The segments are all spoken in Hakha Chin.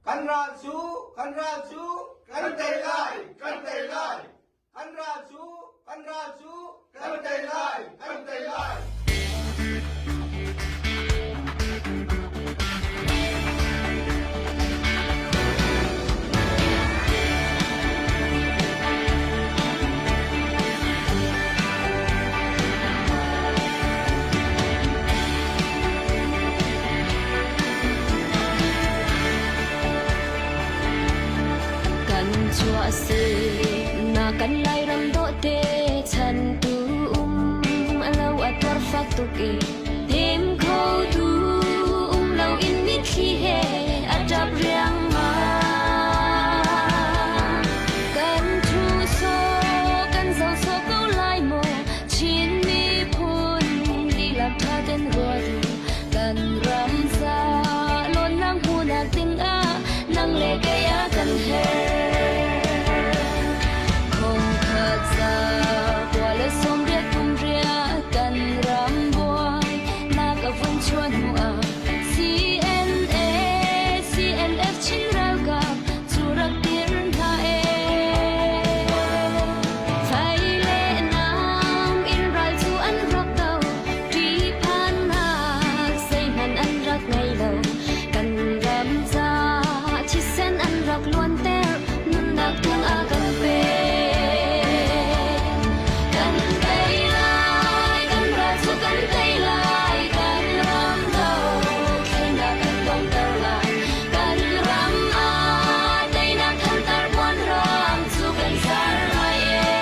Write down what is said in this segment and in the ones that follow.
Kan ral cu, kan ral cu, kan tei lai, kan tei lai. Kan ral cu, kan ral cu, kan tei lai, kan tei lai. Kan chuah si na kan Lairam dawhte chan tu um alo a tuar fak tuk i dem kho tu um lo in mitthli he a ṭap riangmang. Kan thu so kan zo so ko lai maw Chin miphun lilak ṭha ten ruat u kan ram ca lawnnak hmuhnak dingah nang le kei a kan herh. Khongkhat za kua le 80 kum riah kan ram buai nak a vun chuah hnu ah CNA CNF Chin ralkap cu rak dir hna ee. Fai le nam in ral cu an rak do, ṭihphannak zeihmanh an rak ngei lo. Kan ram ca thisen an rak luanter, nunnak tiang a kan pek. Kan tei lai, kan ral cu kan tei lai, kan ram dothlennak kan donghter lai. Kan ram ah teinak thantar puanrang cu kan zar lai ee.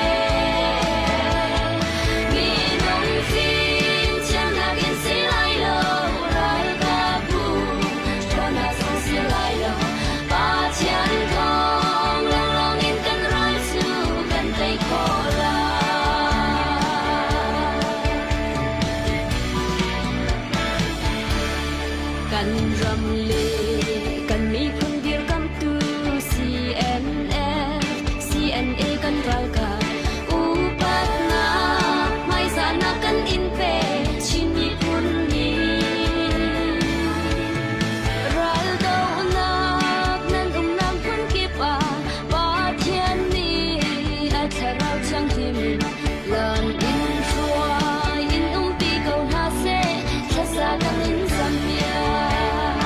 Minung fim thiamnak in si lai lo, ralkapbu ṭhawnnak zong si lai lo. Pathian thawng lawnglawng in kan ral cu kan tei khawh lai. Kan ram le kan miphun dirkamhtu CNF, CNA kan ralkap upatnak hmaizahnak kan in pe Chin miphun nih. Raldohnak nan umnak hmun kip ah Pathian nih a thlarau thianghlim in lam in hruai in umpi ko hna seh thlasa kan in zampiak.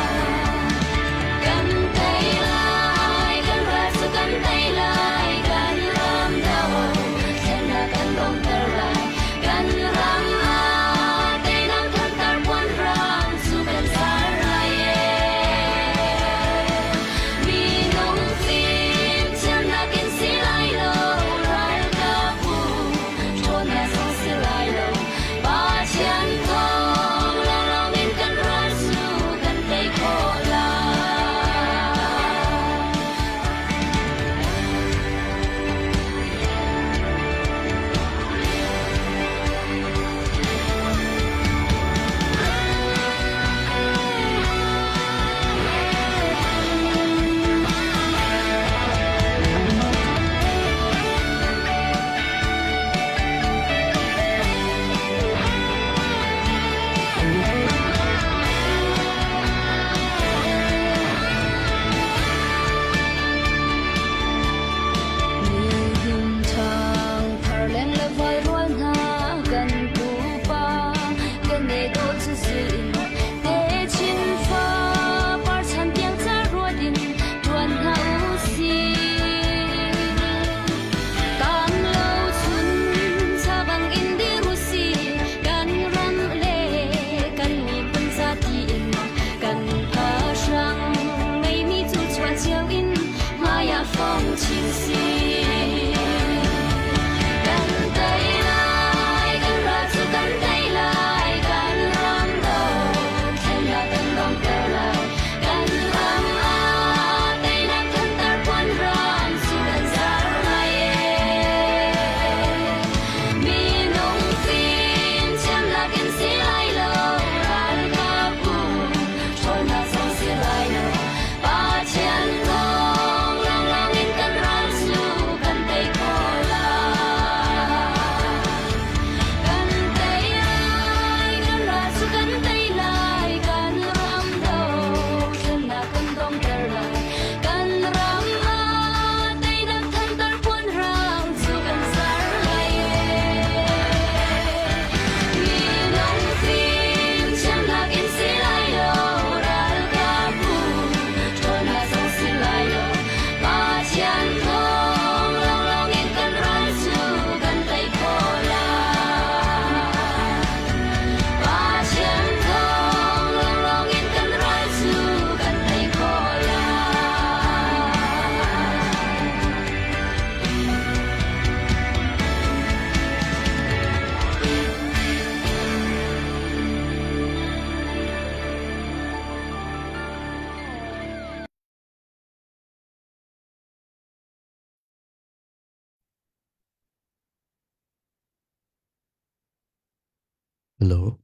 Hello.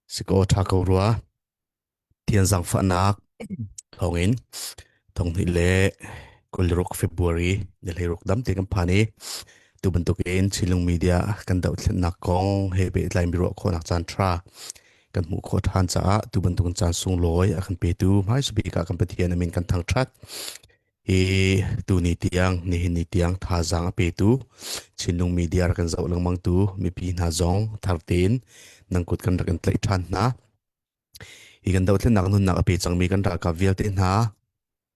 Siko tha ko rua. Thian zangfahnak thawngin thonghnih le 26 February ni hleiruk dam te kan phan i tu bantukin Chinlung Media kan dohthlennak kong he pehtlai mi ruah khawhnak caan tha kan hmuh khawh ṭhan caah tu bantukin caan sunglawi a kan petu hmaisabik ah kan Pathian amin kan thangṭhat. Hi tuni tiang nihin ni tiang thazaang a petu Chinlung Media rak kan zoh lengmang tu mipi hna zong thar tein nan kut kan rak in tlaih ṭhan hna. Hi kan dothlennak nunnak a pe cangmi kan ralkap vialte hna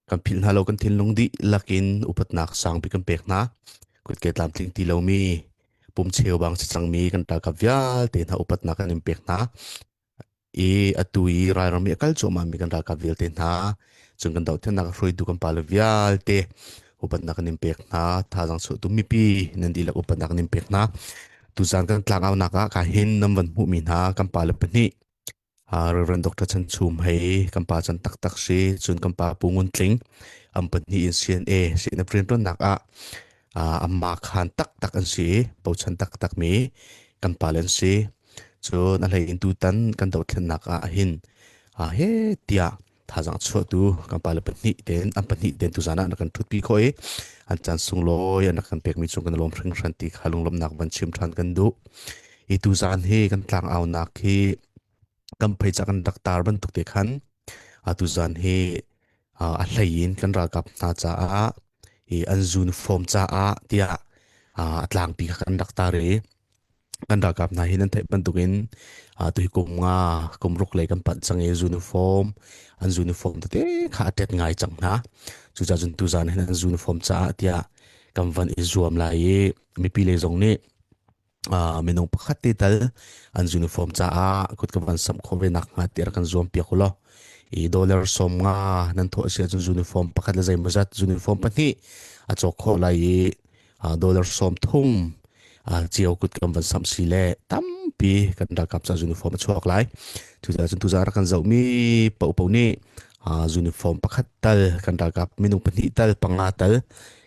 kan philh hna lo kan thinlung dihlak in upatnak sangpi kan pek hna. Kutke tlamtling ti lomi pum cheubang si cangmi kan ralkap vialte hna upatnak kan in pek hna. I atu i ralram i a kal cuahmahmi kan ralkap vialte hna cun kan dohthlennak a hruaitu kan pale vialte upatnak kan in pek hna. Thazaang chuahtu mipi nan dihlak upatnak kan in pek hna. Tuzaan kan tlangaunak ah ka hin nan van hmuhmi hna kan pale pahnih Reverend Dr. Chan Chum hei kan pa chan taktak si cun kan pa Pu Ngun Tling an pahnih in CNA CNF rianṭuannak ah amma khan taktak an si i bochan taktak mi kan pa le an si. Cun a hlei in tutan kan dothlennak ah hin he tiah thazaang chuahtu kan pale pahnih ten an pahnih ten tuzan ah na kan ṭhutpi khawh i an caan sunglawi an rak kan pekmi cung kan lawm hringhran ti kha lunglawmhnak van chim ṭhan kan duh. Hi tuzan hi kan tlangaunak hi kan phei ca kan rak tar bantuk te khan atu zan hi a hlei in kan ralkap hna caah hi an uniform caah tiah a tlangpi kha kan rak tar i kan ralkap hna hi nan theih bantukin tu hi kum nga kum ruk lei kan panh cang i uniform an uniform tete kha a tet ngai cang hna. Cucaah cun tuzan hin an uniform caah tiah kan van i zuam lai i mipi lei zong nih minung pakhat te tal an uniform caah kut ka van samh khawh ve nak hnga ti rak kan zuam piak ulaw i dollar 50 nan thawh si ahcun uniform pakhat le zeimawzat uniform pahnih a cawk khawh lai i dollar 30 cio kut kan van samh si le tampi kan ralkap ca uniform a chuak lai. Cucaah cun tuzaan rak kan zohmi paohpaoh nih uniform pakhat tal kan ralkap minung pahnih tal panga tal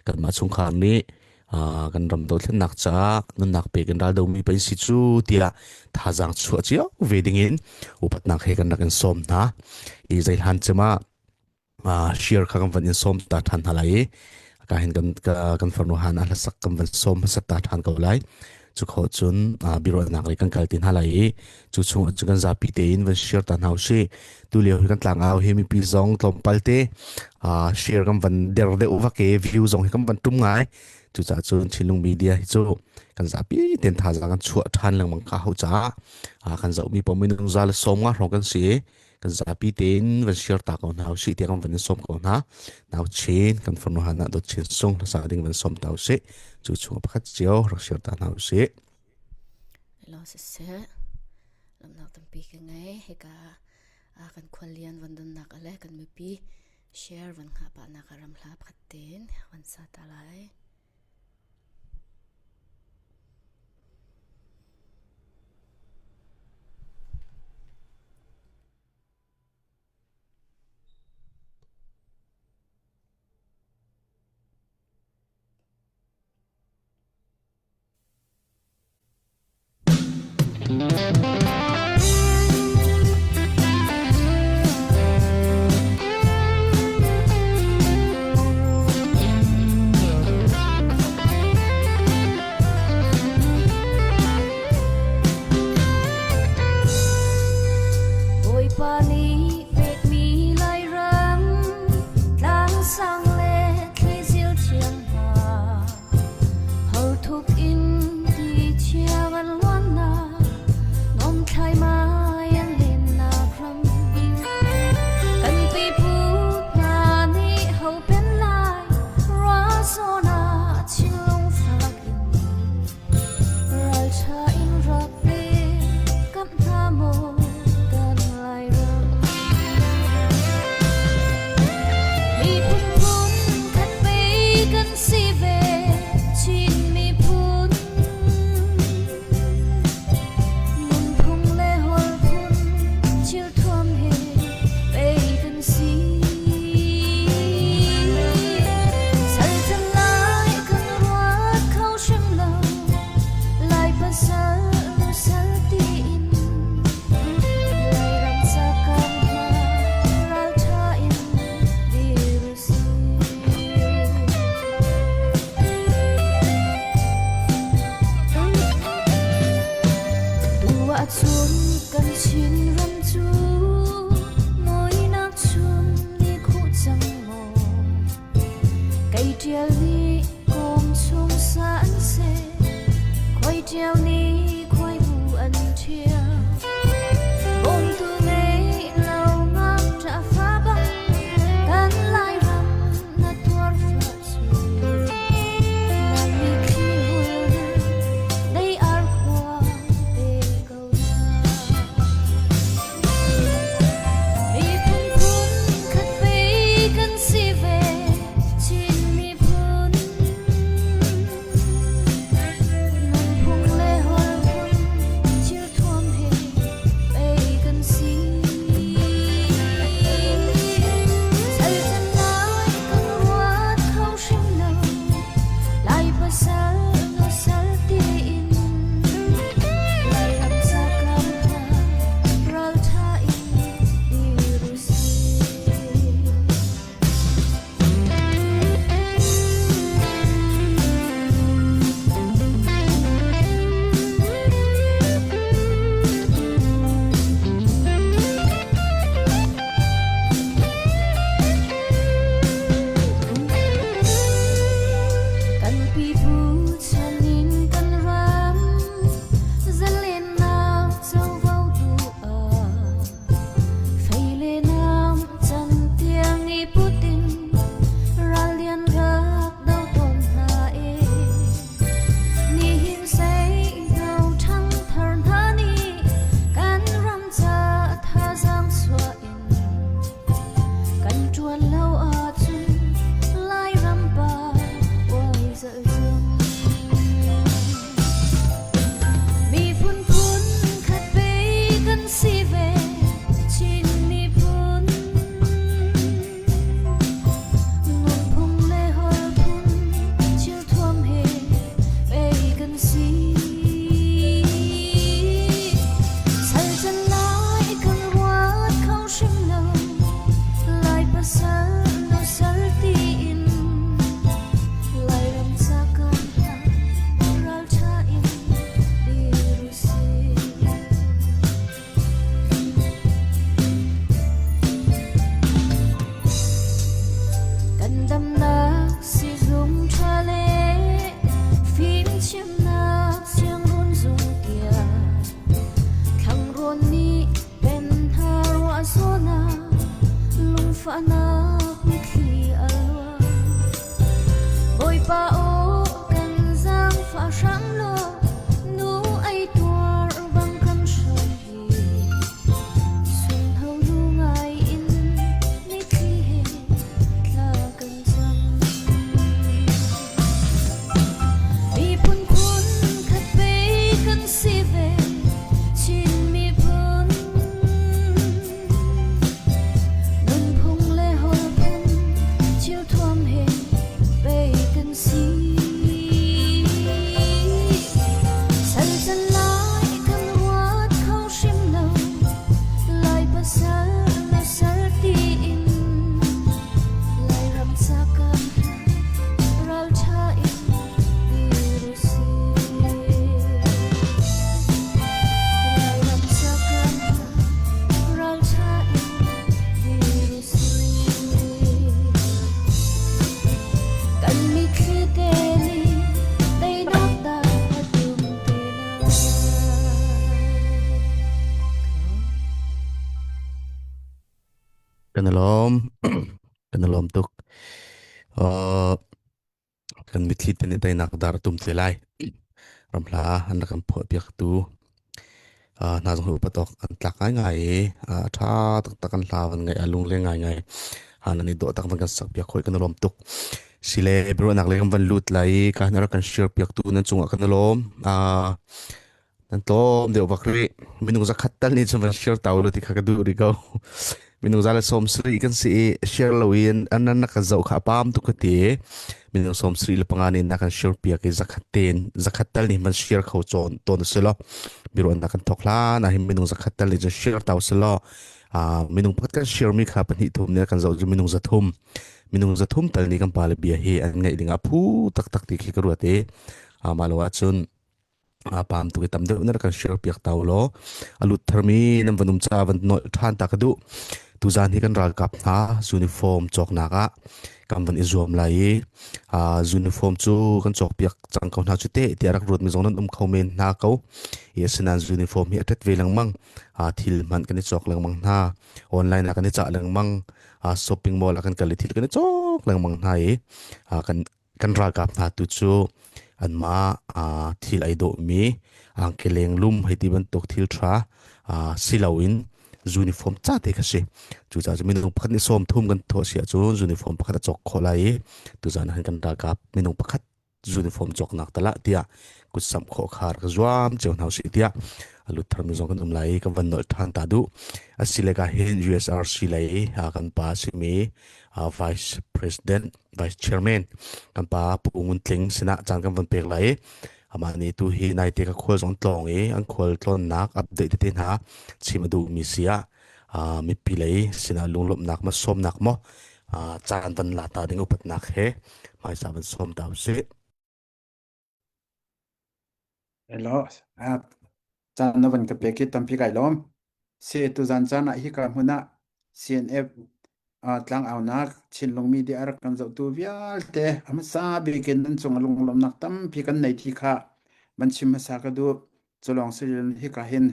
kanmah chungkhar nih kan ram dothlennak caah nunnak pek in raldomi pei si cu tiah thazaang chuah cio ve dingin upatnak he kan rak in sawm hna. I zeihlan cem ah share kha kan van in sawm ta ṭhan hna lai i ka hin kan kan farnu han a hlasak kan van sawm hmasat ta ṭhan ko lai. Cu kho cun biaruahnak lei kan kal ti hna lai i cu chung cu kan zapi tein van share ta hna usih. Tu lio hi kan tlangau hi mipi zong tlawmpal te share kan van der deuh vak i view zong hi kan van tum ngai. Cucaah cun Chinlung Media hi cu kan zapi ten thazaang kan chuah ṭhan lengmang ka hau caah kan zohmi paoh minung za le 50 hrawng kan si i kan zapi tein van share ta ko hna usih tiah kan van in sawm ko hna. Nau Chin kan farnu han ah dot chin sung hlasa ding van sawm ta usih. Cu chung pakhat cio rak share ta hna usih. Lo siseh lamnak tampi ka ngei. Hika kan khualian van donnak ale kan mipi share van ngah pah nak ram hla pakhat tein van sa ta lai. Bawipa nih pekmi Lairam tlangsang le thlizil thiang hna Horthuk in ti thiang an luannak nomthlai mai an lennak ram kan pipu hna nih ho pen lai ruahzawn ah thinlung fak in ralṭha in rak pe kam hna maw kan Lairam. Kan i lawm. Kan i lawm tuk. Uh, kan mitthli te nih teinak dar a tum te lai. Ramhla an rak kan phuah piak tu uh, hna zong hi upat awk an tlak ngaingai i uh, a ṭha taktak an hla van ngaih a lungleng ngaingai. Han an i dawh tak van kan sak piak khoi kan i lawm tuk. Sile biaruahnak lei kan van lut lai i ka han rak kan share piak tu nan cungah kan i lawm. Uh, Nan tlawm deuh bak rih. Minung zakhat tal nih cun van share tau lo ti kha ka duh rih ko. Minung za le 70 kan si i share lo in an an ka zoh kha a pam tuk ka ti. Minung 75 nih na kan share piak i zakhat ten zakhat tal nih van share kho cawn tawn si lo. Biro na kan thok hlan ah hin minung zakhat tal nih cun share tau si lo. Ah minung pakhat kan share mi kha pahnih thum nih kan zoh cu minung 300. Minung 300 tal nih kan pa le bia hi an ngaih ding ah phu taktak ti khi ka ruat i ah mah lo ahcun a pam tuk i tam deuh na kan share piak tau law a lut tharmi nan van um ca van nolh than ta ka duh tuzan hi kan ralkap hna uniform cawknak ah kan van i zuam lai i uniform cu kan cawk piak cang ko hna cu te tiah rak ruat mi zong nan um kho men hna ko i asinain uniform hi a tet ve lengmang thil hmanh kan i cawk lengmang hna online ah kan i cah lengmang shopping mall ah kan kal i thil kan i cawk lengmang hna i kan kan ralkap hna tu cu anmah thil ai dawhmi angkeleng lum hei ti bantuk thil ṭha si loin uniform ca te kha si. Cucaah cu minung pakhat nih 30 kan thawh si ahcun uniform pakhat a cawk khawh lai i tuzan ah hin kan ralkap minung pakhat uniform cawknak tal ah tiah kutsamh khawh kha rak zuam cio hna usih tiah a lut tharmi zong kan um lai i kan van nolh ṭhan ta duh. Asile ka hin USRC lei kan pa simi Vice President Vice Chairman kan pa Pu Ngun Tling sinah caan kan van pek lai i amah nih tu hi naite ka khual zong tlawng i an khual tlawnnak update tete hna chim a duhmi si ah mipi lei sinah lunglawmhnak ma sawmnak maw caan van la ta ding upatnak he hmaisa van sawm ta usih. Hello, caan na van ka pek i tampi kai lawm. Si tuzan caan ah hika hmun ah CNF tlangaunak Chinlung media a rak kan zohtu vialte a hmasa bik in nan cung a lunglawmnak tampi kan nei ti kha van chim hmasa ka duh. Culawng si hika hin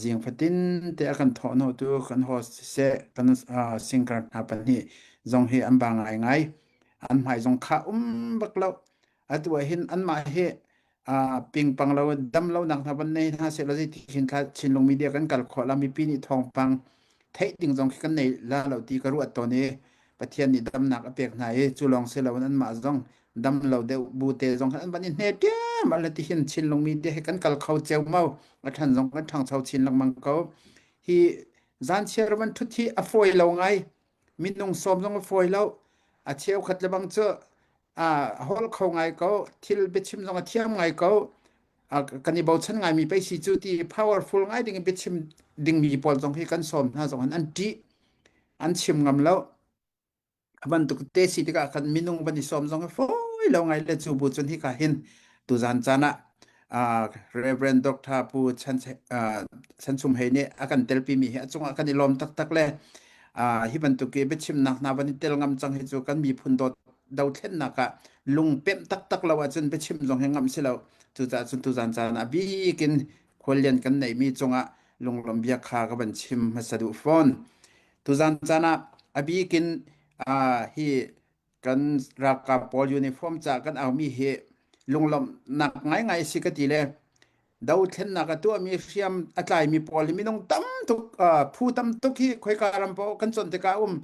zing fatin te a kan thawhhnawhtu kan host siseh kan singer hna pahnih zong hi an ba ngaingai. An hmai zong kha um bak lo. Atu ah hin anmah hi pingpang lo dam lo nak hna van nei hna seh law zeiti khin thla Chinlung media kan kal khawh la mipi nih thawngpang theih ding zong khi kan nei la lo ti ka ruat tawn i Pathian nih damnak a pek hna i cu lawng si loin anmah zong dam lo deuh bu te zong khan an van i hne tiam ala ti hin Chinlung media hi kan kal kho ceu mau a ṭhan zong kan ṭhangcho chin lengmang ko hi zan chiar van ṭhut hi a fawi lo ngai minung sawm zong a fawi lo a cheukhat le bang cu a holh kho ngai ko thil biachim zong a thiam ngai ko kan i bochan ngaimi pei si cu ti powerful ngai ding in biachim dingmi pawl zong hi kan sawm hna zong an ṭih an chim ngam lo a bantuk te si tikah kan minung van i sawm zong hi fawi lo ngai le cu bu cun hika hin tuzan caan ah uh, Reverend Dr. Pu Chan Chan Chum Hei nih a kan telpi mi hi a cungah kan i lawm taktak le uh, hi bantuk i biachimnak hna van i tel ngam cang hi cu kan miphun dawt dothlennak ah lungpemh taktak lo ahcun biachim zong hi ngam si lo cucaah cun tuzan caan ah bikin khuallian kan neihmi cungah lunglawm bia kha ka van chim hmasa duh fawn tuzan caan ah a bikin uh, hi kan ralkap pawl uniform ca kan aumi hi lunglawmhnak ngaingai si ka ti le dothlennak a tuahmi hriam a tlaimi pawl hi minung tam tuk phu tam tuk hi khoika ram paoh kan chawnh tikah um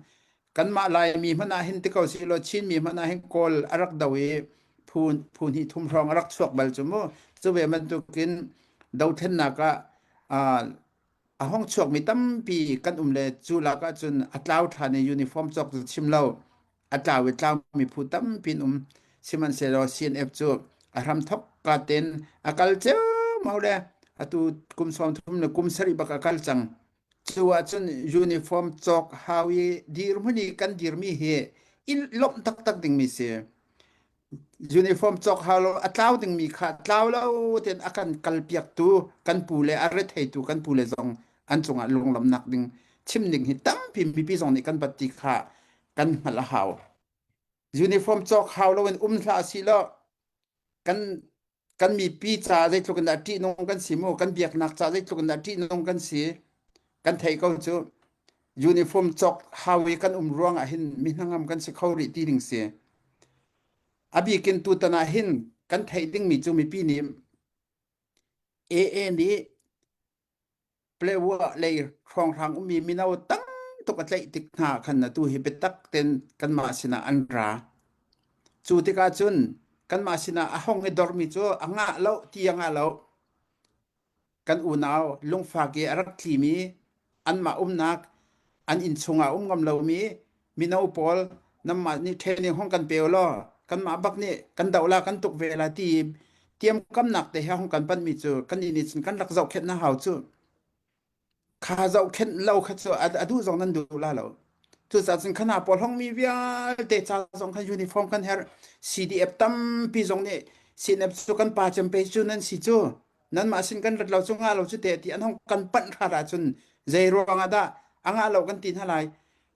kanmah Laimi hmanh ah hin ti ko si law Chinmi hmanh ah hin Kawl a rak do i phu phu hnih thum hrawng a rak chuak bal cu mu cu ve bantukin dothlennak ah a hong chuakmi tampi kan um le cu lak ah cun a tlau ṭhan i uniform cawk cu chim lo a tlau i tlaumi phu tampi an um sihmanhsehlaw CNF cu a hramthok ka ten a kal ceumau le atu kum 30 le kum sarih bak a kal cang cu ahcun uniform cawk hau i dirhmun i kan dirmi hi i lawmh taktak dingmi si Uniform cawk hau lo a tlau dingmi kha tlau lo tein a kan kalpiaktu kan pu le a retheitu kan pu le zong an cungah lunglawmhnak ding chim ding hi tampi mipi zong nih kan bat ti kha kan hngalh a hau. Uniform cawk hau loin um hlah si law kan kan mipi ca zeitluk in dah ṭihnung kan si mu kan biaknak ca zeitluk in dah ṭihnung kan si kan theih ko cu. Uniform cawk hau i kan um ruang ah hin mi hnangam kan si kho rih ti ding si. A bikin tutan ah hin kan theih dingmi cu mipi nih AA nih Playwa lei hrawnghrang ummi mino tam tuk a tlaih tik hna khan atu hi biatak ten kanmah sinah an ra. Cu tikah cun kanmah sinah a hong i dormi cu a ngah lo ti a ngah lo. Kan unau lungfak i a rak tlimi anmah umnak an inn chungah um ngam lomi mino pawl nanmah nih training hong kan pe u law kanmah bak nih kan doh la kan tuk ve la ti tiamkamnak te he hong kan panhmi cu kan nih cun kan rak zohkhenh na hau cu. Kha zohkhenh lo kha cu a duh zong nan duh la lo. Cucaah cun khana pawl hongmi vialte ca zong khan uniform kan herh. CDF tampi zong nih CNF cu kan pa cem pe cu nan si cu. Nanmah sin kan rat lo cu ngah lo cu te ti an hong kan panh hrat ahcun zei ruang ah dah a ngah lo kan ti hna lai.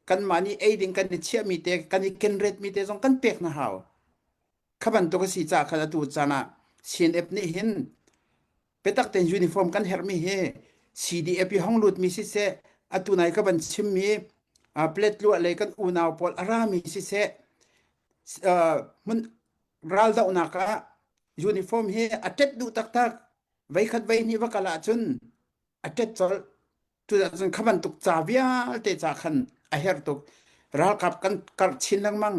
Kanmah nih ei ding kan i chiahmi te kan i kenretmi te zong kan pek hna hau. Kha bantuk a si caah khan atu caan ah CNF nih hin biatak tein uniform kan herhmi hi CDF i hong lutmi siseh atu nai ka van chimmi Pletluah lei kan unau pawl a rami siseh hmun raldohnak ah uniform hi a ṭet duh taktak veikhat veihnih va kal ahcun a ṭet colh cucun kha bantuk ca vialte ca khan a herh tuk ralkap kan karh chin lengmang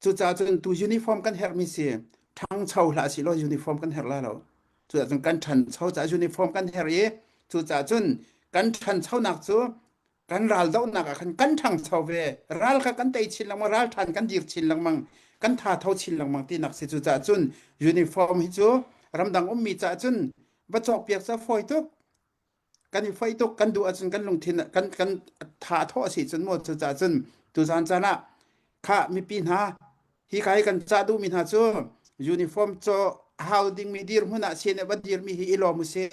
Cucaah cun tu uniform kan herhmi si ṭhangcho hlah sih law uniform kan herh lai lo. Cucaah cun kan ṭhancho caah uniform kan herh i cucaah cun kan ṭhanchonak cu kan raldohnak ah khan kan ṭhangcho ve. Ral kha kan tei chin lengmang, ral ṭhan kan dir chin lengmang, kan tha tho chin lengmang tinak si. Cucaah cun uniform hi cu ramdang ummi caah cun va cawkpiak cu a fawi tuk. Kan i foih tuk kan duh ahcun kan lungthin kan kan tha thawh a si cun maw cucaah cun tuzan caan ah kha mipi hna hi ka hi kan cah duhmi hna cu uniform caw hau dingmi dirhmun ah sin va dirmi hi i lawm usih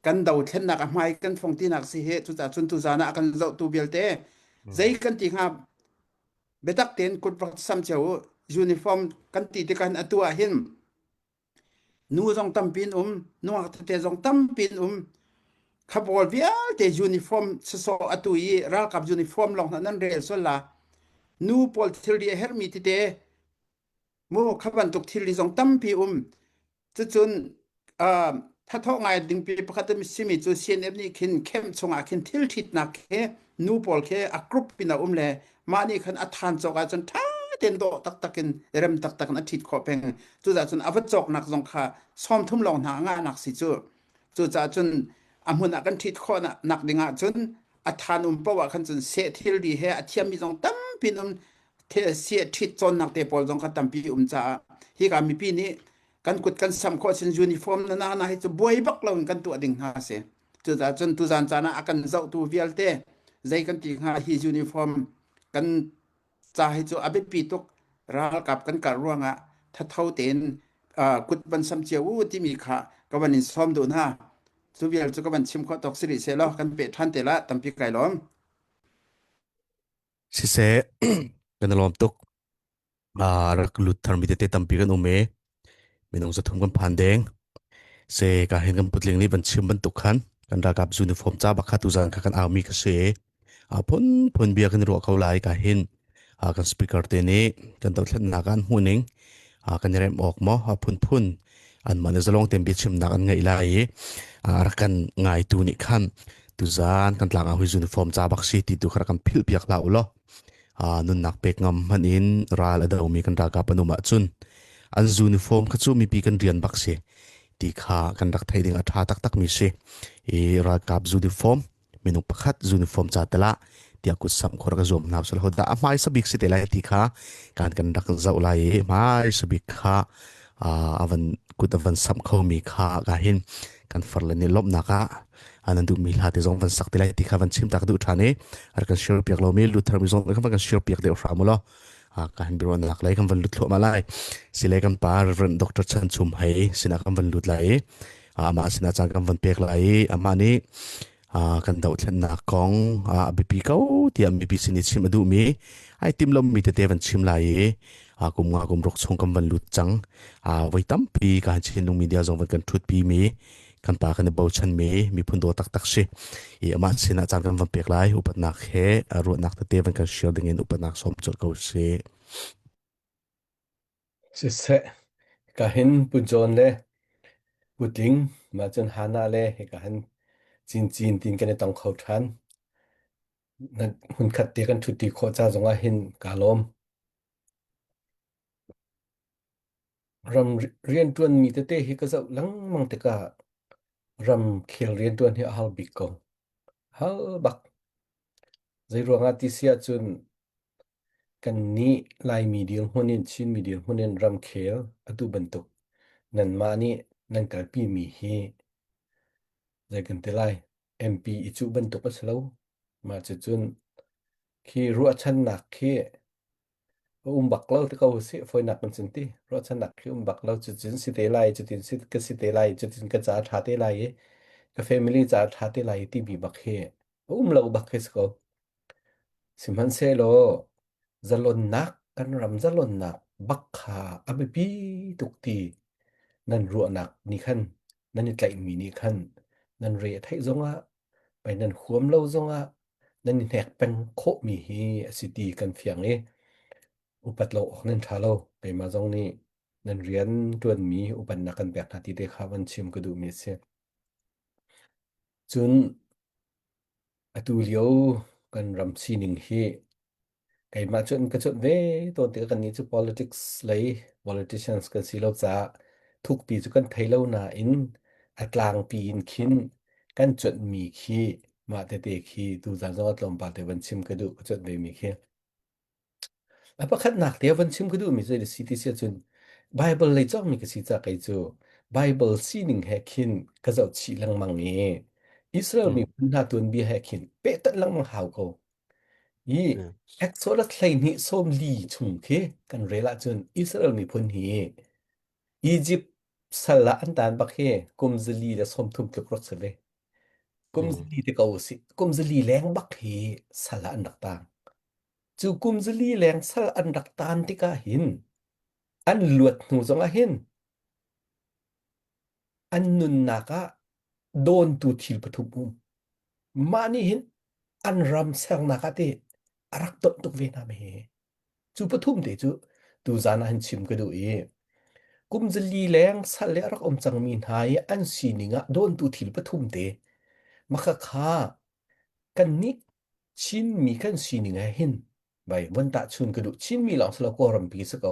kan dothlennak a hmai kan fong tinak si hi cucaah cun tuzan ah a kan zohtu vialte zei kan ti hnga biatak tein kut rak sam cio u uniform kan ti tikah atu ah hin Nu zong tampi in um, nungak tete zong tampi in um. Kha pawl vialte uniform sasawh atu i ralkap uniform lawng hna nan rel sual la. Nu pawl thilri a herhmi tete mu kha bantuk thilri zong tampi um. Cucun uh, thathawh ngai dingpi pakhat a simi cu CNF nih khin camp chungah khin thil ṭhitnak khi nu pawl khi a group in a um le mah nih khan a than cawk ahcun ṭha tein dawh taktak in rem taktak in a ṭhit khawh peng. Cucaah cun a va cawknak zong kha 30 lawng hna a ngahnak si cu. Cucaah cun a hmun ah kan ṭhit khawh nak ding ah cun a than um paoh ah khan cun seh thilri he a thiammi zong tampi in um seh ṭhit cawnnak te pawl zong kha tampi um caah hika mipi nih kan kut kan sam khawh sin uniform na na na hi cu buai bak lo in kan tuah ding hna si. Cucaah cun tuzan caan ah a kan zohtu vialte zei kan ti hnga hi uniform kan ca hi cu a biapi tuk ralkap kan karh ruangah thatho tein kut van sam cio u timi kha ka van in sawm duh hna. Cu vial cu ka van chim khawh tawk si rih seh law kan peh ṭhan te la tampi kai lawm. Siseh kan i lawm tuk. Rak lut tharmi tete tampi kan um i minung 300 kan phan deng. Se ka hin kan putling nih van chim bantuk khan kan ralkap uniform ca bak kha tuzan kha kan aumi ka si. A phun phun bia kan ruah ko lai ka hin kan speaker te nih kan dothlennak an hmuhning kan i rem awk maw a phun phun an mah zalong ten bia chimnak an ngeih lai i rak kan ngaitu nih khan tuzan kan tlang ah hui uniform ca bak si ti tu kha kan philh piak hlah u law nunnak pek ngam hmanh in ral a domi kan ralkap an um ahcun an uniform kha cu mipi kan rian bak si ti kha kan rak thei ding a ṭha taktak mi si i ralkap uniform minung pakhat uniform ca tela tiah kut sam khor ka zuam hna usal ho dah a hmai sabik si te lai ti kha kan kan rak zoh lai i hmai sabik kha avan kut avan sam kho mi kha ka hin kan far le ni lomnak ah nan duh mi hla te zong van sak te lai ti kha van chim tak duh than i ar kan share piak lo mi Luther mi zong kan van kan share piak deuh hram lo ka han biro nak lai kan van lut thluahmah lai sile kan pa Reverend Dr. Chan Chum Hei sinah kan van lut lai i amah sinah caan kan van pek lai i amah nih kan dohthlennak kong a biapi ko tiah mipi sin i chim a duhmi ai tim lomi tete van chim lai i kum nga kum ruk chung kan van lut cang voi tampi kan Chinlung media zong van kan thutpi mi. Kan pa kan i bochanmi miphun daw taktak si. I amah sinah caan kan van pek lai. Upatnak he ruahnak tete van kan share dingin upatnak sawm colh ko si. Siseh, ka hin Pu John le Pu Tling, mah cun Hannah le hika hin Cincin tin kan i tong kho ṭhan. Na hmunkhat te kan ṭhutṭi khawh ca zongah hin kaa lawm. Ram rianṭuanmi tete hi ka zoh lengmang tikah ramkhel rianṭuan hi a har bik ko. Har bak. Zeiruangah ti si ahcun kannih Laimi dirhmun in Chinmi dirhmun in ramkhel atu bantuk nanmah nih nan kalpimi hi zei kan ti lai MP i cuh bantuk a si lo. Mah cucun khi ruahchannak khi a um bak lo ti ko sih fawinak kan cun ti ruahchannak khi um bak lo cucun si te lai cutin si ka si te lai cutin ka ca ṭha te lai i ka family ca ṭha te lai timi bak hi a um lo bak khi si ko sihmanhsehlaw zalonnak kan ram zalonnak bak kha a biapi tuk ti nan ruahnak nih khan nan i tlaihmi nih khan nan re a theih zongah pei nan huam lo zongah nan i hnek peng khawhmi hi a si ti kan fiang i upat lo awk nan ṭha lo. Keimah zong nih nan rian ṭuanmi upatnak kan pek hna ti te kha van chim ka duhmi a si. Cun atu lio kan ram sining hi Keimah cu an ka chawnh ve tawn tikah kannih cu politics lei politicians kan si lo caah thukpi cu kan thei lo nain a tlangpi in khin kan cuanhmi khi mah tete khi tuzan zong ah tlawmpal te van chim ka duh ka cuanh vemi khi. A pakhatnak te van chim ka duhmi cu a si ti si ahcun Bible lei cawngmi ka si caah kei cu Bible sining he khin ka zoh chih lengmang i Israel Mm. miphun hna tuanbia he khin pehtonh lengmang hau ko. Hi Mm. Exodus 12 sawmli chung khi kan rel ahcun Israel miphun hi Egypt sal ah an tan bak hi kum zali le 30 tluk rak si ve. Kum Mm. zali te ko si. Kum zali leng bak hi sal ah an rak tang. Cu kum zali leng sal an rak tan tikah hin an luat hnu zongah hin an nunnak ah dawntu thil pathum um. Mah nih hin an ram sernak ah teh a rak tonh tuk ve hna me. Cu pathum te cu tuzan ah hin chim ka duh i kum zali leng sal le a rak um cangmi hna i an sining ah dawntu thil pathum te maka kha kannih Chinmi kan sining he hin vai von tahchun ka duh Chinmi lawng si lo Kawlram pi si ko.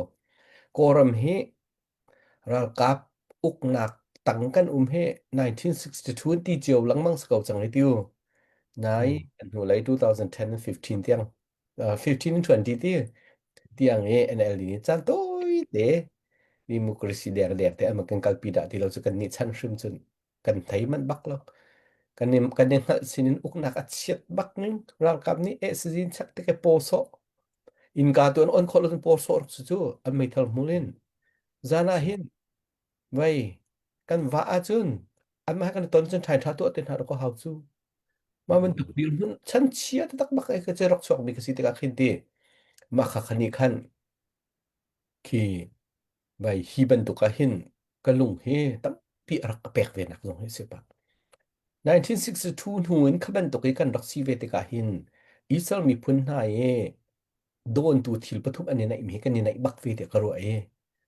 Kawlram hi Ralkap uknak tang kan um hi 1962 an ti cio lengmang si ko cang hi tiu. Nai Mm. kan hnulei 2010 and 15 tiang uh, 15 and 20 ti tiang i NLD nih caan tawi te democracy deng deng te an kan kalpi dah ti lo cu kan nih chan hrim cun kan thei manh bak lo. Kan i kan i hngalh sinin uknak a chiat bak ning ralkap nih eh sizin chak te ke paw sawh innka tu an on khawh lo cun paw sawh rak si cu an meithal hmul in Zan ah hin vei kan vah ahcun anmah he kan i ton cun ṭhai ṭha tuah te hna rak hau cu. Mah bantuk dirhmun chanchia taktak bak ai ka ce rak chuakmi ka si tikah khin ti mah kha khani khan khi vai hi bantuk ah hin ka lung hi tampi a rak ka pek ve nak zong hi si pah. 1962 hnu in kha bantuk i kan rak si ve tikah hin Israel miphun hna i dawntu thil pathum an i neihmi hi kan i neih bak ve tiah ka ruah i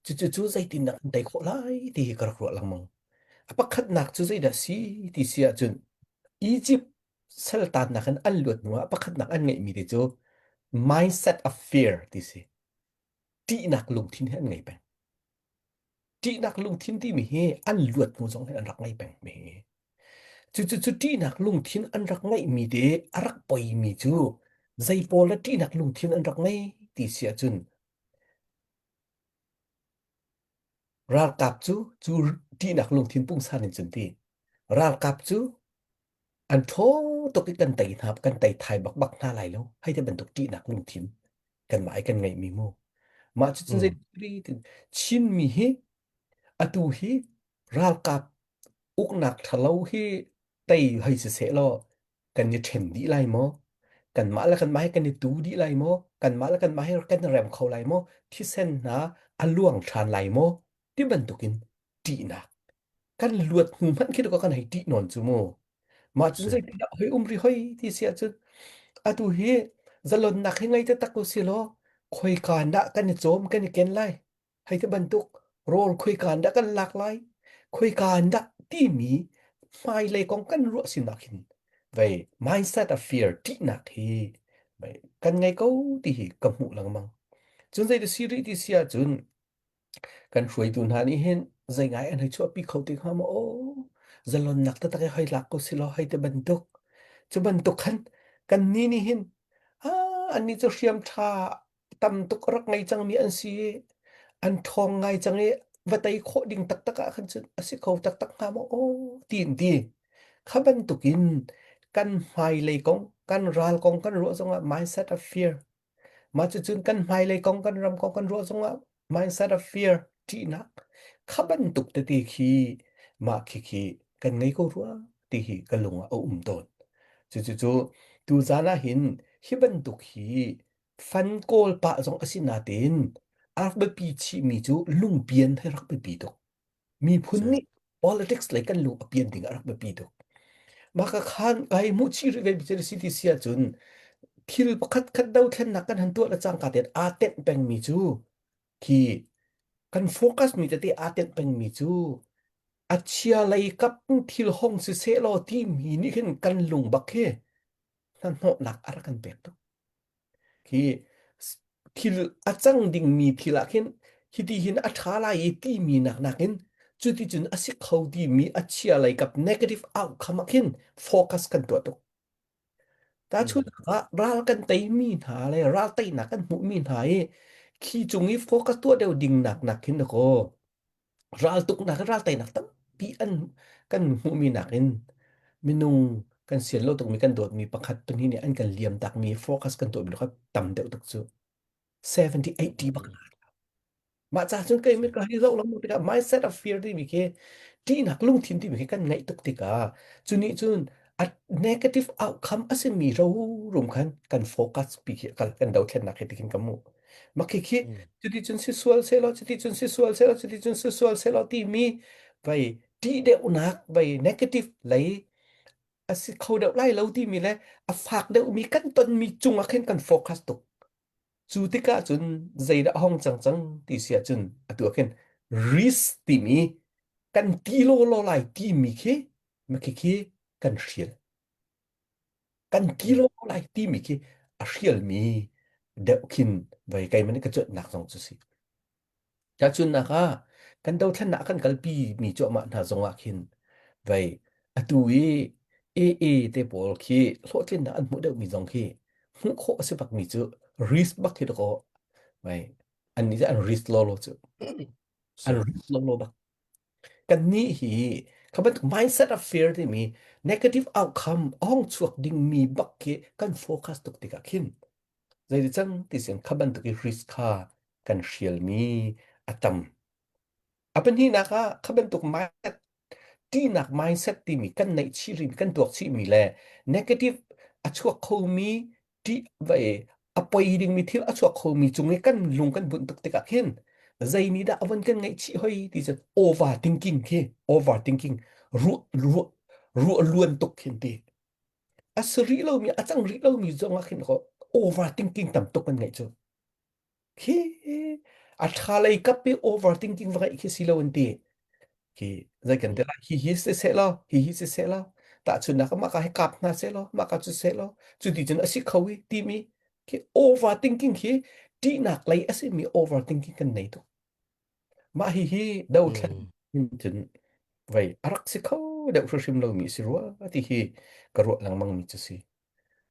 cucu cu zeitindah kan tei khawh lai ti hi ka rak ruah lengmang. A pakhatnak cu zeidah si ti si ahcun Egypt saltannak in an luat hnu ah pakhatnak an ngeihmi te cu mindset of fear ti si. Ṭihnak lungthin hi an ngei peng. Ṭihnak lungthin timi hi an luat hnu zong hin an rak ngei peng mi hi. Cucu cu ṭihnak lungthin an rak ngeihmi te a rak poimi cu zei pawl le ṭihnak lungthin an rak ngei ti si ahcun ralkap cu cu ṭihnak lungthin pungsan in cun ti ralkap cu an ṭhawng tuk i kan tei hna kan tei thai bak bak hna lai lo hei ti bantuk ṭihnak lungthin kanmah i kan ngeihmi mu mah cucun Mm. zei Chinmi hi atu hi ralkap uknak ṭhalo hi tei hei si seh law kan i ṭhen dih lai maw? Kanmah le kanmah hi kan i tu dih lai maw? Kanmah le kanmah hi kan i rem kho lai maw? Thisen hna a luang ṭhan lai maw? Ti bantukin ṭihnak. Kan luat hnu hmanh khi kan hei ṭih nawn cu mu. Mah cun Si. zeitindah hoi um ri hoi ti si ahcun atu hi zalonnak hi ngei taktak u si law khoika dah kan i cawm kan i ken lai hei ti bantuk rawl khoika dah kan lak lai khoika dah timi hmailei kong kan ruah sinak hin vei mindset of fear ṭihnak hi vei kan ngei ko ti hi ka hmuh lengmang. Cun zei ti si rih ti si ahcun Kan hruaitu hna nih hin zei ngai an hei chuahpi kho ti hnga maw? Aw, zalonnak taktak i hei lak ko sih law hei ti bantuk. Cu bantuk khan kannih nih hin ah annih cu hriam ṭha tam tuk a rak ngei cangmi an si i an ṭhawng ngai cang i va tei khawh ding taktak ah khan cun a si kho taktak hnga maw? Aw, ti an ti. Kha bantukin kan hmailei kong, kan ral kong kan ruah zongah mindset of fear Mah cucun kan hmailei kong kan ram kong kan ruah zongah mindset of fear ṭihnak kha bantuk tete khi mah khikhi kan ngei ko rua ti hi ka lung ah a um tawn. Cucucu tuzaan ah hin hi bantuk hi fan kawl pah zong a si natein a rak biapi chihmi cu lungpian hi rak biapi tuk. Miphun Si. nih politics lei kan lung a pian ding a rak biapi tuk. Mah ka khan kai hmuh chih rih ve mi cu si ti si ahcun thil pakhat khat dothlennak kan han tuah le cangka tein aa tenh pengmi cu khi kan focus mi tete aa tenh pengmi cu a chia lei kap thil hong si seh law timi nih khin kan lung bak khi hnahnawhnak a rak kan pek tuk. Khi thil a cang dingmi thil ah khin hiti hin a ṭha lai i timi nak nakin cuticun a si kho timi a chia lei kap negative outcome ah khin focus kan tuah tuk. Tahchunhnak ah ral kan teimi hna le ral teinak kan hmuhmi hna i khi cung i focus tuah deuh ding nak nak khin dakaw raltuknak ral teinak tampi an kan hmuhmi nakin minung kan sian lo tukmi kan dawtmi pakhat pahnih nih an kan liam takmi focus kan tuahmi kha tam deuh tuk cu 70 80 bak na mah ca cun kei ka hi zoh lengmang tikah mindset of fear timi khi ṭihnak lungthin timi khi kan ngeih tuk tikah cu nih cun a negative outcome a simi rorum khan kan focus pi khi kan kan dothlennak hi tikhin ka hmuh mah khi khi cuti cun si sual selaw cuti cun si sual selaw cuti cun si sual selaw timi vai ṭih deuhnak vai negative lei a si kho deuh lai lo timi le a fak deuhmi kan tonmi cungah khin kan focus tuk cu tikah cun zeidah a hong cang cang ti si ahcun atu ah khin risk timi kan ti law law lai timi khi ma khi khi kan hrial kan ti law lai timi khi a hrialmi deuh khin vai kai man ka cuanhnak zong cu si Tahchunhnak ah kan dothlennak a kan kalpi mi cuahmah hna zongah khin vei atu i AA te pawl khi hlawhtlinnak an hmuh deuhmi zong khi hmuh khawh a si bakmi cu risk bak khi dakaw vei annih cu an risk lawlaw cu an risk lawlaw bak kannih hi kha bantuk mindset of fear timi negative outcome a hong chuak dingmi bak khi kan focus tuk tikah khin Zeiti cang ti sin kha bantuk i risk kha kan hrialmi a tam. A pahnihnak ah kha bantuk mindset ṭihnak mindset timi kan neih chih rihmi kan tuak chihmi le negative a chuak khomi ṭih vai a poi dingmi thil a chuak khomi cung i kan lung kan bunh tuk tikah khin zei nih dah a von kan ngaih chih hoi ti cu overthinking khi overthinking ruah ruah ruah luan tuk khin ti a si rih lomi a cang rih lomi zong ah khin overthinking tam tuk kan ngeih cu khi a ṭha lei kap i overthinking va ngeih khi si lo an ti khi zei kan te lai hi hi si seh law hi hi si seh law tahchunhnak ah mah ka hi kap hna seh law mah ka cu seh law cu ti cun a si kho i timi khi overthinking khi ṭihnak lei a simi overthinking kan nei tuk Mah hihi dothlen hin cun vei a rak si kho deuh hrimhrim lomi si rua ti hi ka ruah lengmang mi cu si.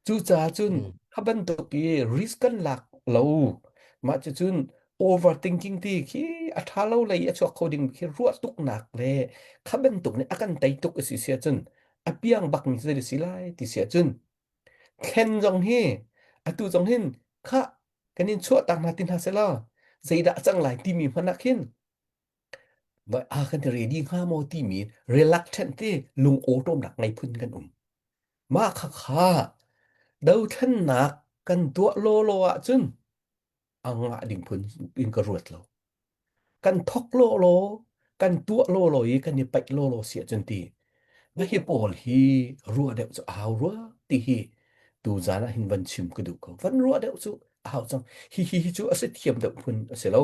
Cucaah cun kha bantuk i risk kan lak lo mah cucun overthinking ti khi a ṭha lo lei a chuak kho ding khi ruah tuknak le kha bantuk nih a kan tei tuk a si si ahcun a piang bak mi cu si lai ti si ahcun thlen zong hi atu zong hin khah kan in chuahtak hna ti hna selaw zeidah a cang lai timi hmanh ah khin vai a kan ti ready hnga maw timi reluctant ti lung awṭawmnak ngei phun kan um mah kha kha dothlennak kan tuah lawlaw ahcun a ngah ding phun in ka ruat lo kan thok lawlaw. Kan tuah lawlaw i kan i paih lawlaw si ahcun ti na hi pawl hi ruah deuh cu a hau rua ti hi tu zan ah hin van chim ka duh ko. Van ruah deuh cu a hau cang. Hi hi hi cu a si thiam deuh phun a si lo.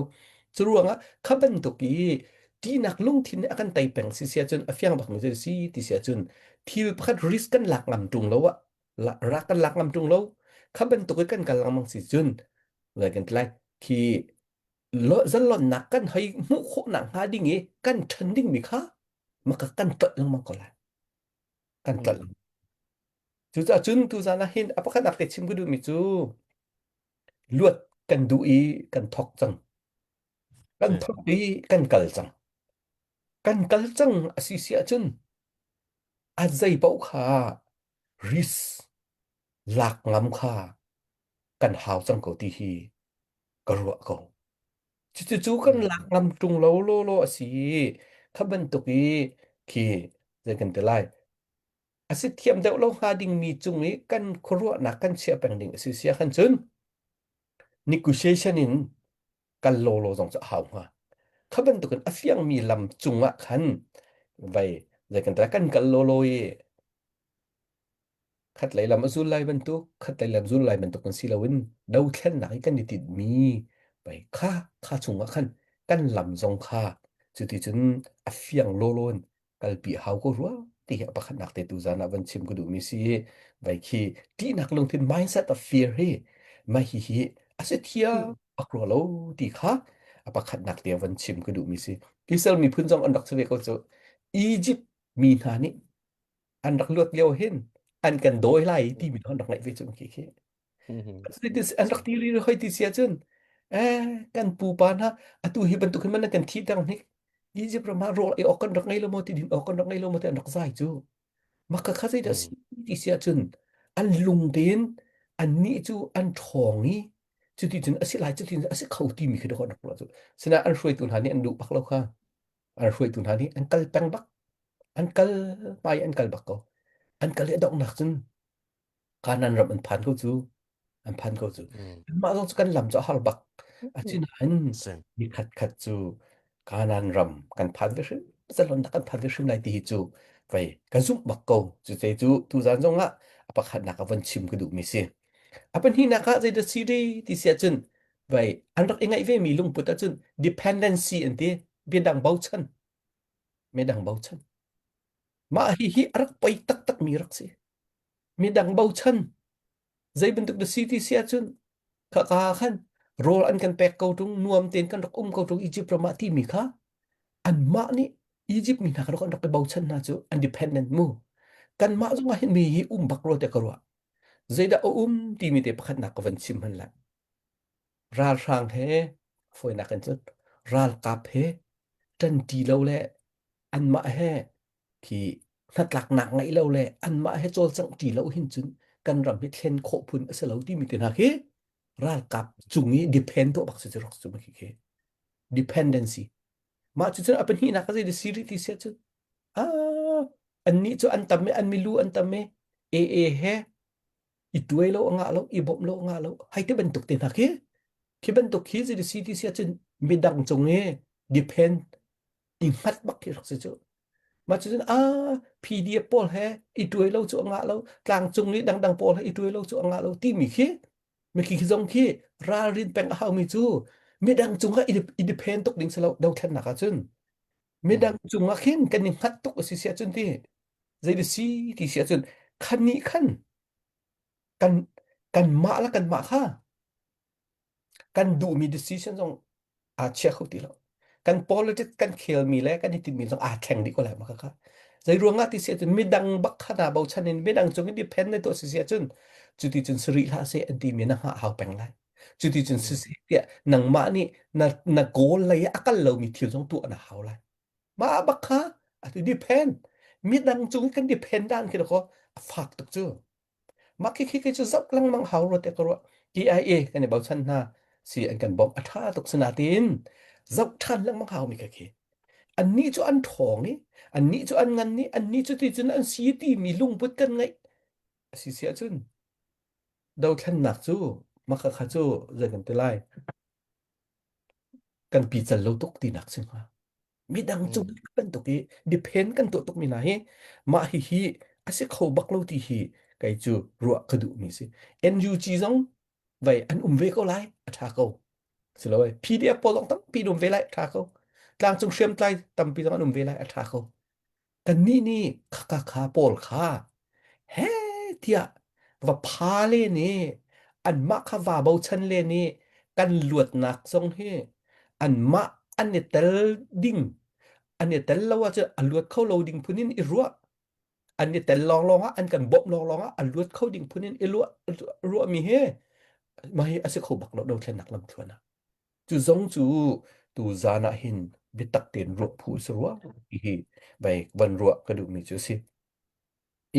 Cu ruangah kha bantuk i tinak lungthin nih a kan tei peng si sia cun a fiang bak mi cu si ti sia cun thil pakhat risk kan lak ngam ṭung lo ah rak kan lak ngam ṭung lo kha bantuk i kan kal lengmang si cun lai kan tlai khi zalonnak kan hei hmuh khawhnak hnga ding i kan ṭhan ding mi kha maka kan tlolh lengmang ko lai kan tlolh cucaah cun tuzan ah hin a pakhatnak te chim ka duhmi cu luat kan duh i kan thok cang kan thok i kan kal cang kan kal cang a si si ahcun a zei paoh kha risk lak ngam kha kan hau cang ko ti hi ka ruah ko. Cucu kan lak ngam ṭung lo lawlaw a si i kha bantuk i khi zei kan ti lai a si thiam deuh lo hnga dingmi cung i kan khuaruahnak kan chiah peng ding a si sia khan cun negotiation in kal lawlaw zong cu a hau hnga. Kha bantukin a fiangmi lam cungah khan vai zei kan ti lai kan kal lawlaw i Khatlei lam a zul lai bantuk, khatlei lam zul lai bantuk in si loin dothlennak i kan i tinhmi pei kha kha chungah khan kan lam zong kha cuticun a fiang lawlaw in kalpi a hau ko rua ti hi a pakhatnak te tuzan ah van chim ka duhmi si i vai khi ṭihnak lungthin mindset of fear hi mah hi hi a si thiam bak rua lo ti kha a pakhatnak te van chim ka duhmi si. Israel miphun zong an rak si ve ko cu. Egypt mi hna nih an rak luat lio hin an kan dawi lai timi an rak ngaih ve cu khi khi an rak ti ri hoi ti sia cun eh kan pupa hna atu hi bantuk hin man kan thi tang hnik Egypt ram ah rawl ei awk kan rak ngei lo maw ti din awk kan rak ngei lo maw ti an rak zai cu maka kha zei dah si ti sia cun an lung tein an nih cu an ṭhawng i cuti cun a si lai cuti cun a si kho timi khi rak ruah cu sinain an hruaitu hna nih an duh bak lo kha an hruaitu hna nih an kal peng bak an kal hmai an kal bak ko an kal i a donghnak cun Kanan ram an phan ko cu an phan ko cu mah zong cu kan lam cu a har bak asinain ni khat khat cu Kanan ram kan phan ve hrim zalonnak kan phan ve hrim lai ti hi cu vei ka zumh bak ko cu te cu tuzan zong ah a pakhatnak a von chim ka duh mi si a pahnihnak ah zeidah si ri ti si ahcun vei an rak i ngaih ve mi lungput ahcun dependency an ti biadang bochan midang bochan mah hi hi a rak poi taktak mi rak si midang bochan zei bantuk na si ti si ahcun kha ka khan rawl an kan pek ko tung nuam tein kan rak um ko tung Egypt ram ah timi kha anmah nih Egypt mi hna kha an rak i bochan hna cu an dependent mu kanmah zong ah hin mi hi um bak ro te ka ruah zeidah a um timi te pakhatnak ka van chim han lai Ralhrang he fawinak in cun ralkap he ṭanṭi lo le anmah he khi hnatlaknak ngeih lo le anmah he cawlcangh ṭi lo hin cun kan ram hi thlen khawh phun a si lo timi te hna khi ralkap cung i depend tuah bak si cu rak cu khi khi dependency mah cu cun a pahnihnak a zei si rih ti si ahcun ah annih cu an tam i an milu an tam i AA he i tuai lo a ngah lo i bawmh lo a ngah lo hai te bantuk te hna khi khi bantuk khi zi si ti si ahcun midang cung i depend i hngat bak khi rak si cu mah cucun a PDF pawl he i tuai lo cu a ngah lo tlangcung i dangdang pawl he i tuai lo cu a ngah lo timi khi mikhi khi zong khi ralrin peng a haumi cu midang cungah i depend tuk ding si lo dothlennak ahcun midang cungah khin kan i hngat tuk a si si ahcun ti zei si ti si ahcun khan nih khan kan kanmah le kanmah kha kan duhmi decision zong aa chia kho ti lo kan politics kan khelmi le kan i tinhmi zong aa thleng dih ko lai mah kha zei ruangah ti si ahcun midang bak kha na bochan in midang cung in depend na tuah si si ahcun cuti cun sari hlah seh an timi na hngah hau peng lai cuti cun si seh tiah nangmah nih na na goal lei ah a kal lomi thil zong tuah na hau lai Mah bak kha atu depend midang cung kan depend dan khi ko a fak tuk cu mah khi khi khi cu zoh lengmang hau rua te ka ruah KIA kan i bochan hna si an kan bawmh a ṭha tuk sinatin zoh ṭhan lengmang hau mi kha khi annih cu an ṭhawng i annih cu an ngan i annih cu ti cun an si ti mi lungput kan ngeih a si si ahcun dothlennak cu mah kha kha cu zei kan ti lai kan pi cal lo tuk tinak si hnga. Midang Mm. cung bantuk i depend kan tuah tukmi hna hi mah hi hi a si kho bak lo ti hi kei cu ruah ka duhmi si. NUG zong vei an um ve ko lai a ṭha ko. Si lo ei PDF pawl zong tampi an um ve lai a ṭha ko. Tlangcung hriamtlai tampi zong an um ve lai a ṭha ko. Kannih nih khaka kha pawl kha he tiah va pha le nih anmah kha va bochan le nih kan luatnak zong hi anmah an i tel ding an i tel lo ahcun a luat kho lo ding phun in i ruah an i tel lawnglawng ah an kan bawmh lawnglawng ah a luat kho ding phun in i ruah ruahmi hi mah hi a si kho bak lo dothlennak lamthluan ah. Cu zong cu tu zan ah hin biatak tein ruah phu si rua ti hi vai van ruah ka duhmi cu a si.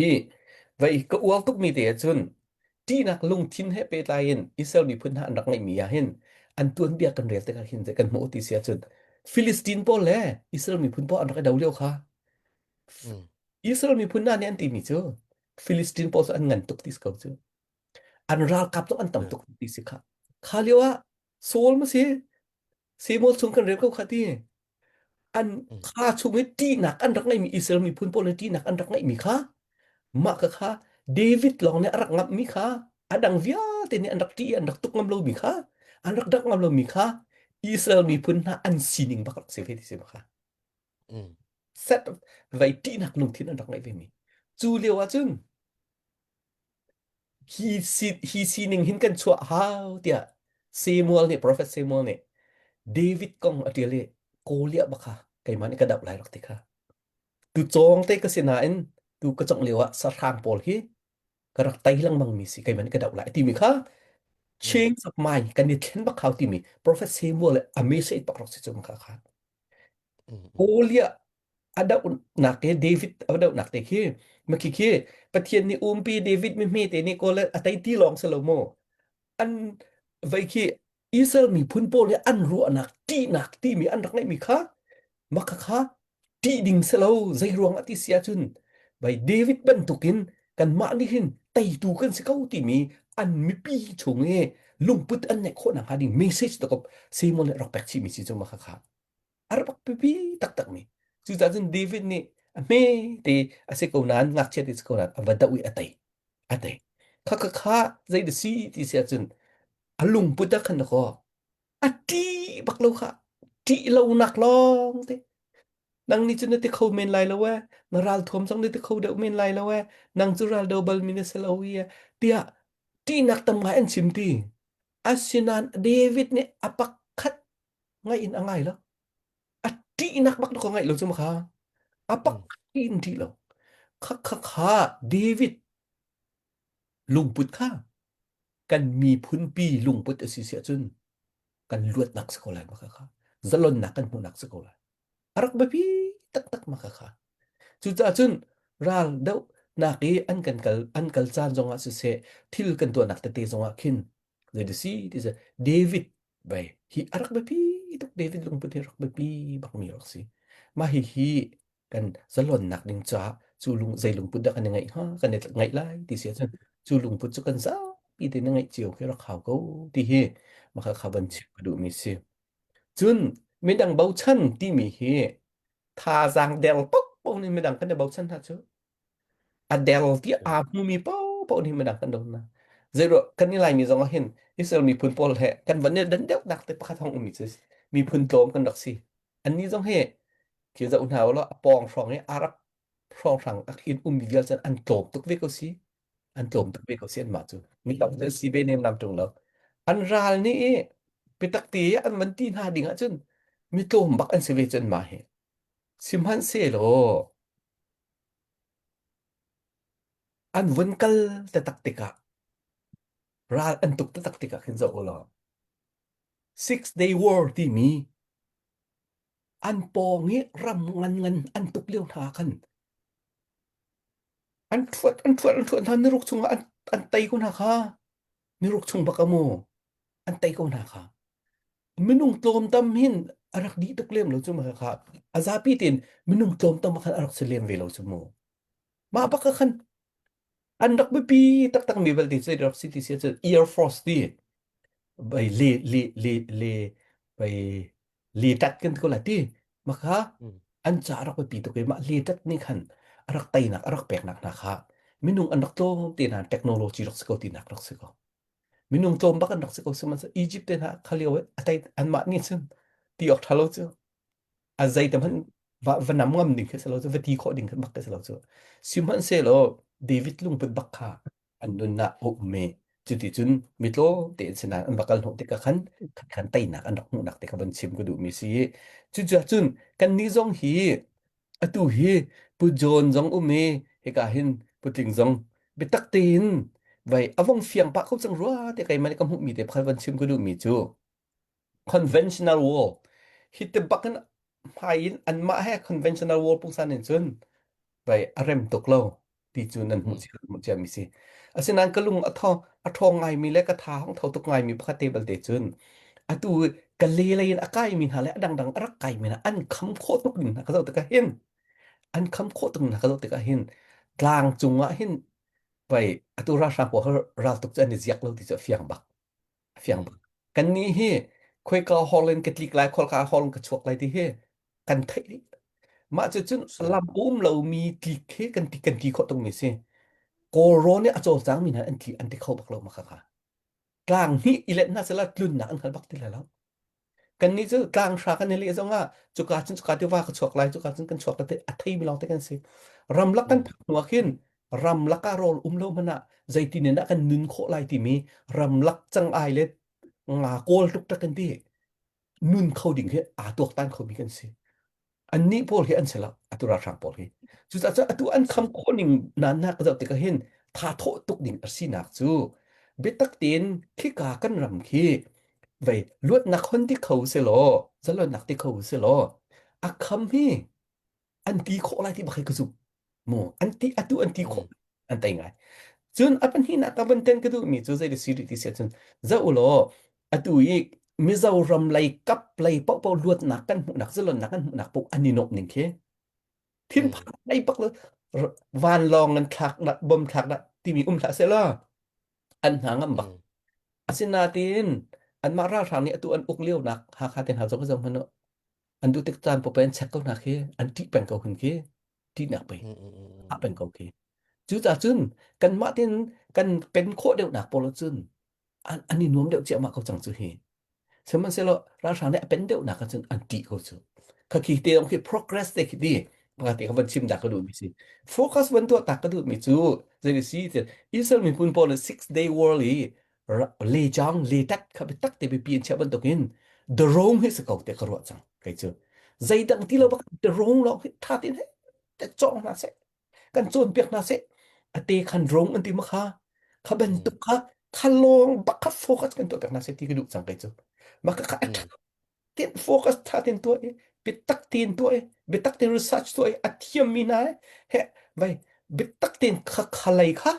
I vai ka uar tukmi te ahcun ṭihnak lungthin he pehtlai in Israel miphun hna an rak ngeihmi ah hin an tuanbia kan rel tikah hin kan hmuh ti si ahcun Philistine pawl le Israel miphun pawl an rak i do lio kha Mm. Israel miphun hna nih an timi cu Philistine pawl cu an ngan tuk ti si ko cu. An ralkap zong an tam tuk ti si kha. Kha lio ah Saul ma si Samuel chung kan rel ko kha ti an kha chung i ṭihnak an rak ngeihmi Israel miphun pawl nih ṭihnak an rak ngeihmi kha mah ka kha David lawng nih a rak ngamhmi kha a dang vialte nih an rak ṭih i an rak tuk ngam lomi kha an rak dak ngam lomi kha Israel miphun hna an sining bak rak si ve ti si ma kha set vei ṭihnak lungthin an rak ngeih ve mi cu lio ah cun Hi si hi sining hin kan chuah hau tiah Samuel nih Prophet Samuel nih David kong a ṭial i Goliath bak kha keimah nih ka doh lai rak ti kha. Tu cawng te ka si nain tu ka congh lio ah sahrang pawl hi ka rak tei lengmang mi si keimah nih ka doh lai timi kha change of mind kan i thlen bak hau timi Prophet Samuel le a message bak rak si cu kha kha. Goliath a dohnak te David a dohnak te khi makhi khi Pathian nih umpi David mi hme te nih kawl a tei ti lawng si lo mu an vei khi Israel miphun pawl nih an ruahnak ṭihnak timi an rak ngeihmi kha makha kha ṭih ding si lo zei ruang ah ti si ahcun bai David bantukin kanmah nih hin teitu kan si ko timi an mipi chung i lungput an neih khawh nakhnga ding message takop Simon nih rak pek chihmi si cu makha kha a rak biapi taktakmi. Cucaah cun David nih a hme te a si ko nain ngakchia te si ko nain a va doh i a tei. A tei. Kha kha kha zei da si ti si ahcun a lungput ah khan kaw a ṭih bak lo kha ṭih lonak lawng te nang nih cun na ti kho men lai lo e na ral thuam zong na ti kho deuh men lai lo e nang cu ral do bal mi na si lo i e tiah ṭihnak tam ngai an chim ti asinain David nih a pakhat ngaih in a ngai lo a ṭihnak bak ka ngaih lo cu kha a pak in ṭih lo kha kha kha David lungput kha kan miphunpi lungput a si siah cun kan luatnak si ko lai ma kha kha zalonnak kan hmuhnak si ko lai a rak biapi taktak ma kha kha cucaah cun ral dohnak i an kan kal an kal caan zongah siseh thil kan tuahnak tete zongah khin zei si ti David Vei hi a rak biapi tuk David lungput hi rak biapi bakmi rak si. Mah hi hi kan zalonnak ding caah cu lung zei lungput dah kan i ngeih hnga kan i ngeih lai ti si ahcun cu lungput cu kan zapi te na ngeih cio khi rak hau ko ti hi mah kha van chim ka duhmi si. Cun midang bochan timi hi thazaang der paohpaoh nih midang kan i bochan hna cu. A der ti aa hmumi paohpaoh nih midang kan do hna. Zeiruah kan i Laimi zong ah hin Israel miphun pawl he kan van i dan deuhnak te pakhat hong ummi cu miphun tlawm kan rak si. Annih zong hi khi zoh hna ulaw a pawng hrawng i Arab hrawnghrang a in ummi vial cun an tlawm tuk ve ko si. An tlawm tuk ve ko si anmah cu. Mi tam cu si ve nem nam ṭung lo. An ral nih i biatak te i an van ti hna ding ahcun mi tlawm bak an si ve cu anmah hi. Sihmanhsehlaw An vun kal taktak tikah ral an tuk taktak tikah khin zoh ulaw Six Day War timi an pawng i ram ngan ngan an tuk lio hna khan an ṭhuat an ṭhuat an ṭhuat hna niruk chungah an, an tei ko hna kha niruk chung bak a mu an tei ko hna kha minung tlawmtam hin a rak dih tuk lem lo cu ma kha a zapi tein minung tlawmtam khan a rak si lem ve lo cu mu mah bak khan an rak biapi taktak mi vialte cu rak si ti si cu Air Force ti bai le le le le bai le tat kan ko la ti. Maka an ca rak biapi tuk i mah letat nih khan a rak teinak a rak peknak hna kha minung an rak tlawm te nain technology rak si ko tinak rak si ko. Minung tlawm bak an rak si ko sihmanhsehlaw Egypt te hna kha lio a tei anmah nih cun ti awk ṭha lo cu a zei te hmanh va va nam ngam ding khi si lo cu va ti khawh ding khi bak khi si lo cu sihmanhsehlaw David lungput bak kha an nunnak a um i cuticun mitlawm tein sinain an va kal hnawh tikah khan khan teinak an rak hmuhnak te kha van chim ka duhmi si i cucaah cun kannih zong hi atu hi Pu John zong um i hika hin Pu Tling zong biatak tein vai a vong fiang pah ko cang rua te keimah nih ka hmuhmi te pakhat van chim ka duhmi cu conventional war hi te bak in hmai in anmah he conventional war pungsan in cun vai a rem tuk lo ti cu nan hmuh cia hmuh cia mi si asinain ka lung a tho a ṭhawng ngaimi le ka tha hong tho tuk ngaimi pakhat te balte cun atu ka le lei in a kaimi hna le a dangdang a rak kaimi hna an kham khawh tuk ding hna ka zoh tikah hin an kham khawh tuk hna ka zoh tikah hin tlang cungah hin vai atu ralhrang pawl kha ral tuk cu an i ziak lo ti cu a fiang bak a fiang bak kannih hi khoika hall in ka tlik lai kholka hall in ka chuak lai ti hi kan theih dih mah cu cun lam um lomi tlik khi kan ti kan ti khawh tukmi si Kawlrawn nih a cawlcangmi hna an tli an ti kho bak lo mah kha tlang hnih i let hna sela tlunnak an hngal bak ti lai lo Kannih cu tlanghra kan i leh zongah cuka cun cuka tiva ka chuak lai, cuka cun kan chuak lai ti a theimi lawng te kan si. Ramlak kan phak hnu ah khin ramlak ah rawl um lo hmanh ah zeitin in dah kan nun khawh lai timi ramlak cang-ai le nga kawl tuk tak kan ti. Nun kho ding hi aa tuaktan khomi kan si. Annih pawl hi an si lo, atu ralhrang pawl hi. Cucaah cun atu an kham khawh ning na na ka zoh tikah hin tha thawh tuk ding a sinak cu biatak tein khika kan ram khi vei luatnak hon ti kho si law zalonnak ti kho si law a kham hi an ti khawh lai ti bak hi ka zumh mu an ti atu an ti khawh an tei ngai cun a pahnihnak ka van ten ka duhmi cu zei si rih ti si ahcun zoh u law atu i Mizoram lei kap lei paohpaoh luatnak kan hmuhnak zalonnak kan hmuhnak paoh an i nuamh ning khi thinphang lei bak vanlawng an thlak nak bom thlak nak timi um hlah seh law an hna ngam bak asinain anmah ralhrang nih atu an uk lio nak Hakha te hna zong zong hmanh an duh tik caan paoh an check ko hna khi an ṭih peng ko hin khi ṭihnak pei a peng ko khi cucaah cun kanmah tin kan pen khawh deuhnak pawl cun an, an i nuam deuh ciahmah ko cang cu hi sihmanhsehlaw ralhrang nih a pen deuhnak ah cun an ṭih ko cu khakhi te dong khi progress te khi ti pakhat te kha van chim dah ka duhmi si focus van tuah tak ka duhmi cu zei si ti Israel miphun pawl nih six day war i le jang le tat kha biatak te biapi in chiah bantukin the Rome hi si ko te ka ruah cang kei cu zeidang ti lo bak the Rome lawng hi tha tin he te cawng hna seh kan cawnpiak hna seh ate khan rong an ti ma kha kha bantuk kha kha lawng bak kha focus kan tuah piak hna seh ti ka duh cang kei cu mah kha kha tin focus tha tin tuah i biatak tin tuah i biatak tin research tuah i a thiam mi hna he vai biatak tin kha kha lei kha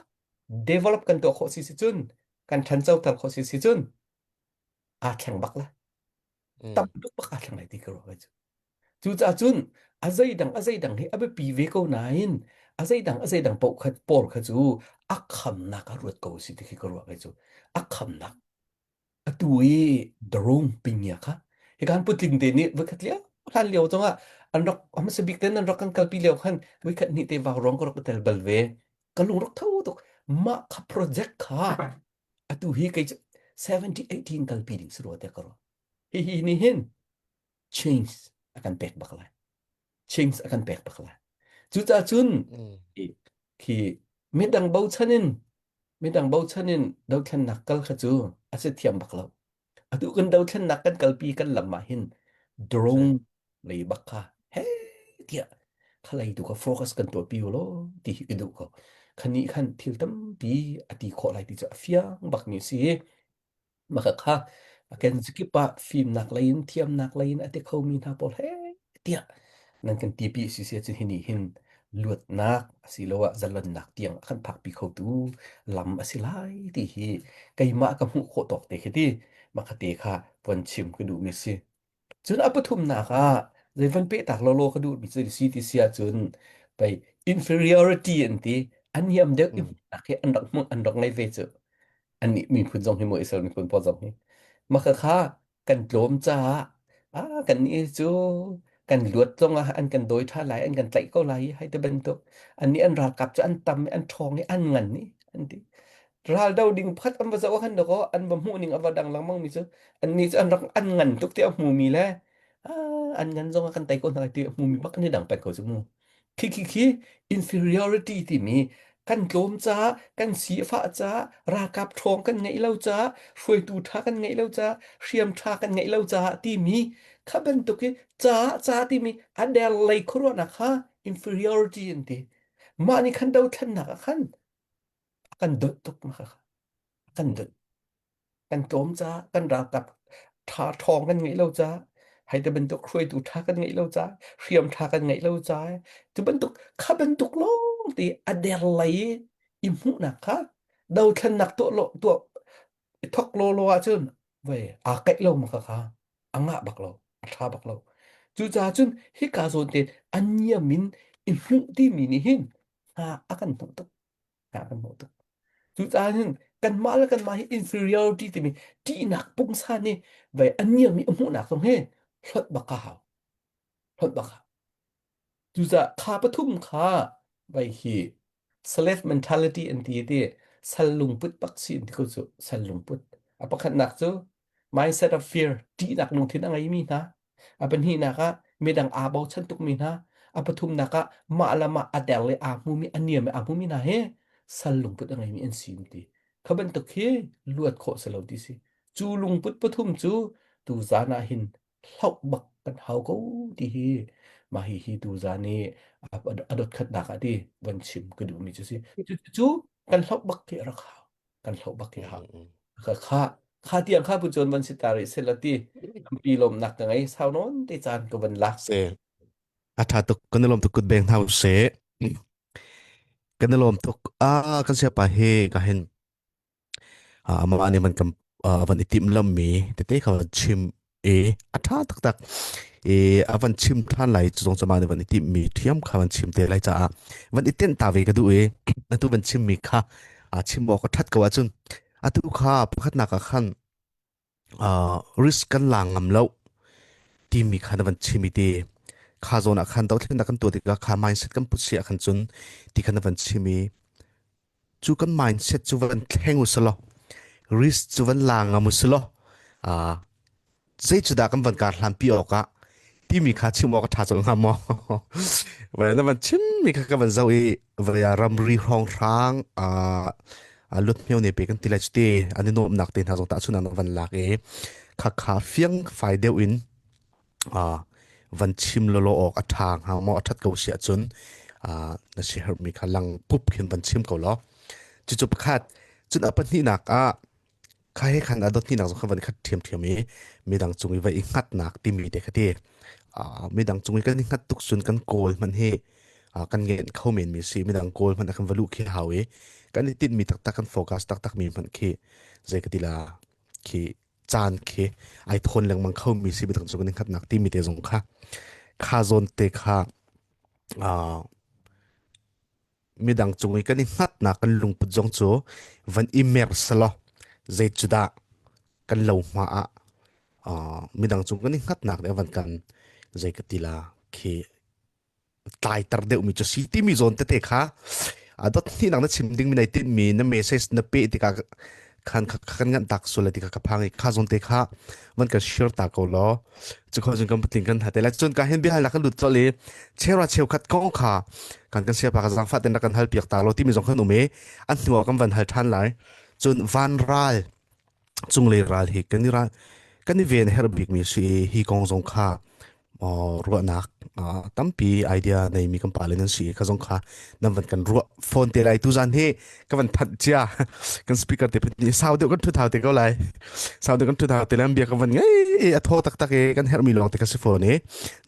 develop kan tuah khawh si si cun kan ṭhancho ter khawh si si cun aa thleng bak la tam tuk bak aa thleng lai ti ka ruah cu cucaah cun a zeidang a zeidang hi a biapi ve ko nain a zeidang a zeidang paoh kha pawl kha cu a khamnak a ruat ko si ti khi ka ruah kei cu a khamnak atu i drone pingya kha hikan putling te nih voikhat lio hlan lio zongah an rak hmasa bik ten an rak kan kalpi lio khan voikhat hnih te vau rong ka rak tel bal ve ka lung rak tho tuk mah kha project kha atu hi kei 70 18 kalpi ding si rua te ka ruah hi hi ni hin change a kan pek bak lai change a kan pek bak lai cucaah cun khi midang bochan in midang bochan in dothlennak kal kha cu a si thiam bak lo atu kan dothlennak kan kalpi kan lam ah hin drone lei bak kha he tiah khalei tu ka focus kan tuah pi lo ti hi ka duh ko khani khan thil tampi a ti khawh lai ti cu a fiang bak mi si Mah kha a kenzakip ah fimnak lei in thiamnak lei in a ti khomi hna pawl he tiah nan kan tipi si si ahcun hi nih hin luatnak asiloah zalonnak tiang a kan phakpi khotu lam a si lai ti hi keimah ka hmuh khawh tawk te khi ti mah kha te kha von chim ka duhmi si. Cun a pathumnak ah zei van pehtak lawlaw ka duhmi cu si ti si ahcun pei inferiority an ti an niam deuh i hmuhnak hi an rak hmuh an rak ngei ve cu annih miphun zong hi mu Israel miphun pawl zong hi mah kha kan tlawm caah ah kannih cu Kan luat zong ah an kan dawi ṭhan lai, an kan tlaih ko lai i hei ti bantuk. Annih an ralkap cu an tam i an ṭhawng i an ngan i an ti. Ral do ding pakhat an va zoh ah khan dakaw an va hmuh ning a va dang lengmang mi cu annih cu an rak an ngan tuk ti a hmumi le ah, an ngan zong ah kan tei ko hna lai ti a hmumi bak an i dang peng ko cu mu. Khi khi khi inferiority timi kan tlawm caah, kan sifah caah, ralkap ṭhawng kan ngeih lo caah, hruaitu ṭha kan ngeih lo caah, hriam ṭha kan ngeih lo caah timi kha bantuk i caah ca timi a der lei khuaruahnak kha inferiority an ti. Mah nih khan dothlennak ah khan a kan donh tuk mah kha a kan donh. Kan tlawm caah kan ralkap ṭha ṭhawng kan ngeih lo caah hei ti bantuk hruaitu ṭha kan ngeih lo caah hriam ṭha kan ngeih lo caah tu bantuk kha bantuk lawng ti a der lei i hmuhnak kha dothlennak tuah lo tuah i thok law law ahcun vei aa kaih lo ma kha kha a ngah bak lo a ṭha bak lo cucaah cun hika zawn te a niam in i hmuh timi nih hin hna a kan hnawh tuk hna kan hmuh tuk. Cucaah hin kanmah le kanmah hi inferiority timi ṭihnak pungsan nih vei a niam i a hmuhnak zong hi hlonh bak ka hau. Hlonh bak hau. Cucaah kha pathum kha vei hi slave mentality an ti ti sal lungput bak si an ti ko cu sal lungput. A pakhatnak cu mindset of fear ṭihnak lungthin a ngeimi hna A pahnihnak ah midang aa bochan tukmi hna, a pathumnak ah mah le mah a der le aa hmumi, a niam i aa hmumi hna hi sal lungput a ngeimi an si an ti. Kha bantuk hi luat khawh si lo ti si. Cu lungput pathum cu tu zan ah hin hloh bak kan hau ko ti hi mah hi hi tu zan i a dot khatnak ah ti van chim ka duhmi cu si. Cu kan hloh bak khi a rak hau. Kan hloh bak khi hau. Kha kha kha tiang kha pu cun van si ta rih sela ti tampi lawmnak ka ngei sau nawn te caan ka van lak. Se a tha tuk kan i lawm tuk kut beng hna se kan i lawm tuk a kan sia pa he ka hin amah nih man kan van i timh lammi tete kha van chim i a ṭha taktak i a van chim ṭhan lai cu zong cu mah nih van i timhmi ṭhiam kha van chim te lai caah van i tenh ta ve ka duh i atu van chimmi kha a chim awk a ṭhat ko ahcun atu kha pakhatnak ah khan risk kan la ngam lo timi kha na van chim i ti kha zawn ah khan dothlennak kan tuah tikah kha mindset kan put si ah khan cun ti kha na van chim i cu kan mindset cu van thleng u selaw risk cu van la ngam u selaw uh, zei cu dah kan van kar hlan pi awk ah timi kha chim awk a ṭha colh hnga maw vai na van chim mi kha ka van zoh i vai ramri hrawng hrang uh, lut hmeo ne pe kan ti lai cu te an i nuamnak te hna zong ta chun an van lak i kha kha fiang fai deuh in uh, van chim lolo awk a ṭha hnga maw a ṭhat ko si ahcun uh, na si herhmi kha lang pup khin van chim ko law cucu pakhat cun a pahnihnak ah kha he khan a dot hnih zong kha van khat ṭhiamṭhiam i midang cung i va i hngatnak timi te kha ti uh, midang cung i kan i hngat tuk cun kan kawl hmanh hi uh, kan ngen kho men mi si midang kawl hmanh kan va luh khi hau i kan i tinhmi taktak kan focus taktak mi hmanh khi zei ka ti la khi caan khi ai thawn lengmang kho mi si midang cung kan i hngatnak timi te zong kha kha zawn te kha uh, midang cung i kan i hngatnak kan lungput zong cu van i mer selaw zei cu dah kan lo hma ah uh, midang cung kan i hngatnak nih van kan zei ka ti la khi tlaiter deuhmi cu si timi zawn tete kha a dot hnih nak na chim ding mi nai tinhmi na message na pe tikah khan kan nganh tak sul ti ka phang i kha zawn te kha van kan share ta ko law cu kho cun kan patling kan hate la cun ka hin bihal nak kan lut chol i chera cheukhat kong kha kan kan siapa ka zangfa ten kan hal piak ta lo timi zong kan um i an hnu ah kan van hal than lai cun van ral cunglei ral hi kan i ral kan i ven herh bikmi si i hi kong zong kha ruahnak tampi idea neimi kan pale nan si kha zong kha nan van kan ruah phone te lai tu zan hi ka van thanh cia kan speaker te ni sau deuh kan thu thau te ko lai sau deuh kan thu thau te lai bia ka van ngei a tho tak tak e kan herh mi lawng te ka si phone e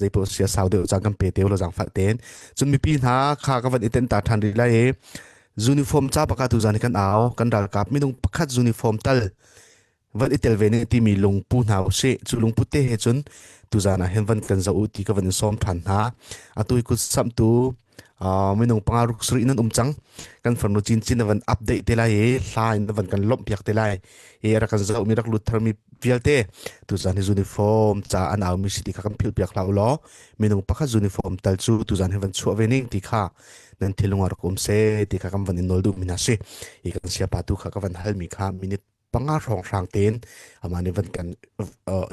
zei po sia sau deuh cang kan pe te lo jang fat ten cun mipi hna kha ka van iten ta than ri lai e uniform cha baka tu zan hi kan au kan ralkap minung pakhat uniform tal. Van i tel ve ning timi lungpu hna usih. Cu lungpu te he cun tuzan ah hin van kan zoh u ti ka van in sawm ṭhan hna. Atu i kut samhtu minung panga ruk sarih nan um cang. Kan farnu cincin na van update te lai i hla in na van kan lawmh piak te lai. Hi rak kan zohmi rak lut tharmi vialte tuzan hi uniform ca an aumi si ti kha kan philh piak hlah u law minung pakhat uniform tal cu tuzan hi van chuah ve ning ti kha nan thinlung ah rak um seh ti kha kan van in nawl duhmi hna si. Hi kan siapa tu kha ka van halmi kha minute panga hrawnghrang tein amah nih van kan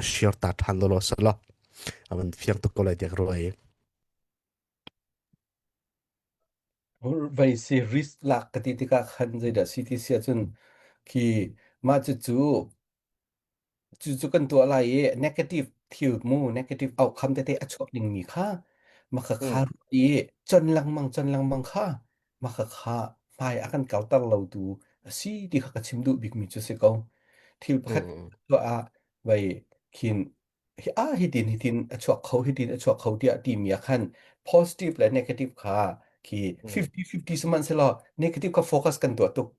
share ta ṭhan lawlaw selaw a van fiang tuk ko lai tiah ka ruah i. Vei si risk lak ka ti tikah khan zeidah si ti si ahcun khi mah cucu cucu kan tuah lai i negative thil mu negative outcome tete a chuak dingmi kha maka kha Mm. i chon lengmang chon lengmang kha maka kha hmai a kan kauter lo tu a si ti kha ka chim duh bikmi cu si ko. Thil pakhat Mm. tuah ah vei khin hi a hitin hitin a chuak kho hitin a chuak kho tiah timi ah khan positive le negative kha khi Mm. 50-50 sihmanhsehlaw negative kha focus kan tuah tuk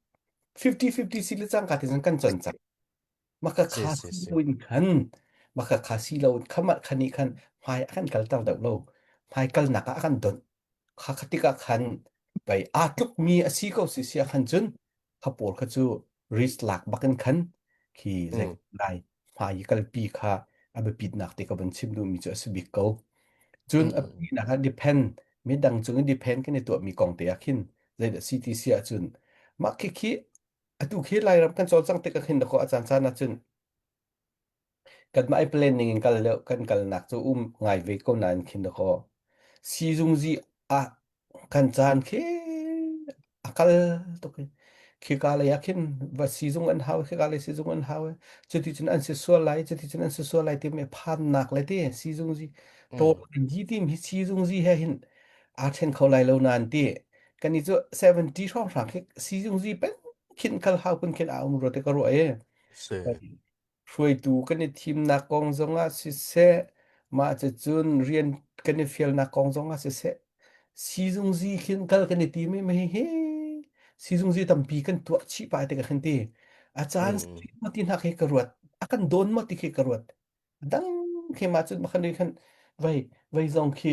50-50 si le cangka ti cun kan con cang maka Si kha si si si. loin khan maka kha si lo khamat khani khan hmai a kan kalter deuh lo hmai kalnak ah a kan donh kha kha tikah khan pei aa tlukmi a si ko si sia khan cun kha pawl kha cu risk lak bakin khan khi zei Mm. lai hmai i kalpi kha a biapitnak te ka van chim duhmi cu a si bik ko. Cun Mm. a Mm. pinak ah depend midang cung in depend kan i tuahmi kong te ah khin zeidah CTC ahcun mah khi khi atu khi Lairam kan cawlcangh tik ah khin dakaw a caan caan ahcun kanmah i plan ning in kal lio kan kalnak cu um ngai ve ko nain khin dakaw sizungzi ah kan caan khi a kal tuk i khika lei ah khin va sizung an hau khika lei sizung an hau cuti cun an si sual lai cuti cun an si sual lai timi phannak le ti sizungzi Mm. to gi tim hi sizungzi he hin aa then kho lai lo nain ti kan i cu 70 hrawng hrang khi sizungzi pen khin kal hau kun khin a um ro te ka ruah e Si. Hruaitu kan i thimnak kong zongah siseh, mah cucun rian kan i fialnak kong zongah siseh, sizungzi khin kal kan i tim i hihi sizungzi tampi kan tuah chih pai te ka khin ti. A caan Mm. ma ti hna khi ka ruat. A kan dawn ma ti khi ka ruat. Dang khi ma cun makhan khan vei vei zong khi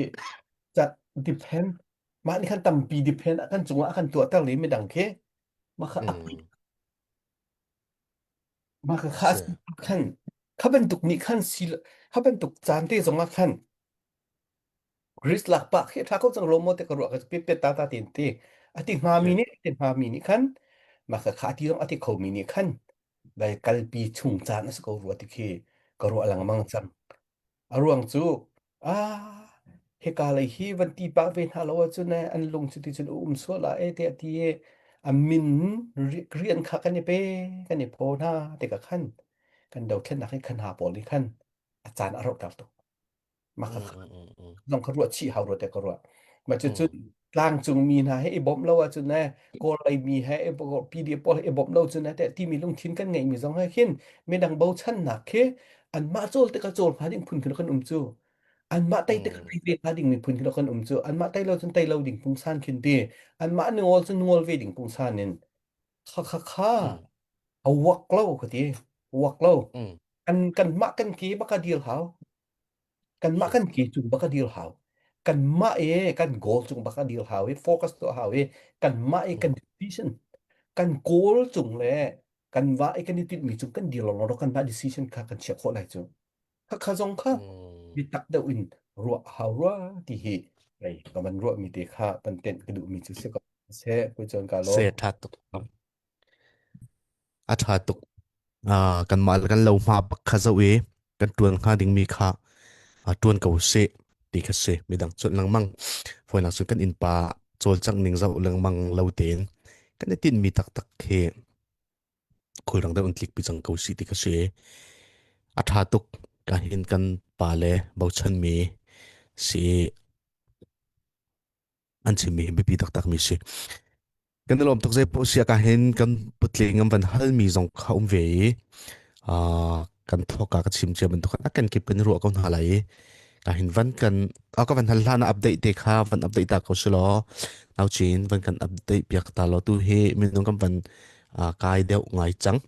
ca depend mah nih khan tampi depend a kan cungah a kan tuahter le midang khi mah kha a Mm. Mah kha kha Si. khan kha bantuk nih khan si kha bantuk caan te zong ah khan Greece lak pah khi tha ko cang lo maw te ka ruah ka pet pet ta ta tin ti ati hnga mi Si. nih ati hnga mi nih khan mah kha kha ati zong ati kho mi nih khan vai kalpi chung caan a si ko rua ti khi ka ruah lengmang cang A ruang cu ah hika lei hi van ti pah ve hna lo ahcun eh, an lung cu ti cun a um sual ah eh tiah ti i a min rian kha kan i pe kan i phaw hna tikah khan kan dothlennak hi khan ha pawl nih khan a caan a rauhter tuk. Mah Mm. kha Mm. Mm. Mm. zong kha ruah chih hau rua te ka ruah. Mah cucu Mm. tlangcung mi hna he i bawmh lo ahcun eh Kawl lei mi he i PDF pawl he i bawmh lo cun eh teh timi lungthin kan ngeihmi zong he khin midang bochannak khi anmah cawl tikah cawl hnga ding phun khin kan um cu. Anmah tei tikah Mm. tei ve hnga ding miphun khin kan um cu. Anmah tei lo cun tei lo ding pungsan khin ti. Anmah ni ngol cun ngol ve ding pungsan in. Kha kha kha Mm. a wak lo ka ti. Wak lo. Mm. Kan kanmah kan ke baka dir hau. Kanmah Si. kan ke cung bak a dir hau. Kanmah i kan goal cung bak a dir hau i focus tuah hau i kanmah i kan Mm. decision kan goal cung le kan va i kan i tinhmi cung kan dir lawng lawng kanmah decision kha kan chiah khawh lai cu. Kha kha zong kha Mm. biatak deuh in ruah hau rua ti hi ei ka van ruahmi te kha van tenh ka duhmi cu si ko. Seh, pui cawn ka Se lawm. ṭha tuk. A ṭha tuk. Kanmah le kan lohma bak kha zoh i kan ṭuan hnga dingmi kha ṭuan ko sih ti kha si. Midang cuanh lengmang. Fawinak cun kan innpa cawlcangh ning zoh lengmang lo tein kan i tinhmi taktak hi khulrang deuh in tlikpi cang ko sih ti kha si. A ṭha tuk. Ka hin kan pale bochanmi si an chimmi hi biapi taktakmi si. Kan i lawm tuk zei poh si ah hin kan putling an van halmi zong kha um ve i kan thawk ka chim cia bantuk a kan kip kan i ruah ko hna lai i ka hin van kan a ka van hal hlan ah update te kha van update ta ko si law nau chin van kan update piak ta law tu hi minung kan van kai deuh ngai cang.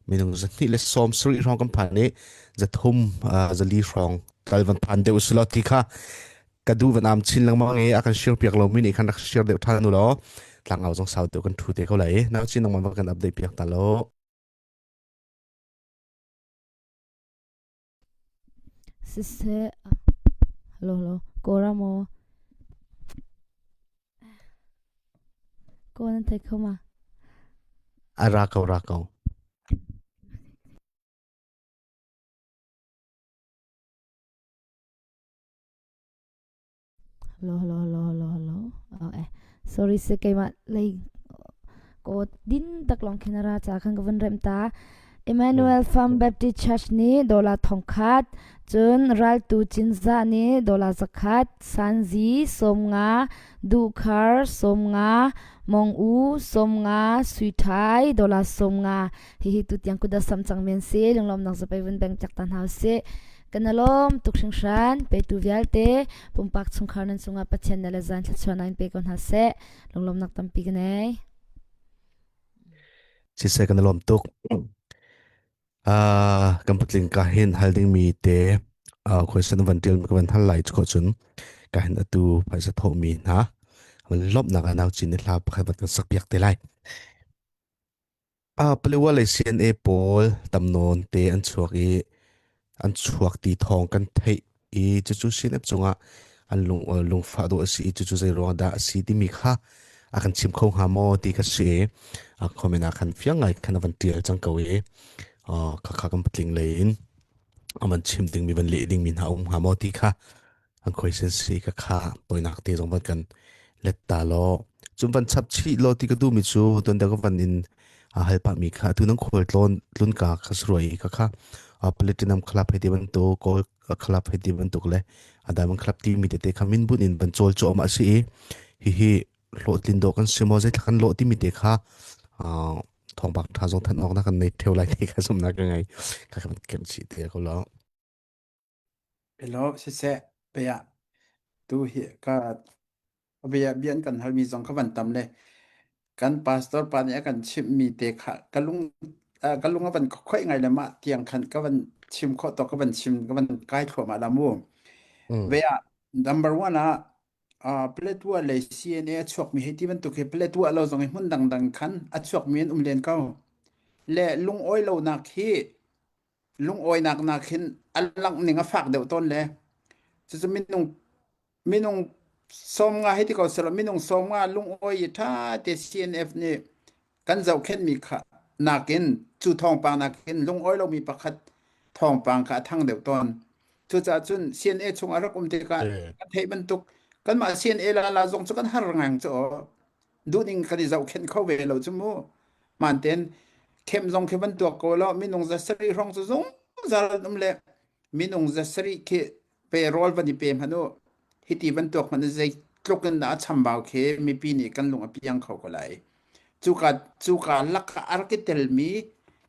Minung zahnih le sawm sarih hrawng kan phan i zathum zali hrawng tal van phan deuh usih law ti kha ka duh van am chin lengmang i a kan share piak lomi nih khan rak share deuh ṭhan u law tlangau zong sau deuh kan ṭhu te ko lai i nau chin nangmah va kan update piak ta lo. Siseh, hello hello, Kawlram maw? Kaw nan thei kho ma? A ra ko ra ko. Hello, hello, hello, hello, hello. Oh, eh. Sorry se keimah lei ko din tak long khin ra cha khan ka vun rem ta. Emmanuel Farm Baptist Church nih dollar thongkhat, cun raltu Cinzah nih dollar zakhat, Sanzi 50, Duhkhar 50, Mong U 50, Suithai dollar 50. Hihi tu tiang kuda sam cang men si lunglawmnak zapai vun beng chak ta hna usih. Kan alawm tuk hringhran petu vialte pumpak chungkhar nan cungah Pathian na le zan thluachuahnak in pe ko hna seh. Lunglawmnak tampi ka nei. Siseh kan lawm tuk. Uh, kan patling ka hin hal ding mi te uh, question van tial ka van hal lai chu cun ka hin atu phaisa tho mi hna van lop nak anau chin ni hla pakhat van kan sak piak te lai. Ah, Palewa lei CNA pawl tamnawn te an chuak i an chuak ti thawng kan theih i cucu CNF cungah an lung lungfah dawh a si i cucu zei ruang dah a si timi kha a kan chim kho hnga maw ti kha si i a comment ah khan fiang ngai khan a van tial cang ko i khakha kan patling lei in a van chim dingmi van leh dingmi hna um hnga maw ti kha an question si ka kha toinak te zong van kan let ta law cun van chap chih law ti ka duhmi cu tuan deuh ka van in a hal pah mi kha tu nang khual tlawn tlun ka kha suruai ka kha platinum club hei ti bantuk gold club hei ti bantuk le a diamond club ti mi tete kha min bun in van chawl chu ama si i hi hi hlawhtlin dawh kan si maw zeitlak kan lawh timi te kha thawngpak tha zong than awk na kan nei theu lai te kha sumna ka ngai ka kan kem chi te ko lo Hello, siseh, bia tu hi ka bia bian kan halmi zong kha van tam le kan pastor pa nih a kan chimhmi te kha ka lung ka lung a van khoih ngai le mah tiang khan ka van chim khawh tawk ka van chim ka van kai thluahmah la mu. Bia number one ah uh, Paletwa le CNA a chuakmi hei ti bantuk hi Paletwa lo zong hi hmun dangdang khan a chuakmi an um len ko. Le lungawi lonak hi lungawinak nak hin a langh ning a fak deuh tawn le cucu minung minung 50 hei ti ko selaw minung 50 lungawi i ṭha te CNF nih kan zohkhenhmi kha nakin cu thawngpang nakin lungawi lomi pakhat thawngpang kha a thang deuh tawn. Cucaah cun CNA chung a rak um tikah kan theih bantuk kanmah CNA la la zong cu kan har ngang cu aw. Duhning kan i zohkhenh kho ve lo cu mu. Hmanten khem zong khi van tuak ko law minung za sarih hrawng cu zungzal an um le minung za sarih khi pe rawl van i pe hmanh u hiti van tuak hmanh zeitluk in dah a chambau khi mipi nih kan lung a piang kho ko lai. Cuka cuka lak ah a rak i telmi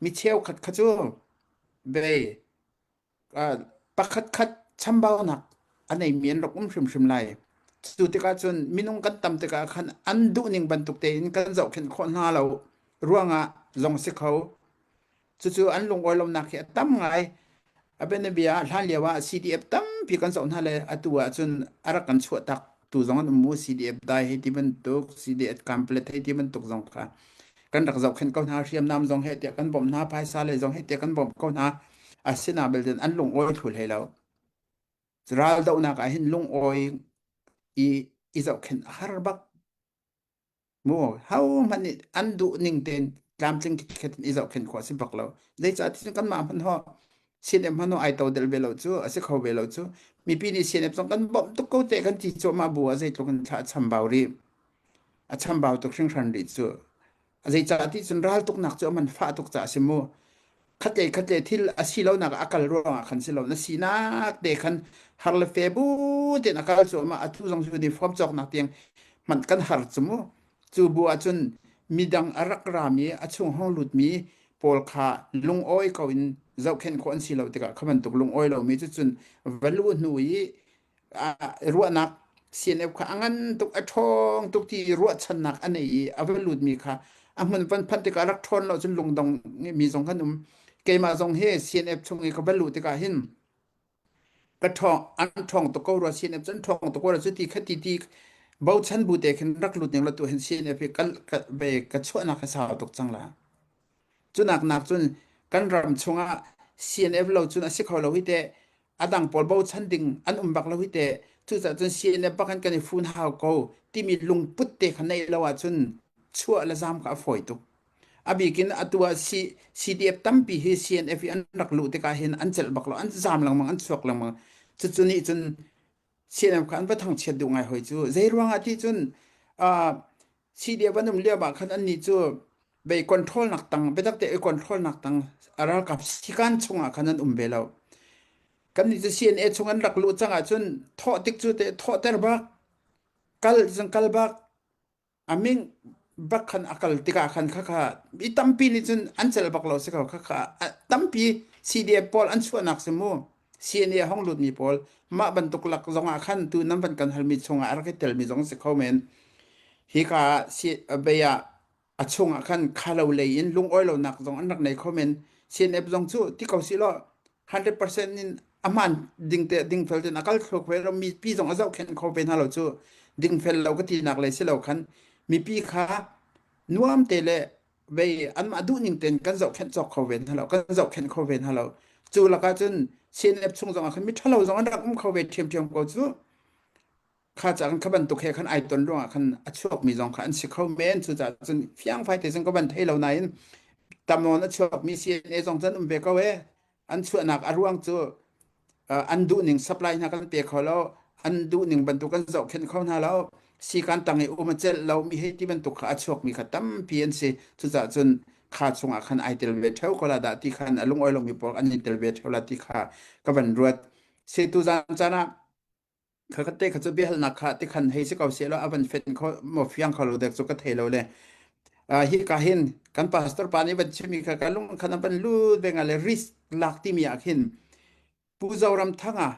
mi cheukhat kha cu bei pakhatkhat chambaunak a neimi an rak um hrimhrim lai. Cu tikah cun minung kan tam tikah khan an duhning bantuk tein kan zohkhenh khawh hna lo ruangah zong si kho. Cucu an lungawi lonak hi a tam ngai. A bianabia ah hlan lio ah CDF tampi kan zoh hna le atu ah cun a rak kan chuah tak tu zong an um mu CDF dai hei ti bantuk CDF complet hei ti bantuk zong kha kan rak zohkhenh ko hna hriamnam zong he tiah kan bawmh hna phaisa le zong he tiah kan bawmh ko hna asina belte an lungawi thlu hlei lo ral dohnak ah hin lungawi i i zohkhenh a har bak mu ho hmanh nih an duh ning tein tlamtling khat in i zohkhenh khawh a si bak lo zeicah ti kanmah hmanh ho CNF hmanh ho ai to del ve lo cu a si kho ve lo cu mipi nih CNF zong kan bawmh tuk ko te kan ti cuahmah bu ah zeitluk in thla a chambau rih a chambau tuk hringhran rih cu zeicah ti cun ral tuknak cu a man fah tuk caah a si mu khatle khatle thil a si lonak a kal ruangah khan si lo na sinak te khan har le fe bu tein a kal cuahmah atu zong cu uniform cawknak tiang hmanh kan har cu mu cu bu ahcun midang a rak rami a chung hong lutmi pawl kha lungawi ko in zohkhenh khawh an si lo tikah kha bantuk lungawi lomi cu cun va luh hnu i ruahnak CNF kha a ngan tuk a ṭhawng tuk ti ruahchannak a nei i a va lutmi kha A hmun van phanh tikah rak ṭhawn lo cun lungdong mi zong kan um. Keimah zong hi CNF chung i ka va luh tikah hin ka ṭhawng an ṭhawng tuk ko rua CNF cu an ṭhawng tuk ko rua cuti khati ti bochan bu te khin rak lut ning la tu hin CNF hi kal ka ve ka chuahnak hi sau tuk cang la. Cunak nak cun kan ram chungah CNF lo cun a si kho lo hi teh a dang pawl bochan ding an um bak lo hi teh cucaah cun CNF bak in kan i fun hau ko timi lungput te kha neih lo ahcun chuah le zam kha a fawi tuk. A bik in atu ah C CDF tampi hi CNF i an rak luh tikah hin an celh bak lo an zam lengmang an chuak lengmang cucu nih cun CNF kha an va thangchiat duh ngai hoi cu zei ruangah ti cun uh, CDF an um lio ah khan annih cu bei control nak tang biatak te i control nak tang ralkap sikan chungah khan an um ve lo kan nih cu CNA chung an rak luh cang ahcun thawh tik cu te thawhter bak kal zong kal bak a ming bak khan a kal tikah khan khakha mi tampi nih cun an celh bak lo si ko khakha tampi CDF pawl an chuahnak si mu CNA hong lutmi pawl mah bantuk lak zongah khan tu nan van kan halmi chungah a rak i telmi zong si kho men hika bei ah a chungah khan khalo lei in lungawi lonak zong an rak nei kho men CNF zong cu ti ko si law 100% in a hmaan ding te dingfel tein a kal thluk ve lo mipi zong a zohkhenh kho ve hna lo cu dingfel lo ka tinak le si lo khan mipi kha nuam te le vei anmah duhning tein kan zohkhenh cawk kho ve hna lo kan zohkhenh kho ve hna lo cu lakah cun CNF chung zong ah khan mi ṭhalo zong an rak um kho ve ṭhiamṭhiam ko cu kha caan kha bantuk he khan ai ton ruangah khan a chuakmi zong kha an si kho men cucaah cun fiangfai te cun ka van thei lo nain tamon a chuakmi CNA zong cun um ve ko e an chuahnak a ruang cu an duhning supply hna kan pe kho lo an duhning bantuk kan zohkhenh kho hna lo sikan tang i um a celh lo mi hei ti bantuk kha a chuakmi kha tampi an si cucaah cun kha chungah khan ai tel ve theo ko la dah ti khan a lungawi lomi pawl an i tel ve theo la ti kha ka van ruat se tu zan caan ah Kha te kha cu biahalnak kha tikhan hei si ko seh law a van fen kho maw fiang kho lo dek cu ka thei lo le hi ka hin kan pastor pa nih van chimmi kha ka lung khan a van lut ve nga le risk lak timi ah khin Pu Zoram Thanga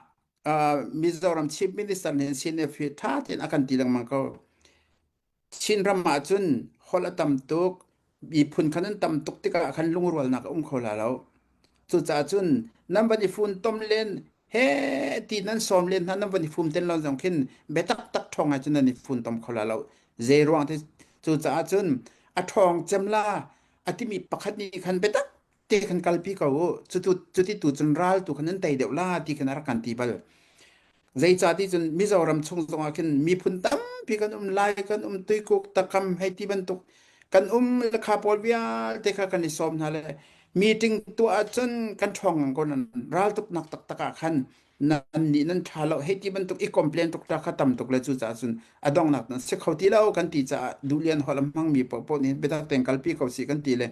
Mizoram Chief Minister nih CNF hi tha tein a kan ti lengmang ko. Chinram ahcun holh a tam tuk, miphun khan an tam tuk tikah khan lungrualnak a um kho la lo. Cucaah cun nan van i funtom len he ti nan sawm len hna nan van i fum ten lo zong khin biatak tak ṭhawng ah cun nan i funtom kho la lo. Zei ruang ti cucaah cun a ṭhawng cem la a timi pakhat nih khan biatak te khan kalpi ko u. Cutu cuti tu cun ral tu khan nan tei deuh la ti khan a rak kan ti bal. Zeicahti cun Mizoram chung zongah khin miphun tampi kan um Lai kan um Tuikuk Takam hei ti bantuk kan um le kha pawl vialte kha kan i sawm hna le meeting tuah ahcun kan ṭhawng ngang ko nan raltuknak taktak ah khan nan nih nan ṭha lo hei ti bantuk i complain tuk ta kha tam tuk le cucaah cun a donghnak nan si kho ti lo kan ti caah duhlian holh a hmangmi paohpaoh nih biatak tein kalpi ko si kan ti le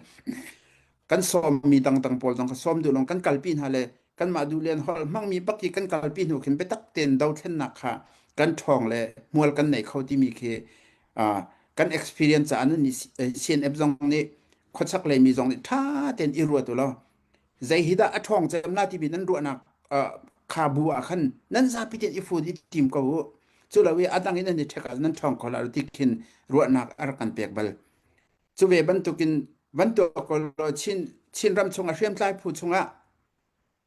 kan sawmmi dangdang pawl zong kha sawm duh lo kan kalpi hna le kanmah duhlian holh hmangmi bak i kan kalpi hnu khin biatak tein dothlennak kha kan ṭhawng le hmual kan nei kho timi khi kan experience caah nan CNF zong nih khuachak lei mi zong nih ṭha tein i ruat u law zei hi dah a ṭhawng cem la timi nan ruahnak kha bu ah khan nan zapi tein i fun i tim ko u cu lo i a dang in nan i ṭhek ah nan ṭhawng kho la ti khin ruahnak a rak kan pek bal Cu ve bantukin van tuah ko law Chin Chinram chungah hriamtlai phu chungah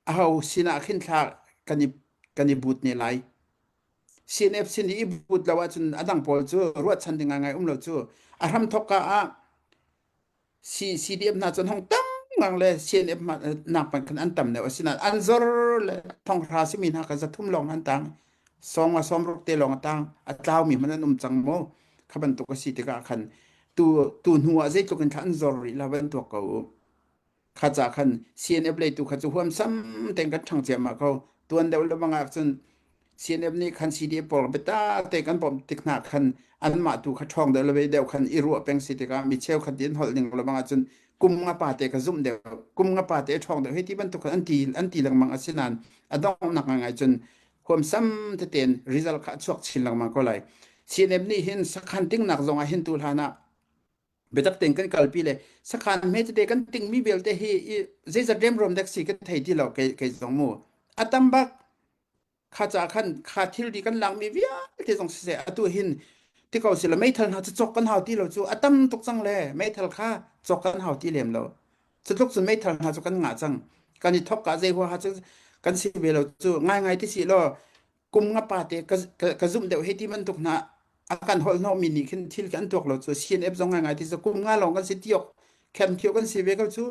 aho sinah khin thla kan i kan i but ne lai. CNF sin i but lo ahcun a dang pawl cu ruahchan ding ngai um lo cu a hramthok ka ah C CDF hna cun hong tam ngang le CNF nak pan khan an tam deuh asinain an zor le thonghra simi hna kha zathum lawng an tang sawng a sawmruk te lawng a tang a tlaumi hmanh an um cang maw kha bantuk a si tikah khan tu tu hnu ah zeitluk in thla an zor rih la van tuak ko u kha ca khan CNF lei tu kha cu huamsam tein kan ṭhang ciammah ko tuan deuh le bangah cun CNF nih khan CDF pawl biata te kan bawmh tik hna khan anmah tu kha ṭhawng deuh le vei deuh khan i ruah peng si tikah mi cheukhat in holh ning le bangah cun kum nga pa te ka zumh deuh kum nga pa te ṭhawng deuh hei ti bantuk khan an ti an ti lengmang asinain a donghnak ngai cun huamsam tein result kha a chuak chin lengmang ko lai CNF nih hin sakhan tingnak zong ah hin tu hlan ah biatak tein kan kalpi le sakhan hme tete kan tingmi vialte hi zeizat remruam dek si kan thei ti lo kei kei zong mu a tam bak kha ca khan kha thilri kan lakmi vialte zong siseh atu hin. Ti ko sila meithal hna cu cawk kan hau ti lo cu a tam tuk cang le meithal kha cawk kan hau ti lem lo. Cu tluk cun meithal hna cu kan ngah cang. Kan i thok ka zei huaha cu kan si ve lo cu ngaingai ti si law kum nga pa te ka, ka, ka zumh deuh hei ti bantuk hna a kan holh hnawhmi nih khin thil kan tuak lo cu CNF zong ngaingai ti cu kum nga lawng kan si tiok khem thio kan si ve ko cu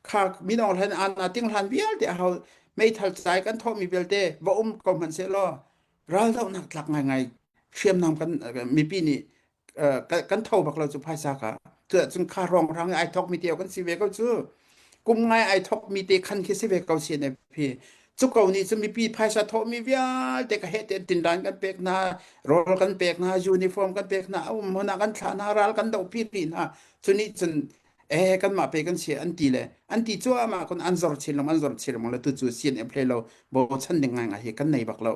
kha minong hlan ana ting hlan vialte a hau meithal chai kan thawhmi vialte va um ko hmanh seh law raldohnak tlak ngaingai hriamnam kan mipi nih kan tho bak lo cu phaisa ka cu cun kha rong rang ai thok mi te kan si ve ko cu kum ngai ai thok mi te khan khi si ve ko si ne phi cu ko nih cu mipi phaisa thawh mi vialte ka he te tindan kan pek na rol kan pek na uniform kan pek na um hona kan thla na ral kan do pi ri na cu nih cun eh kan mah pe kan si an ti le an ti cu ama kon an zor chin long an zor chin long le tu cu sian e phle lo bo chan ding ngai ngai hi kan nei bak lo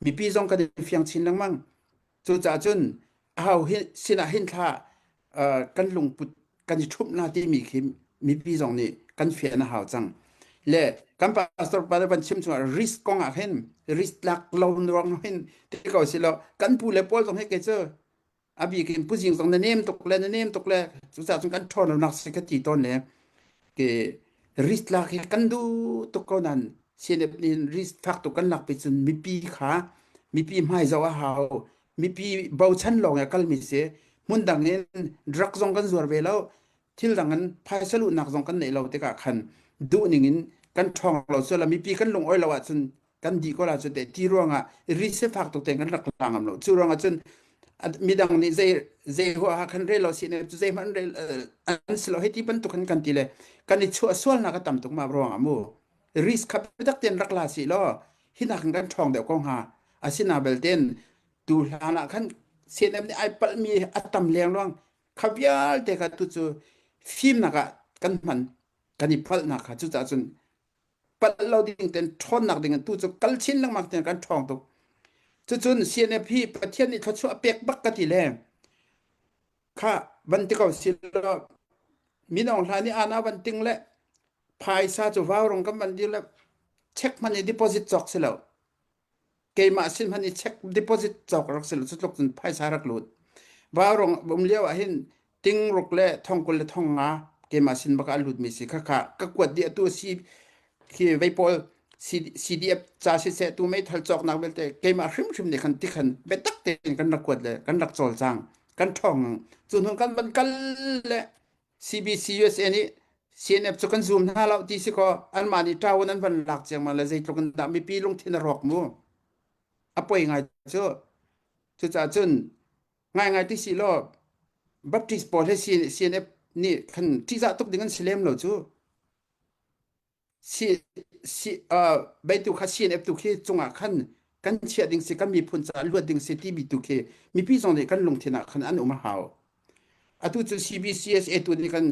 mipi zong kan i fiang chin lengmang Cucaah cun aho hi sinah hin thla kan lungput kan i ṭhumh na timi khi mipi zong nih kan fian a hau cang. Le kan pastor pa van chim chungah risk kong ah hin risk lak lo ruang hin ti ko si lo kan pu le pawl zong hi kei cu a bik in pu zing zong na nem tuk le na nem tuk le cucaah cun kan ṭhawn lo nak si ka ti tawn le ke risk lak hi kan duh tuk ko nan CNF nih risk fak tuk kan lak pi cun mipi kha mipi hmai zoh a hau mipi bochan lawng i a kalmi si hmun dang in drug zong kan zuar ve lo thil dang in phaisa luhnak zong kan neih lo tikah khan duh ning in kan ṭhawng lo sual mipi kan lung oi lo ahcun kan dih ko la cu te ti ruangah ri sifak tuk ten kan rak la ngam lo cu ruangah cun midang nih zei zei huaha khan rel lo si ne cu zei hmanh rel an si lo hei ti bantuk khan kan ti le kan i chuah sualnak a tam tuk ma ruangah mu risk kha biatak ten rak la si law hinak kan ṭhawng deuh ko hnga asina belten tu hlan ah khan CNM nih ai palhmi a tam leng luang kha vialte kha tu cu fimnak ah kan hman kan i palhnak kha cucaah cun palh lo ding ten ṭhawnnak ding tu cu kal chin lengmang ten kan ṭhawng tuk cucun CNF hi Pathian nih thluachuah pek bak ka ti le kha van ti ko si lo minong hla nih ana van ting le phaisa cu vaurong kan van dir le check hman i deposit cawk si lo keimah sin hmanh i check deposit cawk rak si lo cu tluk cun phaisa rak lut vaurong um lio ah hin tingruk le thongkul le thongnga keimah sin bak ah lut mi si khakha ka kuat dih atu si khi vei pawl CDF ca siseh tu meithal cawknak vialte keimah hrimhrim nih khan tikhan biatak tein kan rak kuat le kan rak cawlcang kan ṭhawng cu hnu kan van kal le CBC USA nih CNF cu kan zum hna lo ti si kaw anmah nih ṭaun an van lak ciangmang le zeitluk in dah mipi lungthin a rawk mu a poi ngai cu cucaah cun ngaingai ti si law Baptist pawl he CNF nih khan ṭihzah tuk ding an si lem lo cu si si uh, beitu kha CNF tu khi cungah khan kan chiah ding si kan miphun caah luat ding si timi tu khi mipi zong nih kan lungthin ah khan an um a hau atu cu CBCSA tu nih kan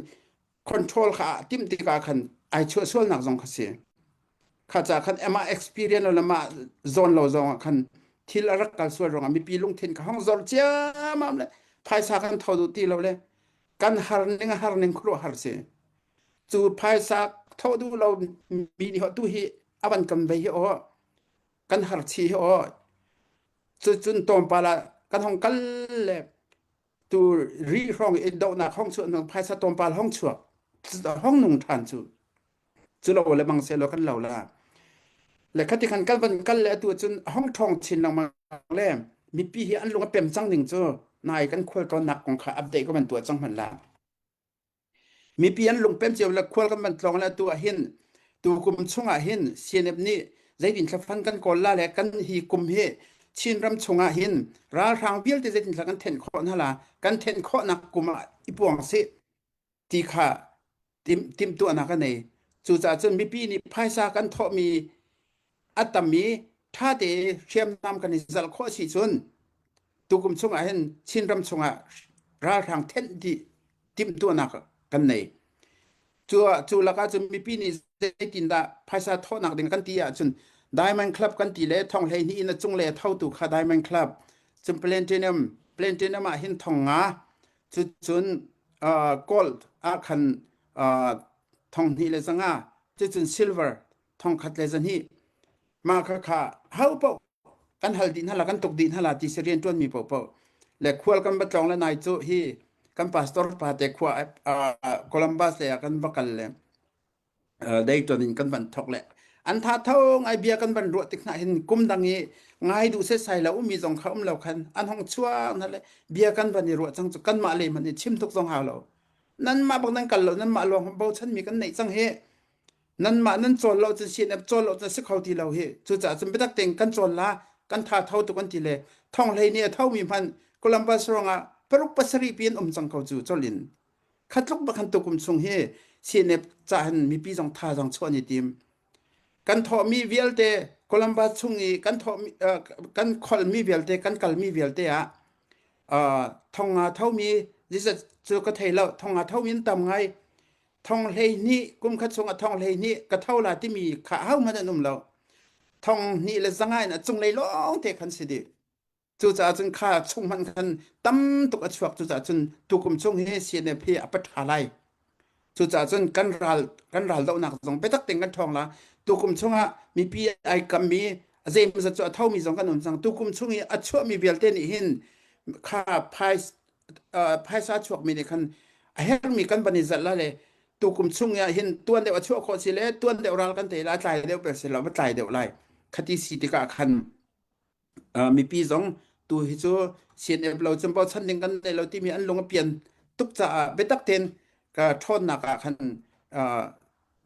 control kha timh tikah khan ai chuah sualnak zong kha si kha ca khan amah experience lo mah zawn lo zong ah khan thil a rak kal sual ruangah mipi lungthin kha hong zor ciamam le phaisa kan tho duh ti lo le kan har ning a har ning khuaruah har si Cu phaisa thawh duh lo mi nih tu hi a van kan vei hi aw kan har chi hi aw cu cun tlawmpal ah kan hong kal le tu ri hrawng i dohnak hong chuah hnu phaisa tlawmpal hong chuak hong nung ṭhan cu cu lo le bang seh law kan lo la le khati khan kan van kal le atu cun hong ṭhawng chin lengmang le mipi hi an lung a pem cang ning cu nai kan khual tlawnnak kong kha update ka van tuah cang hman la Mipi an lungpem cio le khual kan van tlawng le atu ah hin tukum chungah hin CNF nih zeitin thlafan kan kawl la le kan hi kum hi Chinram chungah hin ralhrang vialte zeitin thla kan thenh khawh hna la kan thenh khawhnak kum ah i puang sih ti kha tim timhtuahnak a nei cucaah cun mipi nih phaisa kan thawhmi a tam i ṭha te hriamnam kan i zalh khawh si cun tukum chungah hin Chinram chungah ralhrang thenh dih timhtuahnak kan nei. Cu cu lakah cun mipi nih zeitindah phaisa thawhnak ding kan ti ahcun Diamond Club kan ti le thong 12 in a cung le thotu kha Diamond Club cun Platinum Platinum ah hin thong nga cu cun uh, gold ah khan uh, thong hnih le zanga cucun silver thong khat le zahnih mah kha kha ho paoh kan hal dih hna la kan tuk dih hna la ti si rian ṭuanmi paohpaoh. Le khual kan va tlawng le nai cu hi kan pastor pa te khua Columbus le ah kan va kal le Dayton in kan van thok le an tha tho ngai bia kan van ruah tik hna hin kum dang i ngai duh setsai lo ummi zong kha um lo khan an hong chuak na le bia kan van i ruah cang cu kanmah le man i chim tuk zong hau lo nanmah bak nan kal lo nanmah lawng bochan mi kan neih cang hi nanmah nan cawl lo cun CNF cawl lo cun si kho ti lo hi cucaah cun biatak tein kan cawl la kan tha tho tuk an ti le thong hlei nih a tho mi hmanh Columbus ruangah paruk pasarih pi an um cang ko cu colin khatluk bak han tukum chung hi CNF ca hin mipi zong thazaang chuah ni tim kan thawhmi vialte Columbus chung i kan thawhmi kan kholmi vialte kan kalmi vialte ah thonga thomi zizat cu ka thei lo thonga thomi an tam ngai thong 12 kum khat chung ah thong 12 ka tho la timi kha ho hmanh an um lo thong hnih le zanga in a cunglei lawng te khan si dih Cucaah cun kha chung hmanh khan tam tuk a chuak. Cucaah cun tukum chung hi CNF hi a patha lai. Cucaah cun kan ral kan ral dohnak zong biatak tein kan ṭhawng la. Tukum chungah mipi ai kammi a zeimawzat cu a thomi zong kan um cang. Tukum chung i a chuahmi vialte nih hin kha phais phaisa chuakmi nih khan a herhmi kan van i zalh la le tukum chung ah hin tuan deuh a chuah khawh si le tuan deuh ral kan tei la tlai deuh per si lo va tlai deuh lai khati si tikah khan mipi zong tu hi cu CNF lo cun bochan ding kan nei lo timi an lung a pian tuk caah biatak tein ka ṭhawnnak ah khan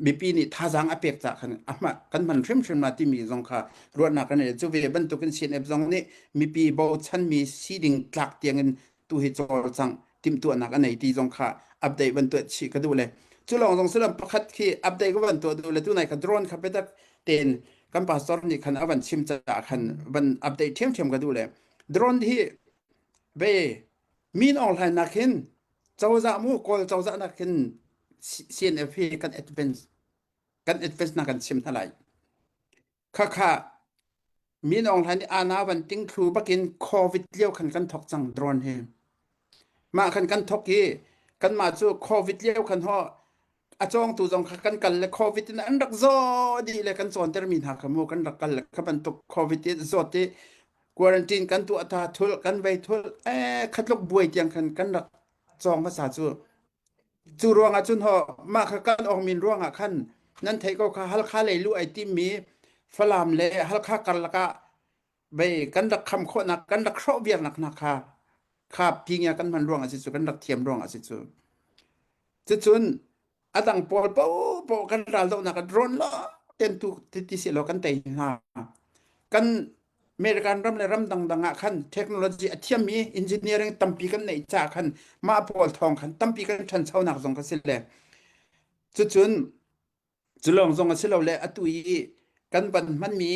mipi nih thazaang a pek caah khan a hma kan hman hrimhrim la timi zong kha ruahnak kan nei cu ve bantukin CNF zong nih mipi bochanmi si ding tlak tiangin tu hi cawlcangh timhtuahnak a nei ti zong kha update van tuah chih ka duh le cu lawng zong silam pakhat khi update ka van tuah duh le tunai kha drone kha biatak tein kan pastor nih khan a van chim caah khan van update ṭhiamṭhiam ka duh le drone hi ve min Aung Hlaing nak hin cozah mu kawl cozah nak hin CNF hi kan advance kan advance na kan chim hna lai Khakha Min Aung Hlaing nih Ana van ting thlu bakin COVID lio khan kan thok cang drone hi. Mah khan kan thok i kanmah cu COVID lio khan ho a cawngtu zong kha kan kal le COVID in an rak zaw dih le kan cawntermi hna kha mu kan rak kal le kha bantuk COVID in zawt i quarantine kan tuah ta thul kan vei thul eh khatluk buai tiang khan kan rak cawng hmasa cu Cu ruangah cun ho mah kha kan awngmin ruangah khan nan theih ko kha Halkha lei luh ai timmi Falam le Halkha karlak ah bei kan rak kham khawhnak kan rak hrawh viarnak hna kha kha pingia kan hman ruangah si cu kan rak thiam ruangah si cu. Cucun a dang pawl paohpaoh kan ral dohnak ah drone lo ten tu ti ti si law kan tei hna. Kan American ram le ram dangdang ah khan technology a thiammi engineering tampi kan neih caah khan mah pawl thawng khan tampi kan ṭhanchonak zong kha si le cucun cu lawng zong a si lo le atu i kan van hmanmi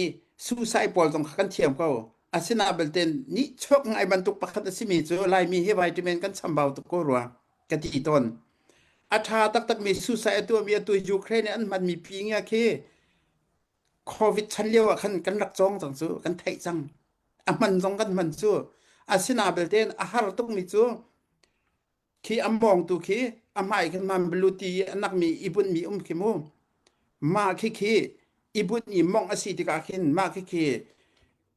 suicide pawl zong kha kan thiam ko asina belte nih chuak ngai bantuk pakhat a simi cu Laimi hi vitamin kan chambau tuk ko rua ka ti tawn a ṭha taktakmi suicide a tuahmi atu Ukraine i an hmanmi pi ngia khi COVID chan lio ah khan kan rak cawng cang cu kan theih cang a hman zong kan hman cu asina belte a har tukmi cu khi a mawngtu khi a hmai khan man blu ti i a nakmi i bunhmi um khi mu mah khi khi i bunh i mongh a si tikah khin mah khi khi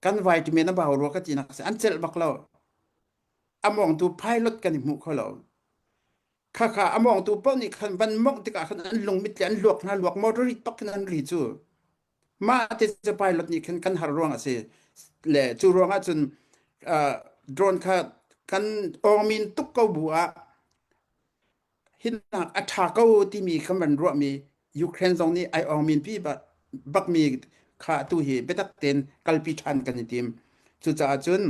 kan vitamin a bau rua ka tinak a si an celh bak lo a mawngtu pilot kan i hmuh kho lo Khakha a mawngtu paoh nih khan van mawngh tikah khan an lungmit le an luak hna luak motor rit bak khin an ri cu mah te cu pilot nih khin kan har ruang a si le cu ruang ah cun uh, drone kha kan awngmin tuk ko bu ah hinak a ṭha ko timi kan van ruahmi Ukraine zong nih ai awngmin pi bakmi kha atu hi biatak tein kalpi ṭhan kan i tim cucaah cun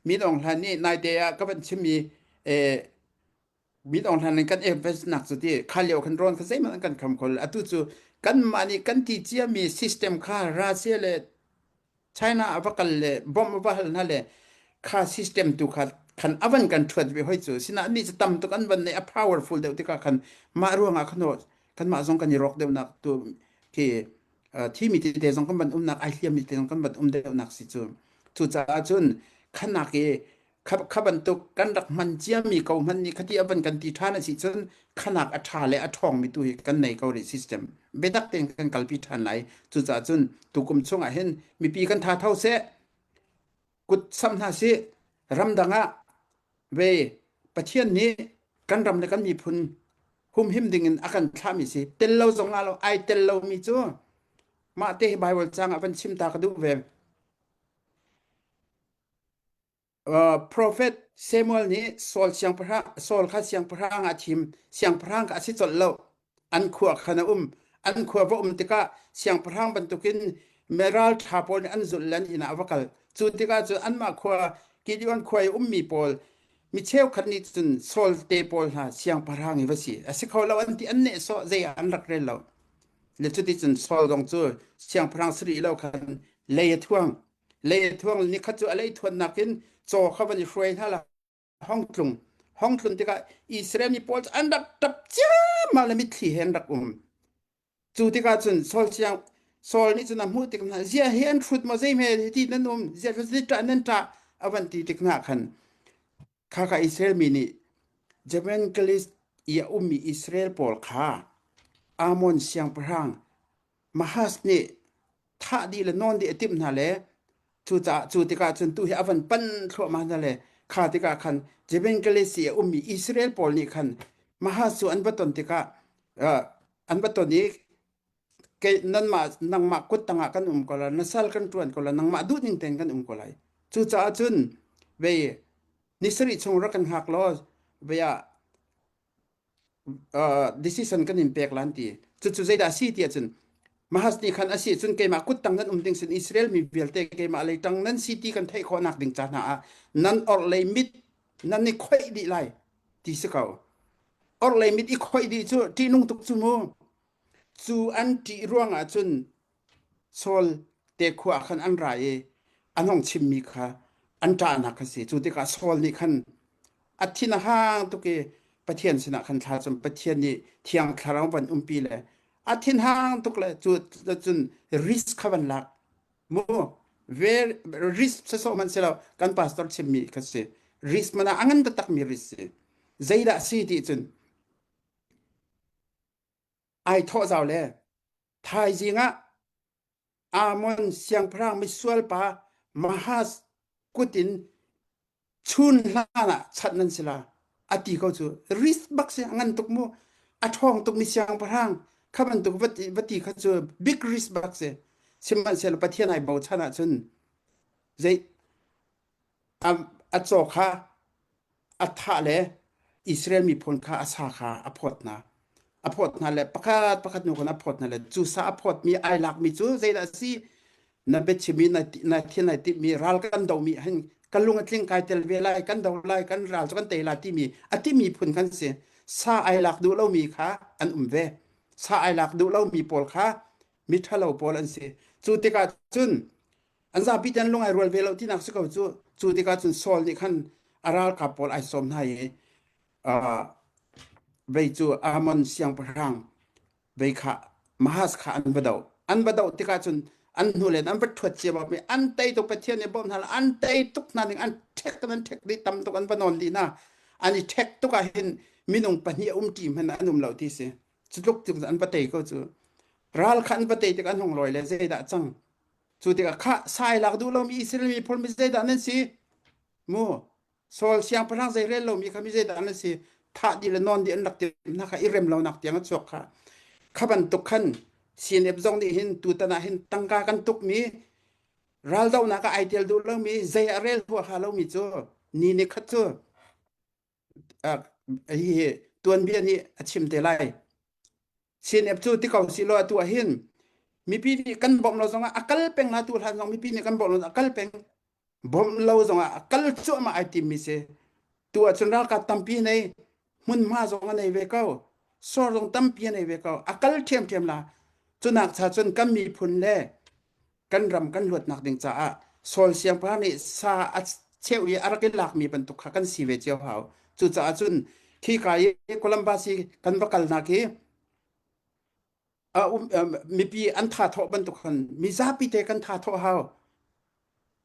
Min Aung Hlaing nih naite ah ka van chimmi Min Aung Hlaing kan investnak cu ti kha lio khan rawn kha zeihmanh an kan kham kho atu cu kanmah nih kan ti ciami system kha Russia le China a va kal le bomb a va hal hna le kha system tu kha khan avan kan ṭhuat ve hoi cu sina nih cu tam tuk an van nei a powerful deuh tikah khan mah ruangah khan kanmah zong kan i rawk deuhnak tu khi thimi tete zong kan van umnak ai hliammi te zong kan van um deuhnak si cu cucaah cun khanak i kha bantuk kan rak hman ciami ko hman nih khati a van kan ti ṭhan a si cun khanak a ṭha le a ṭhawngmi tu hi kan nei ko rih system biatak tein kan kalpi ṭhan lai cucaah cun tukum chungah hin mipi kan tha tho seh kut sam hna sih. Ramdang ah ve Pathian nih kan ram le kan miphun humhim ding in a kan thlahmi si. Tel lo zong ah lo ai tel lomi cu mah te hi Bible cang ah van chim ta ka duh ve. Uh, Prophet Samuel nih Saul siangpahrang Saul kha siangpahrang ah a thim. Siangpahrang kha a si colh lo. An khua khan a um. An khua va um tikah siangpahrang bantukin ral ṭha pawl nih an zulh le an inn ah a va kal. Cu tikah cun anmah khua Gideon khua i ummi pawl mi cheukhat nih cun Saul te pawl hna siangpahrang hi va si. A si kho lo an ti an nehsawh zei ah an rak rel lo. Le cuticun Saul zong cu siangpahrang si rih lo khan lei a thuang. Lei a thuang nikhat cu a lei thuannak in caw kha van i hruai hna la hong tlung. Hong tlun tikah Israel mi pawl cu an rak ṭap ciammam le mitthli he an rak um. Cu tikah cun Saul siang Saul nih cun a hmuh tik hna ziah hi an hrut maw zei hme hi ti nan um ziah hi ṭah nan ṭah a van ti tik hna khan kha kha Israel mi nih Evangelist i a ummi Israel pawl kha Ammon siangpahrang Mahas nih thah dih le nawn dih a timh hna le cucaah cu tikah cun tu hi a van pan thluahmah hna le kha tikah khan Evangelist i a ummi Israel pawl nih khan Mahas cu an va ton tikah uh, an va ton i kei nanmah nangmah kut tangah kan um ko lai na sal kan ṭuan ko lai nangmah duh ning tein kan um ko lai cucaah cun vei ni sarih chung rak kan hngak law vei ah uh, decision kan in pek lan ti cucu zeidah a si ti ahcun Mahas nih khan a si cun keimah kut tang nan um ding sin Israel mi vialte keimah lei tang nan si ti kan theih khawhnak ding ca hna ah nan orhlei mit nan i khoih dih lai ti si ko orhlei mit i khoih dih cu ṭihnung tuk cu mu cu an ṭih ruangah cun Saul te khua ah khan an ra i an hong chimmi kha an ṭahnak kha si. Cu tikah Saul nih khan a thin a hang tuk i Pathian sinah khan thla cun Pathian nih Thiang Thlarau van umpi le a thinhang tuk le cu cun risk kha van lak mu very risk sasawh hmanh si lo kan pastor chimmi kha si risk mana a ngan taktakmi risk si zeidah si ti cun ai thawh zau le Thaizing ah Ammon siangpahrang misual pa Mahas kut in chun hlan ah chanh nan si la a ti ko cu risk bak si a ngan tuk mu a ṭhawng tukmi siangpahrang kha bantuk va ti, va ti kha cu big risk bak si sihmanhsehlaw Pathian ai bochan ahcun zei a, a caw kha a thah le Israel miphun kha a sa kha a phawt hna. A phawt hna le pakhat pakhat hnu khan a phawt hna le cu sa a phawtmi ai lakmi cu zeidah a si? Na biachim i na, na thil nai timhmi ral kan domi hin kan lung a tling kai tel ve lai kan do lai kan ral cu kan tei lai timi a timi phun kan si. Sa ai lak duh lomi kha an um ve. Sa ai lak duh lomi pawl kha miṭhalo pawl an si. Cu tikah cun an zapi te an lung ai rual ve lo tinak si ko cu cu tikah cun Saul nih khan a ralkap pawl ai sawm hna i uh, vei cu Ammon siangpahrang vei kha Mahas kha an va doh an va doh tikah cun an hnu len an va ṭhuat cia bak mi an tei tuk Pathian nih bawmh hna an tei tuk hna ning an ṭhek an ṭhek dih tam tuk an va nawn dih hna an i ṭhek tuk ah hin minung pahnih a um ṭi hmanh an um lo ti si cu tluk tuk an va tei ko cu ral kha an va tei tik an hung lawi le zeidah cang Cu tikah khah sai lak duh lomi Israel miphun mi zeidah nan si? Mu Saul siangpahrang zei rel lomi kha mi zeidah nan si? Thah dih le nawn dih an rak timh hna kha i rem lonak tiang a chuak kha. Kha bantuk khan CNF zong nih hin tutan ah hin tangka kan tukmi raldohnak ah ai tel duh lomi zei a rel huaha lomi cu ni ni khat cu hihi tuanbia nih a chim te lai. CNF cu ti ko si law atu ah hin mipi nih kan bawmh lo zongah a kal peng la tu hlan zong mipi nih kan bawmh lo a kal peng bawmh lo zongah a kal cuahmah ai tim mi si tu ah cun ralkap tampi nei hmunhma zong a nei ve ko sor zong tampi a nei ve ko a kal ṭhiamṭhiam la cunak cha cun kan miphun le kan ram kan luatnak ding caah Saul siangpahrang nih sa a cheu i a rak i lakmi bantuk kha kan si ve cio hau. Cucaah cun khika i Columbus i kan va kalnak hi a um, mipi an tha thawh bantuk khan mizapi te kan tha thawh hau.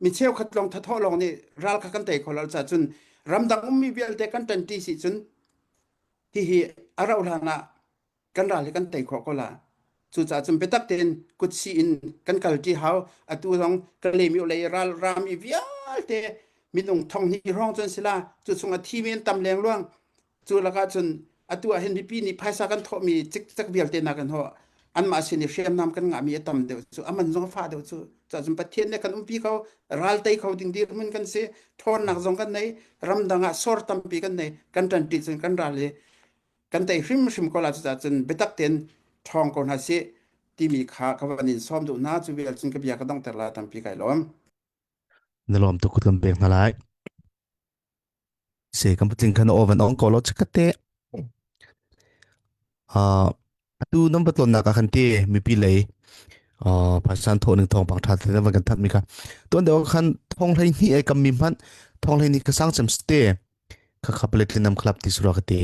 Mi cheukhat lawng thathawh lawng nih ral kha kan tei kho lo caah cun ramdang ummi vialte kan ṭanṭi si cun hihi a rauh hlan ah kan ral hi kan tei khawh ko la. Cucaah cun biatak tein kutsi in kan kalṭi hau. Atu zong Kalaymyo lei ral rami vialte Minung thong hnih hrawng cun sila cu chung a thi mi an tam leng luang. Cu lakah cun atu ah hin mipi nih phaisa kan thawhmi cikcek vialte nakin ho anmah sin i hriamnam kan ngahmi a tam deuh cu a man zong a fah deuh cu. Cun Pathian nih kan umpi kho, ral tei kho ding dirhmun kan si, ṭhawnnak zong kan nei, ramdang ah sor tampi kan nei, kan ṭanṭi cun kan ral i kan tei hrimhrim ko la. Cucaah cun biatak tein ṭhawng ko hna sih timi kha ka van in sawm duh hna. Cu vial cun ka bia ka donghter la. Tampi kai lawm. Na lawm tuk kan pek hna lai. Se kan patling khan oven on ko lo chakate. Uh, atu nan patlon nak ah khan ti mipi lei uh, phasan tho ning thong pang tha te van kan that mi kha tuan deuh khan thong hlei ni ai kam mi hman thong hlei ni ka sang chem ste kha kha platinum club ti sura ka ti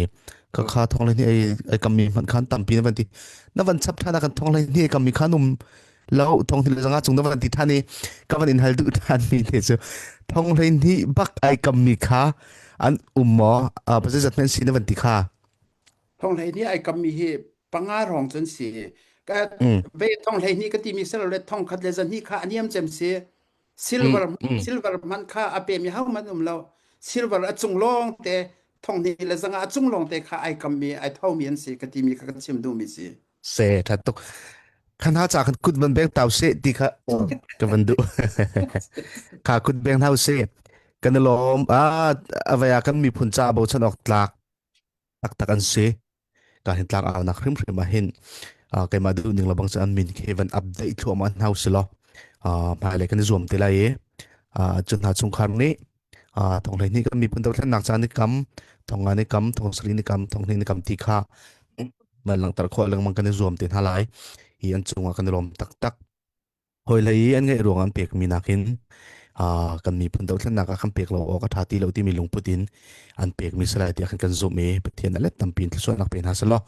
kha kha thong hlei ni ai ai kam mi hman khan tampi na van ti na van chap thana kan thong hlei ni ai kam mi khan um lo thong hlei zanga chung na van ti than i ka van in hal duh than mi te chu thong hlei ni bak ai kam mi kha an um maw pa zat men si na van ti kha. Thong hlei ni ai kam mi hi panga rong cun si ka ve thong hlei ni ka ti mi sel le thong khat le zan hi kha aniam cem si silver silver man kha a pe mi hau man um lo silver a cung lawng te thong ni le zanga a cung lawng te kha ai kam mi ai tho mi an si ka ti mi kha ka chim duh mi si. Se tha tuk khan ha cha khan kut van beng tau se ti kha ka van du kha kut beng hau se kan lom a avaya kan mi phun cha bo chan ok tlak taktak an si. Ka hin tlang au nak hrimhrim ah hin keimah duh ning labang cu an min khi van update thluahmah hna usih law hmailei kan i zuam te lai i cun hna chungkhar nih thong hlei hnih kan miphun dothlennak ca ni kam thong nga ni kam thong sari ni kam thong hnih ni kam ti kha van langhter khawh lengmang kan i zuam te hna lai hi an cungah kan i lawm taktak. Hawilei i an ngeih ruang an pekmi nakin kan miphun dothlennak ah kan pek lo awk a ṭha ti lo timi lungput in an pekmi si lai tiah khan kan zumh i Pathian a let tampi in thluachuahnak pe hna selaw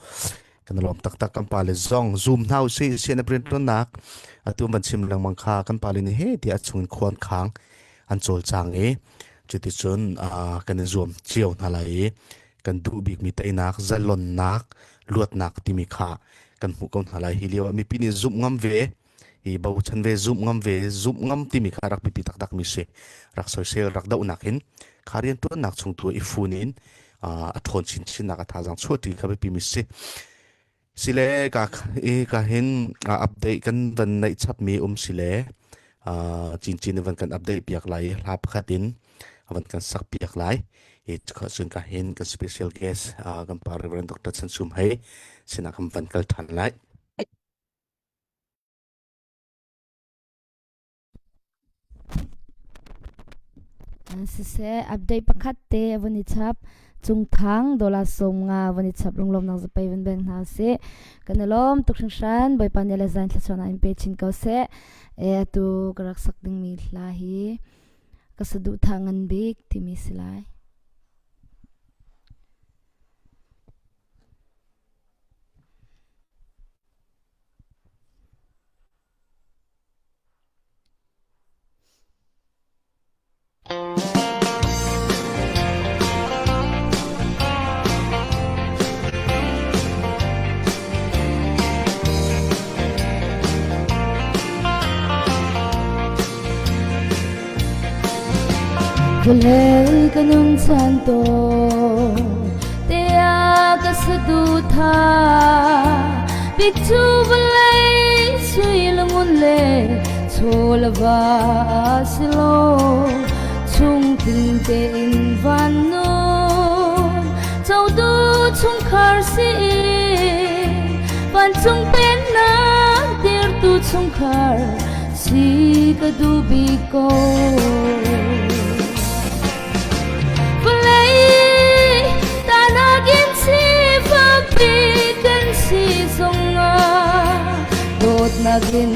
kan i lawm taktak. Kan pale zong zoom hna usih sian a ṭuannak atu van chim lengmang kha kan pale nih he tiah a chungin khuan khang an cawlcang i cuticun kan i zuam cio hna lai i kan duh bikmi teinak zalonnak luatnak timi kha kan hmuh ko hna lai. Hi lio ah mipi nih zumh ngam ve i bochan ve zumh ngam ve zumh ngam timi kha rak biapi taktak mi si rak soisel rak dohnak in kha riantuannak chung tu i fun in a ṭhawn chinchin nak a thazaang chuahṭi kha biapi mi si sile ka i ka hin update kan van neih chap mi um sile chinchin van kan update piak lai hla pakhat in van kan sak piak lai i kha cun ka hin kan special guest kan pa Reverend Dr. Chan Sum Hei sinah kan van kal ṭhan lai. Siseh, update pakhat te vun i chap. Cungthang dollar 50 vun i chap lunglawmnak zapei vun beng hna usih. Kan i lawm tuk hringhran. Bawipa nih le zan thluachuahnak in pe chin ko seh. E atu ka rak sak dingmi hla hi ka saduhthah ngan bik timi si lai. Vawlei ka nun chan tawn tiah ka saduhthah bik cu vawlei sui le ngun le chaw le va si lo chungtling tein van nun cotu chungkhar si vancung pennak dirtu chungkhar si ka duh bik ko. Vawlei tanak in sifakpi kan si zongah dawtnak in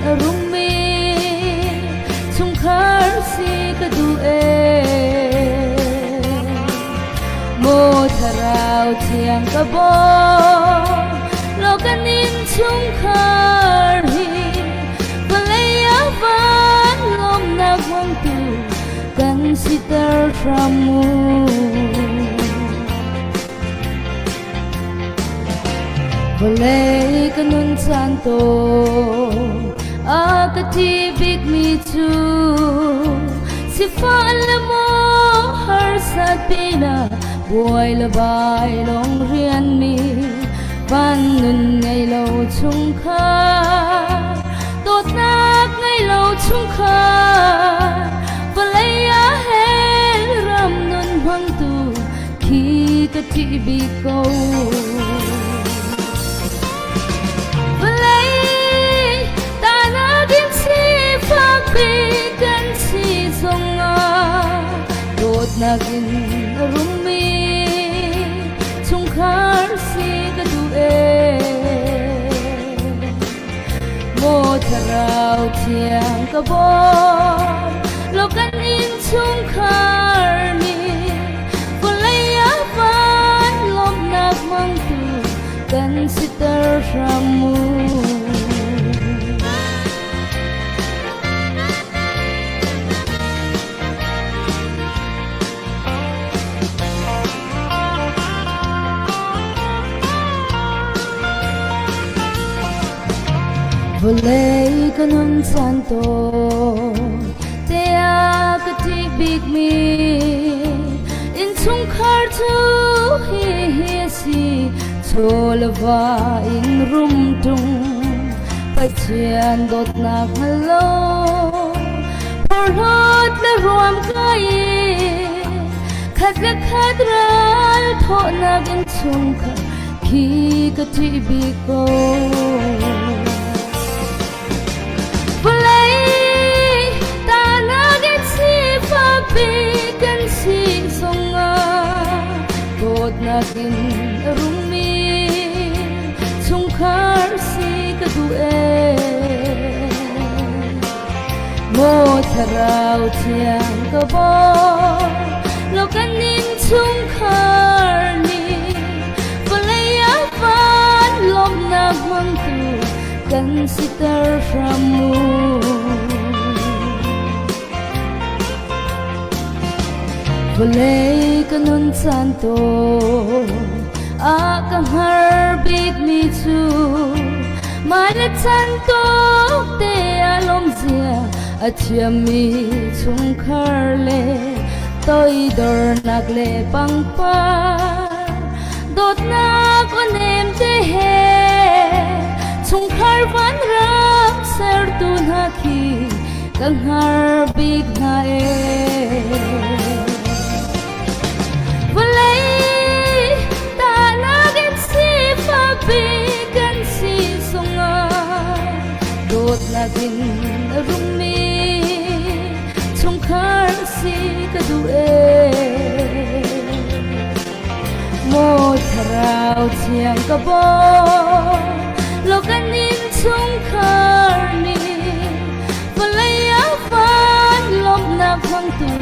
a rummi chungkhar si ka duh ee. Maw thlarau thiang ka bawm law kan innchungkhar hi vawlei ah van lawmnak hmangtu kan siter hram mu. Vawlei ka nun caan tawn a ka thi bikmi cu sifah le maw. harsat pinah buai le bai lawng rianmi van nun ngei lo chungkhar dawtnak ngei lo chungkhar vawlei ah hell ram nun hmangtu khi ka ṭih bik ko. Vawlei tahnak in sifak bik kan si zongah dawtnak in a rummi chungkhar si ka duh ee. Maw thlarau thiang ka bawm law kan innchungkhar nih vawlei ah van lawmhnak hmangtu kan siter hram mu. Vawlei ka nun caan tawn te ah ka ṭih bikmi innchungkhar cu hihi a si chaw le va in rum ṭung Pathian dawtnak hngal lo porhlawt le ruam kai khat le khat ral thawhnak in chungkhar khi ka ṭih bik ko. Vawlei tahnak in sifak bik kan si zongah dawtnak in a rungmi chungkhar si ka duh ee. Maw thlarau thiang ka bawm law kan innchungkhar nih vawlei ah van lawmhnak hmangtu kan siter hram mu. Vawlei ka nun caan tawn ah ka hngar bikmi cu mai le chan tuk te ah lawmzia a thiammi chungkhar le toidornak le pangpar dawtnak aw nem te he chungkhar van rak sertu hna khi ka hngar bik hna ee. Vawlei tahnak in sifak bik kan si zongah dawtnak in a rungmi chungkhar si ka duh ee. Maw thlarau thiang ka bawm law kan innchungkhar nih vawlei ah van lawmhnak hmangtu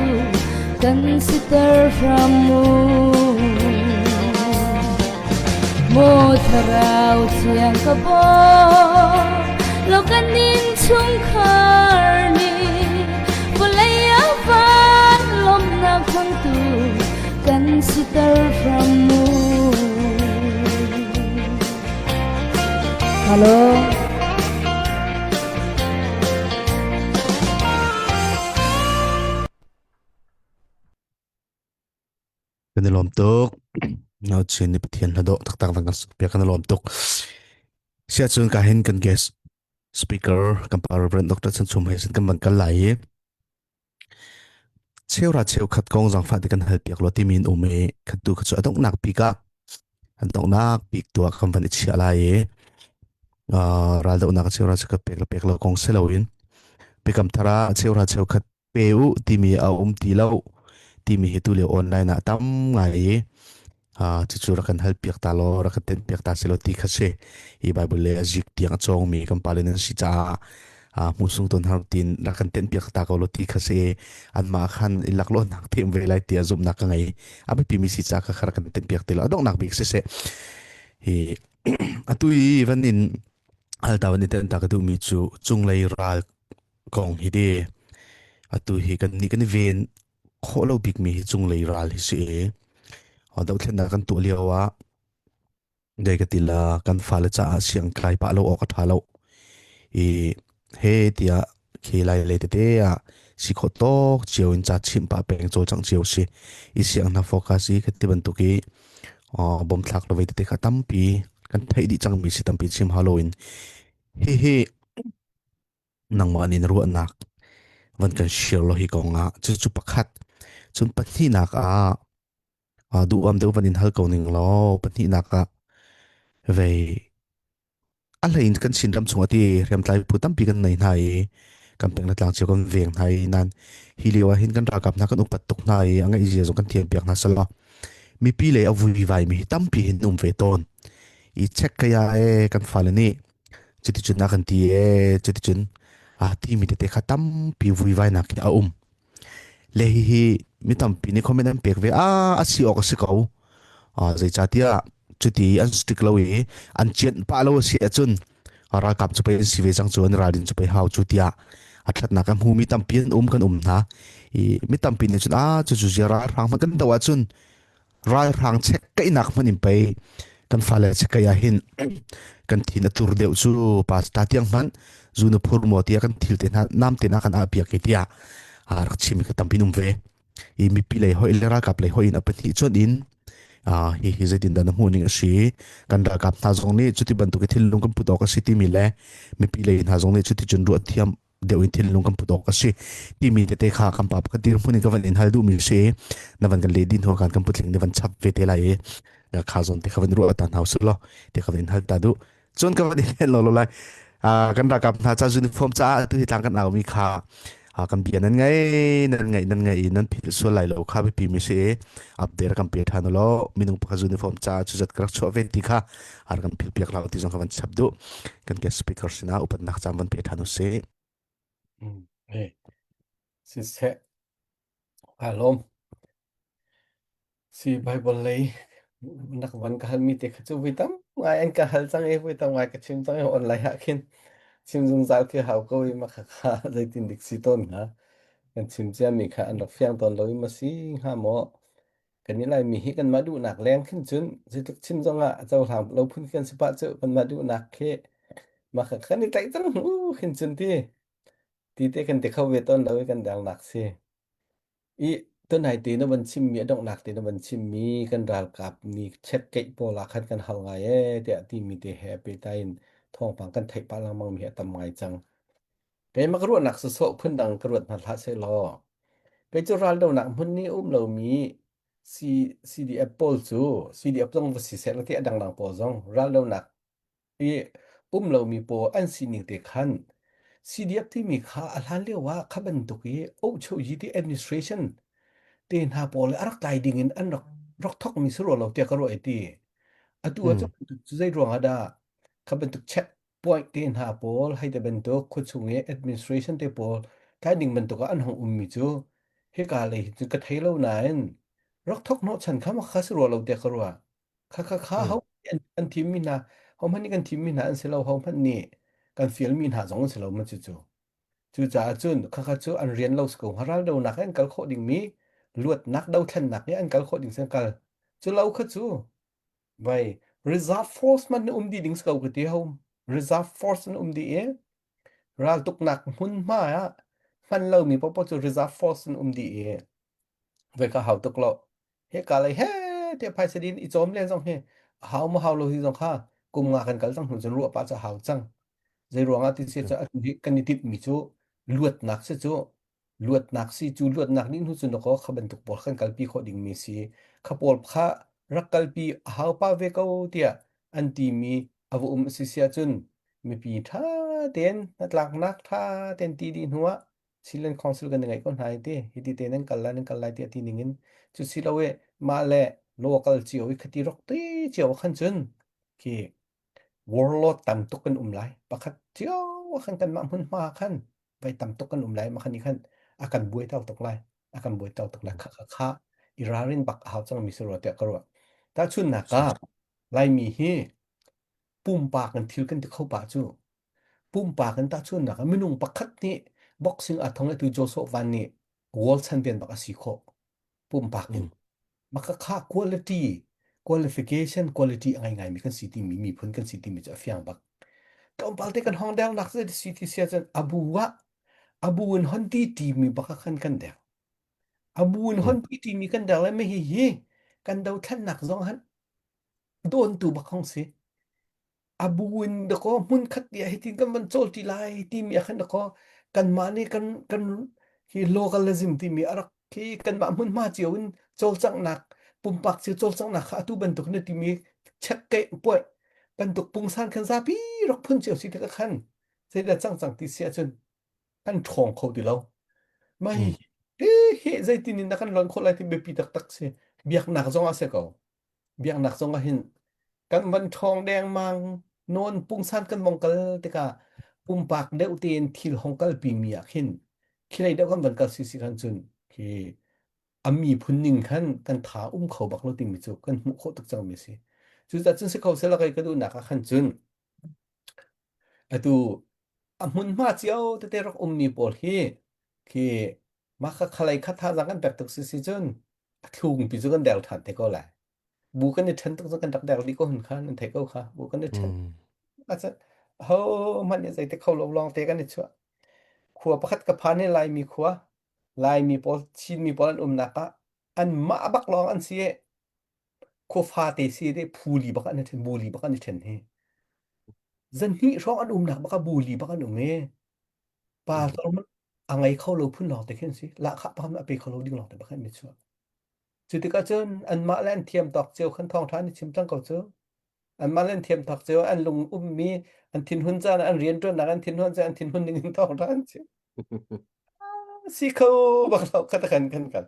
kan siter hram mu. Maw thlarau thiang ka bawm law kan innchungkhar nih vawlei ah van lawmhnak hmangtu kan siter hram mu. Hello. Kan i lawm tuk. Nau chin ni Pathian hla dawh taktak van kan sak piak kan i lawm tuk. Sia cun ka hin kan guest speaker kan pa Reverend Dr. Chan Chum he sin kan van kal lai i Cheura cheukhat kong zangfah te kan hal piak law timi in um i khattu kha cu a donghnak bik ah an donghnak bik tu ah kan van i chiah lai i raldohnak cheura cheukhat pek le pek lo kong si loin biakam thar ah cheura cheukhat pe u timi a um ti lo timi hi tulio online ah tam ngai i cucu rak kan hal piak ta law rak kan tenh piak ta selaw ti kha si hi Bible le a zik tiang a cawngmi kan pale nan si caah hmusung ton har tin rak kan tenh piak ta ko law ti kha si anmah khan i laklawhnak te um ve lai tiah zumhnak ka ngei a biapi mi si ca kha rak kan tenh piak te lo a donghnak bik siseh hi atu i van in hal ta van i tenh ta ka duhmi cu cunglei ral kong hi di atu hi kan nih kan i ven khawh lo bikmi hi cunglei ral hi si i dohthlennak kan tuah lio ah dei ka ti la kan fale caah siang tlai pah lo awk a ṭha lo i he tiah Khi lai lei tete ah si khawh tawk cio in ca chimh pah peng cawlcangh cio si. I siang hna focus i khati bantuk i bom thlak lo vei tete kha tampi kan theih dih cangmi si tampi chim hau loin hihi nangmah nih na ruahnak van kan share lo hi kong ah cucu pakhat cun pahnihnak ah duham deuh van in hal ko ning law pahnihnak ah vei a hlei in kan Chinram chung ati hriamtlai phu tampi kan nei hna i kan peng le tlang cio kan veng hna i nan hi lio ah hin kan ralkap hna kan upat tuk hna i a ngeih zia zong kan thiam piak hna sala mipi le a vuivai mi hi tampi hin um ve tawn i check kaya e kan fale nih cuticun a kan ti e cuticun a ti mi tete kha tampi vuivai nak hi a um Le hihi mi tampi nih comment an pek ve. Ah, a si awk a si ko. Ah, zeicahtiah cuti an strict lo i an cianh pah lo a si ahcun ralkap cu pei an si ve cang cu an ralrin cu pei hau cu tiah a ṭhatnak a hmumi tampi an um kan um hna. I mi tampi nih cun ah cucu zia ralhrang hmanh kan doh ahcun ralhrang check kaihnak hmanh in pei kan fale check ah hin kan thin a tur deuh cu pasta tiang hmanh zu na phur maw tiah kan thil te hna nam te hna kan ah piak i tiah a rak chim ka tampi um ve i mipi lei hoi le ralkap lei hoi in a pahnih chuan in hi hi zeitin dah na hmuh ning a si kan ralkap hna zong nih cuti bantuk i thinlung kan put awk a si timi le mipi lei hna zong nih cuti cun ruah thiam deuh in thinlung kan put awk a si timi tete kha kan pa pakhat dirhmun in ka van in hal duhmi si na van kan le din hnu kan kan putling ni van chap ve te lai i kha zon te kha van ruah ta hna su lo te kha van in hal ta duh cun ka van in lo lo lai kan ralkap hna ca uniform ca tu hi tlang kan au mi kha kan bia nan ngai nan ngai nan ngai nan phil sual lai lo kha biapi mi si update kan pe than lo minung pakhat uniform ca chu zat ka rak chuah ve ti kha har kan phil piak lo ti zong kha van chap duh kan guest speaker sinah upatnak caan van pe ṭhan usih. Mm. Hey. Siseh aa lawm. Si Bible lei nak van ka halmi te kha cu vui tam ngai an ka hal cang i vui tam ngai ka chim cang i online ah khin chim zungzal khi hau ko i ma kha kha zeitin dik si tawn hnga kan chim ciami kha an rak fiang tawn lo i ma si hnga maw Kan i Laimi hi kanmah duhnak leng khin cun zeitluk chim zongah a cohlang lo phun kan si pah cu kanmah duhnak khi mah kha kan i tlaih cang u khin cun ti ti te kan ti kho ve tawn lo i kan dangnak si. I tunai te na van chimmi a donghnak te na van chimmi kan ralkap nih check keih pawl ah khan kan hal ngai ee tiah timi te he pehtlai in thawngpang kan theih pah lengmang mi hi a tam ngai cang. Keimah ka ruahnak sawsawh phundang ka ruat hna hlah sehlaw kei cu raldonak hmun nih a um lomi C CDF pawl cu CDF zong va si seh law ti a dangdang pawl zong raldonak i um lomi pawl an sining te khan CDF timi kha a hlan lio ah kha bantuk i ohchoyi ti administration te hna pawl a rak tlai ding in an rak rak thokmi si rua lo tiah ka ruah i ti. Atu ah Mm. cu zei ruang ah dah kha bantuk check point te hna pawl hei te bantuk khuachung i administration te pawl tlai ding bantuk ah an hong ummi cu hika lei hi cu ka thei lo nain rak thok hnawh chan kha ma kha si rua lo tiah ka ruah kha kha kha Mm. ho an, an thim mi hna ho hmanh nih kan thim mi hna an si lo ho hmanh nih kan fial mi hna zong an si lo ma cu cu cucaah cun kha kha cu an rian lo si ko hnga ral donak an kal khawh ding mi luatnak dothlennak nih an kal khawh ding sin kal cu lo kha cu Vai reserve force man na um dih ding si ko ka ti ho. Reserve force an um dih i raltuknak hmunhma ah hman lomi paohpaoh cu reserve force an um dih i vai ka hau tuk lo. He ka lei he te phaisa din i cawm len zong hi a hau ma hau lo hi zong kha kum nga kan kal cang hnu cun ruah pah cu a hau cang. Zei ruangah ti si cu atu hi kan i timhmi cu luatnak si cu luatnak si cu luatnak nih hnu cun dakaw kha bantuk pawl kan kalpi khawh dingmi si kha pawl kha rak kalpi a hau pa ve ko tiah an timi a va um a si si ahcun mipi ṭha tein hnatlaknak ṭha tein ti dih hnu ah Chinland Council kan i ngeih ko hna hi ti hiti te nan kal lai nan kal lai tiah ti ning in cu si lo i mah le local cio i khati rok te cio khan cun khi warlord tam tuk kan um lai pakhat cio khan kanmah hmunhma khan vai tam tuk kan um lai ma khan i khan a kan buai tel tuk lai a kan buai tel tuk lai kha kha kha i ralrin bak a hau cang mi si rua tiah ka ruah tahchunhnak ah laimi hi pumpak in thil kan ti kho pa cu pumpak in tahchunhnak ah minung pakhat nih boxing a thong tu Joseph Van nih world champion bak a si khawh pumpak in maka kha quality qualification quality a ngai ngaimi kan si timi miphun kan si timi cu a fiang bak tlawmpal te kan hong deng nak si ti sia cun abu ah. A bu in hon ti ṭimi bak ah khan kan dek. A bu in hon ti ṭimi kan dek le mi hi hi kan dothlennak zong han dawntu bak hong si. A bu in dakaw hmun khat tiah hitin kan van cawl ti lai timi ah khan dakaw kanmah nih kan kan hi localism timi a rak khi kanmah hmunhma cio in cawlcanghnak pumpak cio cawlcanghnak kha atu bantuk na timi check ke puai bantuk pungsan khan zapi rak phun cio si tikah khan zeidah cang cang ti si ahcun kan ṭhawng kho ti lo. Mah hi hi zeitin in dah kan lonh khawh lai ti biapi taktak si. Biaknak zong ah si ko. Biaknak zong ah hin kan van ṭhawng dengmang nawn pungsan kan vong kal tikah pumpak deuh tein thil hong kalpi mi ah khin khilei deuh kan van kal si si khan cun khi a miphun ning khan kan tha um kho bak lo timi cu kan hmuh khawh tuk cangmi si. Cucaah cun si kho seh kei ka duhnak ah khan cun Atu a hmunhma cio tete rak ummi pawl hi khi mah kha khalei kha thazaang kan pek tuk si si cun a thlungpi cu kan der ṭhan te ko lai. Bu kan i ṭhen tuk cu kan rak der dih ko hun kha nan theih ko kha. Bu kan i ṭhen. Acun ho hmanh nih zei te kho lo lawng te kan i chuah. Khua pakhat ka phan i Laimi khua, Laimi pawl, Chinmi pawl an umnak ah anmah bak lawng an si i khua fate si te phuli bak an i ṭhen, buli bak an i ṭhen hi. Zanhnih hrawng an umnak bak ah buli bak an um i pa tlawm a ngei kho lo phun lawng te khin si. Lahkhah pakhat a pe kho lo ding lawng te bak an i chuah. Cu tikah cun anmah le an thiam tawk cio khan thawngṭha an i chim cang ko cu. Anmah le an thiam tawk cio an lung ummi an thinhun caan an rianṭuannak an thinhun caan an thinhun ning in thawngṭha an chim. Si kho bak lo kha kan kan kan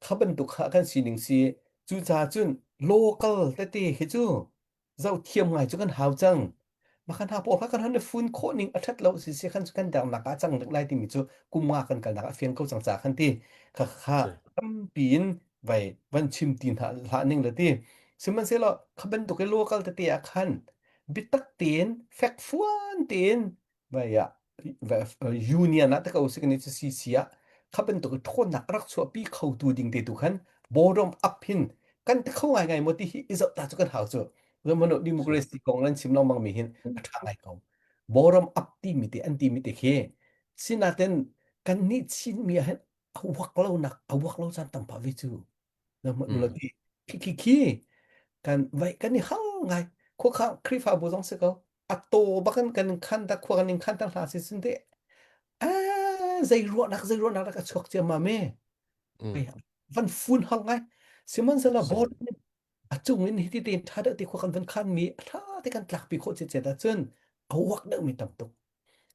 kha bantuk kha kan sining si cucaah cun local tete hi cu zoh thiam ngai cu kan hau cang makhan ha pawl kha kan han fun khawh ning a that lo si si khan kan dernak ah cang lai timi cu kum nga kan kalnak a fiang ko cang ca khan ti kha kha tampi in vai van chim ti hna hlah ning le ti sihmanhsehlaw kha bantuk i local tete ah khan bitak tein fekfuan tein vai ah union ah ta ko si kan i CC ah kha bantuk i ṭhawnnak rak chuahpi khotu ding te tu khan bottom up hin kan ti kho ngaingai maw ti hi i zoh ta cu kan hau cu zohmanu democracy kong nan chim lengmang mi hin a ṭha ngai ko bottom up ti mi te an ti mi te khi sinaten kan nih Chin mi ah hin a uak lo nak a uak lo caan tam pah ve cu zohmanu ti khi khi khi kan vai kan i hal ngai khua Khrihfabu zong si ko a taw bakin kan khan ta khua kan in khan ta hla si sin te a zei ruahnak zei ruahnak rak a chuak ciammam e van fun hang ngai sihmanhsehlaw board a cung in hiti tein tha deuh te khua kan van khan mi a tha te kan tlakpi khawh cecet ahcun a uak deuh mi tam tuk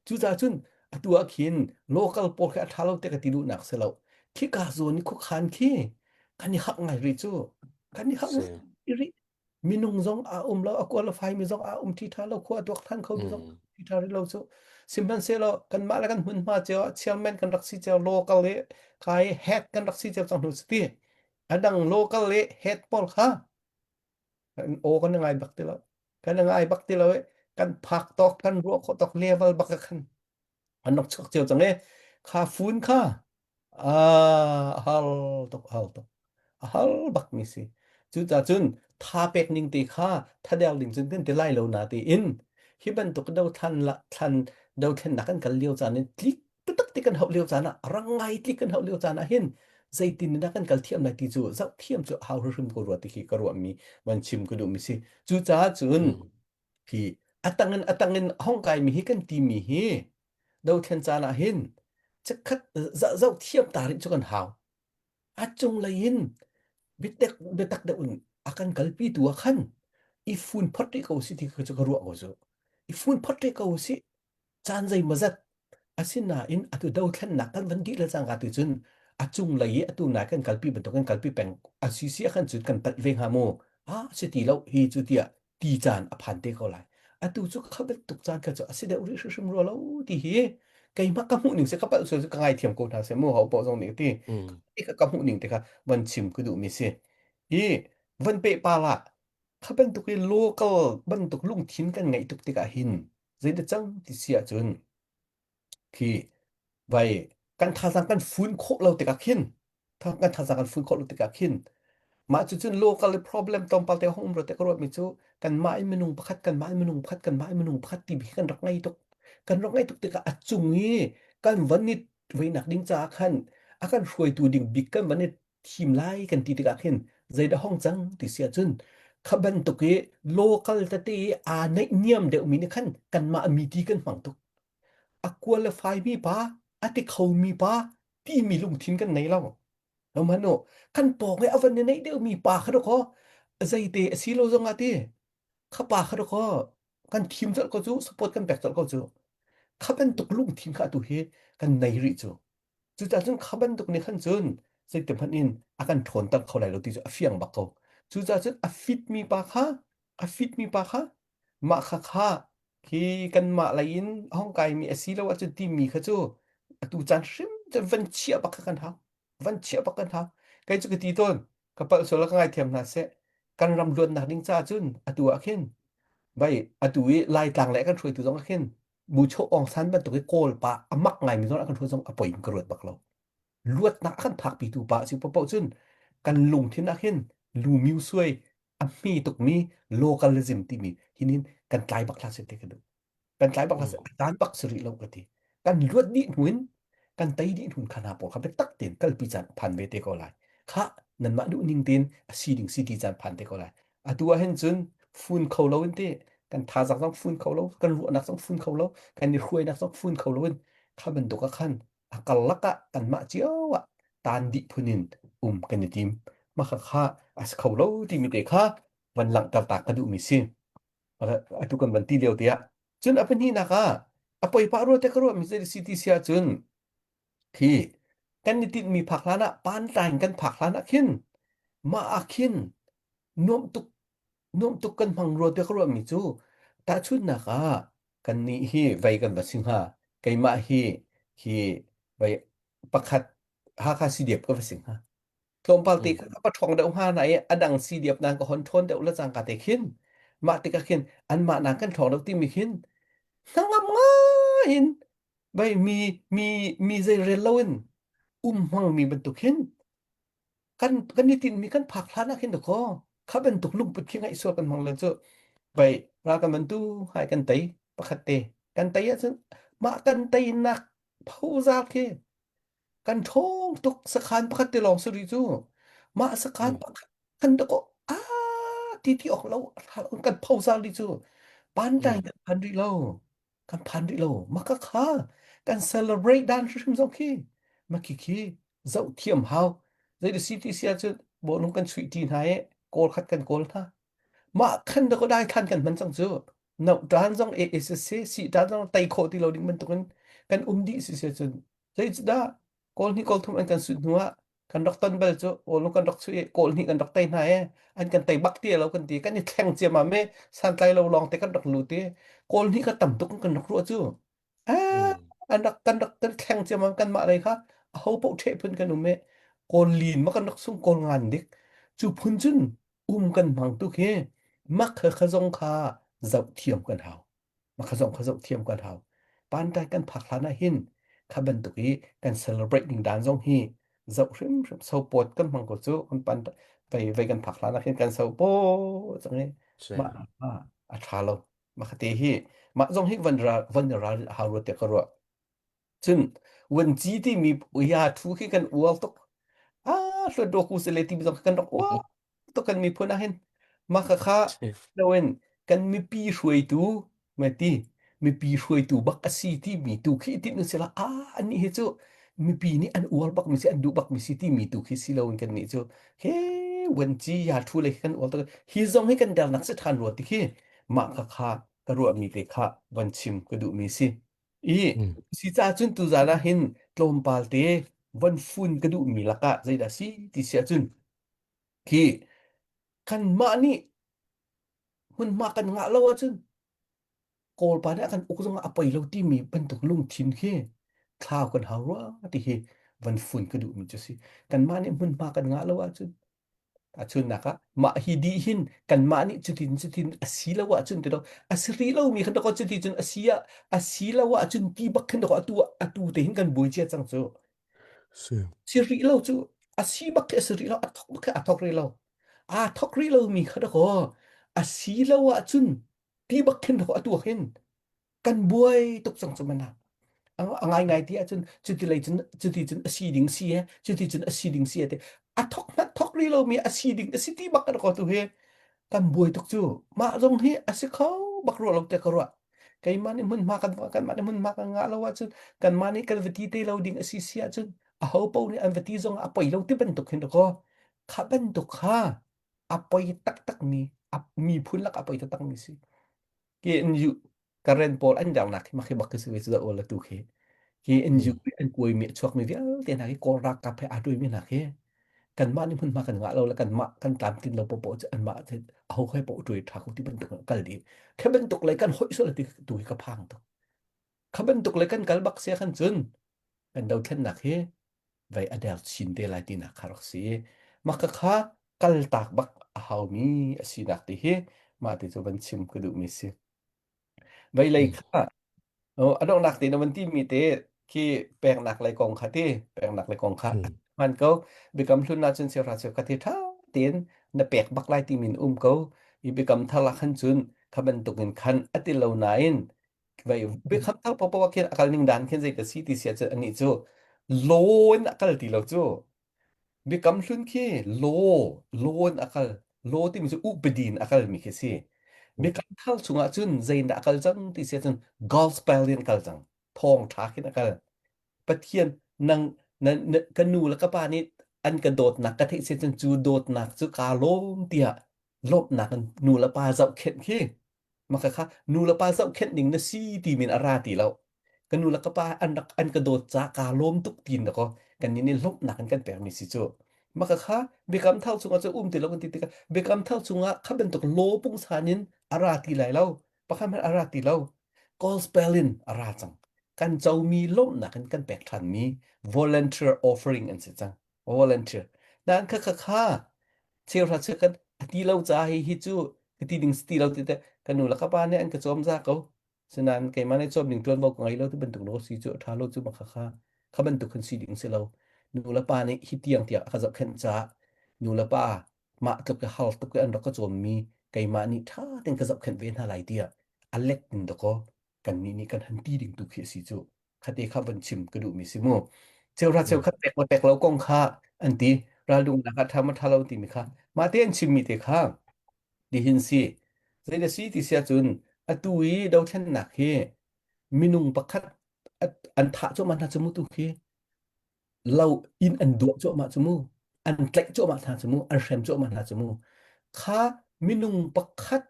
cucaah cun atu ah khin local pawl khi a tha lo te ka ti duhnak si lo khika zawn i khuakhan khi kan i hak ngai rih cu kan i hak ngai rih minung zong a um lo a qualify mi zong a um thi tha lo khua tuak than kho mi zong thi tha rih lo cu sihmanhsehlaw kanmah le kan hmunhma cio ah chairman kan rak si cio local le kai head kan rak si cio cang hnu si a dang local le head pawl kha aw kan ngai bak ti lo kan ngai bak ti lo kan phak tawk kan ruah khawh tawk level bak khan an rak chuak cio cang e kha phun kha a hal tuk hal tuk a hal bak mi si cucaah cun tha pek ning te kha thader ding cun kan ti lai lo na ti in hi bantuk do thlan la thlan do thlennak kan kal lio caan in tlik taktak ti kan hauh lio caan ah rang ngai tlik kan hauh lio caan ah hin zeitin dah kan kal thiam lai ti cu zoh thiam cu hau hrim ko rua ti khi ka ruah mi van chim ka duh mi si cucaah cun hi atangin atangin hong kai mi hi kan ti mi hi dothlen caan ah hin chikkhat zoh thiam ta rih cu kan hau. A cunglei in biatak biatak deuh in a kan kalpi tu ah khan i fun phot rih ko si ti cu ka ruah ko cu. I fun phot rih ko si caan zeimawzat asinain atu dothlennak kan van dih le cangka tu cun a cunglei i atu nai kan kalpi bantuk kan kalpi peng a si si ah khan cun kan palh ve hnga mu ah si ti lo hi cu tiah ti caan a phan te ko lai atu cu kha bantuk caan kha cu a si deuh rih hrimhrim rua lo ti hi keimah ka hmuh ning si ka palh sual cu ka ngaithiam ko hna seh mu ho paoh zong nih ti ka ka hmuh ning te kha van chim ka duh mi si hi van pe pa la kha bantuk i local bantuk lungthin kan ngeih tuk tikah hin zeidah cang ti si ahcun khi vai kan thazaang kan fun khawh lo tikah khin kan thazaang kan fun khawh lo tikah khin mah cu cun local problem tlawmpal te hong um ro te ka ruat mi cu kanmah in minung pakhat kanmah in minung pakhat kanmah in minung pakhat ti bi kan rak ngei tuk kan rak ngei tuk tikah a cung i kan van i veinak ding caah khan a kan hruaitu ding bik kan van i thim lai kan ti tikah khin zeidah hong cang ti si ahcun kha bantuk i local tete i aa naihniam deuhmi nih khan kanmah mi ti kan hmang tuk. A qualify mi pa, a ti khomi pa timi lungthin kan nei lo. Hmanh u, kan pawng i a van i neih deuhmi pa kha dakaw zeite a si lo zongah ti kha pa kha dakaw kan thim colh ko cu support kan pek colh ko cu kha bantuk lungthin kha atu hi kan nei rih cu cucaah cun kha bantuk nih khan cun zeitik hmanh in a kan ṭhawnter kho lai lo ti cu a fiang bak ko cucaah cun a fit mi pa kha a fit mi pa kha mah kha kha khi kanmah lei in a hong kaimi a si lo ahcun timi kha cu atu caan hrim cu van chiah bak kha kan hau van chiah bak kan hau kei cu ka ti tawn ka palh sual ka ngaithiam hna seh kan ram luatnak ding caah cun atu ah khin vai atu i Laitlang le kan hruaitu zong ah khin Bucho Aung San bantuk i Kawl pa a mak ngaimi zong a kan hruai zong a poi in ka ruat bak lo luatnak a kan phakpitu pa a si paoh cun kan lungthin ah khin lu suai a hmi tukmi localism timi hinin kan tlai bak hlah seh ti ka duh kan tlai bak hlah seh a caan bak si rih lo ka ti kan luat dih hnu in kan tei dih hnu kha hna pawl kha biatak tein kalpi caan phan ve te ko lai kha nanmah duh ning tein a si ding si ti caan phan te ko lai atu ah hin cun fun kho lo in te kan thazaang zong fun kho lo kan ruahnak zong fun kho lo kan i hruainak zong fun kho lo in kha bantuk ah khan a karlak ah kanmah cio ah tan dih phun in um kan i tim mah kha kha a si kho lo timi te kha van langhter ta ka duhmi si atu kan van ti lio te ah cun a pahnihnak ah a poipah rua te ka ruahmi zei si ti si ahcun khi kan i tinhmi phak hlan ah pantlai kan phak hlan ah khin mah ah khin nuamh tuk nuamh tuk kan hmang rua te ka ruahmi cu tahchunhnak ah kannih hi vei kan va si hnga keimah hi hi vei pakhat Hakha CDF ka va si hnga tlawmpal te ka va ṭhawng deuh hnga na i a dang CDF nan ka hon ṭhawn deuh le cangka te khin mah tikah khin anmah nan kan ṭhawng deuh timi khin hnangam ngai in vei mi mi mi zei rel loin um hmangmi bantuk hin kan kan i tinhmi kan phak hlan ah khin dakaw kha bantuk lungput khi ngaih sual kan hmang len cu vei ral kan van tu hai kan tei pakhat te kan tei ahcun mah kan teinak phozar khi kan ṭhawng tuk sakhan pakhat te lawng si rih cu mah sakhan pakhat kan dakaw a ti ti awk lo kan phozar rih cu pantai kan phan rih lo kan phan rih lo maka kha kan celebrate dan hrim zong khi maki khi zoh thiam hau zei si ti sia cu bawlung kan chuih ti hna i kawl khat kan kawl hna mah khan da ko dai than kan hman cang cu no tan zong e e si si tan zong tai khawh ti lo ding bantukin kan um dih si sia cun zei cu dah kawl hnih kawl thum an kan sut hnu ah kan rak ton bal cu awl kan rak chuih i kawl hnih kan rak tei hna e an kan tei bak ti lo kan ti kan i thleng ciammam e santlai lo lawng te kan rak lut i kawl hnih kha tam tuk kan rak ruah cu an rak kan rak kan thleng ciammam kan mah lei kha a ho paoh ṭheh phun kan um e kawl lin ma kan rak sung kawl ngan dik cu phun cun um kan hmang tuk hi mak kha kha zong kha zoh thiam kan hau Mah kha zong kha zoh thiam kan hau. Pantai kan phak hlan ah hin kha bantuk i kan celebrate ding dan zong hi zoh hrimhrim sopawt kan hmang ko cu kan pan vei vei kan phak hlan ah hin kan sopaw cang i mah a ṭha lo mah kha te hi mah zong hi van ra van ral hau rua te ka ruah cun vuanci timi ya thu khi kan uar tuk ah hluat do ku sele timi zong kan rak uar tuk kan miphun ah hin mah kha kha loin kan mipi hruaitu ma ti mipi hruaitu bak a si timi tu khi ti nu sila a ani hi cu mipi nih an uar bak mi si an duh bak mi si timi tu khi si loin kan nih cu he vuanci ya thu le kan uar tuk hi zong hi kan dernak si than rua ti khi mah kha kha ka ruah mi te kha van chim ka duh mi si I si caah cun tuzaan ah hin tlawmpal te von fun ka duhmi lakah zeidah si ti si ahcun khi kanmah nih hmunhma kan ngah lo ahcun Kawlpa nih a kan uk zongah a poi lo timi bantuk lungthin khi thlau kan hau rua ti hi van fun ka duhmi cu si. Kanmah nih hmunhma kan ngah lo ahcun Tahchunhnak ah mah hi dih hin kanmah nih cutin cutin a si lo ahcun ti a si rih lomi khan dakaw cuti cun a si ah a si lo ahcun ti bak khin dakaw atu atu te hin kan buai cia cang cu. Si. Si rih lo cu a si bak khi a si rih lo a thok bak khi a thok rih lo. Aa thok rih lomi kha dakaw a si lo ahcun ti bak khin dakaw atu ah hin kan buai tuk cang cu mana. A ngaingai ti ahcun cuti lei cun cuti cun a si ding si he cuti cun a si ding si he ti a thok hmanh thok rih lomi a si ding a si ti bak kan ko tu hi kan buai tuk cu. Mah zong hi a si kho bak ruah lo te ka ruah. Keimah nih hmunhma kan kanmah nih hmunhma kan ngah lo ahcun kanmah nih kan va ti te lo ding a si si ahcun aho paoh nih an va ti zong ah a poi lo ti bantuk hin dakaw kha bantuk kha a poi taktakmi a miphun lak a poi taktakmi si. KNU Karen pawl an dernak hi makhi bak khi si ve cu dah awl tu khi KNU an kuaimi a chuakmi vialte hna khi Kawl ralkap he aa tuimi hna khi kanmah nih hmunhma kan ngah lo le kanmah kan tlamtlin lo popoh cu anmah aho he poh tuai tha ko ti bantuk kal dih kha bantuk lei kan hoih sual ti tu hi ka phang tuk kha bantuk lei kan kal bak sia khan cun kan dothlennak hi vei a der chin te lai tinak kha rak si mah ka kha kal tak bak a haumi a sinak ti hi mah ti cu van chim ka duhmi si vei lei kha Oh, a donghnak te na van timi te khi peknak lei kong kha ti peknak lei kong kha hman ko biakam hlun ahcun siahra chiah kha ti ṭha tein na pek bak lai timi in um ko i biakam thar ah khan cun kha bantuk in khan a ti lo nain vai biakam thar paohpaoh ah khin a kal ning dan khin zei ka si ti si ahcun anih cu law in a kal ti lo cu Biakam hlun khi law, law in a kal. Law timi cu upadi in a kalmi khi a si. Biakam thar chungah cun zeidah a kal cang ti si ahcun gospel in a kal cang. Thawngṭha khin a kal. Pathian nang na, na, ka nu le ka pa nih an ka dawtnak ka theih si cun cu dawtnak cu kaa lawm tiah lawmhnak in nu le pa zohkhenh khi Maka kha nu le pa zohkhenh ding na si ti min a ra ti lo. Ka nu le ka pa an rak an ka dawt ca kaa lawm tuk tin dakaw kan nih nih lawmhnak in kan pekmi si cu. Maka kha biakam thar chungah cu um ti lo kan ti tikah biakam thar chungah kha bantuk law pungsan in a ra ti lai lo. Pakhat hmanh a ra ti lo. Gospel in a ra cang. Kan comi lawmhnak in kan pek ṭhanmi volunteer offering an si cang. Volunteer. Nain kha kha kha cheuhra cheu kan a ti lo ca hi hi cu ka ti ding si ti lo ti te ka nu le ka pa nih an ka cawm za ko. Sinain keimah nih cawm ding ṭuanvo ka ngei lo ti bantuk lo si cu a ṭha lo cu ma kha kha kha bantuk khan si ding si lo. Nu le pa nih hi tiang tiang a ka zohkhenh caah nu le pa mah tluk i har tuk i an rak ka cawmmi keimah nih ṭha tein ka zohkhenh ve hna lai tiah a lek in dakaw kannih nih kan han ti ding tu khi a si cu. Khate kha van chim ka duhmi si mu. Cheuhra cheukhat pek le pek lo kong kha an ti. Raldungnak ah ṭha ma ṭha lo timi kha. Mah te an chimmi te kha tihin si. Zei na si ti si ahcun atu i dothlennak hi minung pakhat an thah cuahmah hna cu mu tu khi lo inn an duah cuahmah cu mu an tlaih cuahmah hna cu mu an hrem cuahmah hna cu mu kha minung pakhat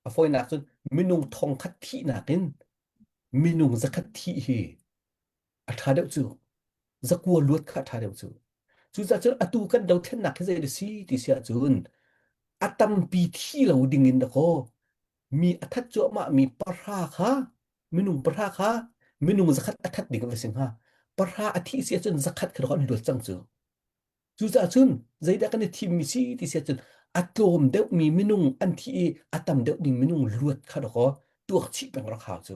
a fawinak cun minung thongkhat thihnak in minung zakhat thih hi a ṭha deuh cu zakua luat kha a ṭha deuh cu cucaah cun atu kan dothlennak hi zei a si ti si ahcun a tampi thi lo ding in dakaw mi a that cuahmah mi pahra kha minung pahra kha minung zakhat a that ding va si hnga pahra a thih si ahcun zakhat kha an luat cang cu Cucaah cun zeidah kan i thimmi si ti si ahcun a tlawm deuhmi minung an thi i a tam deuh ding minung luat kha dakaw tuak chih peng rak hau cu.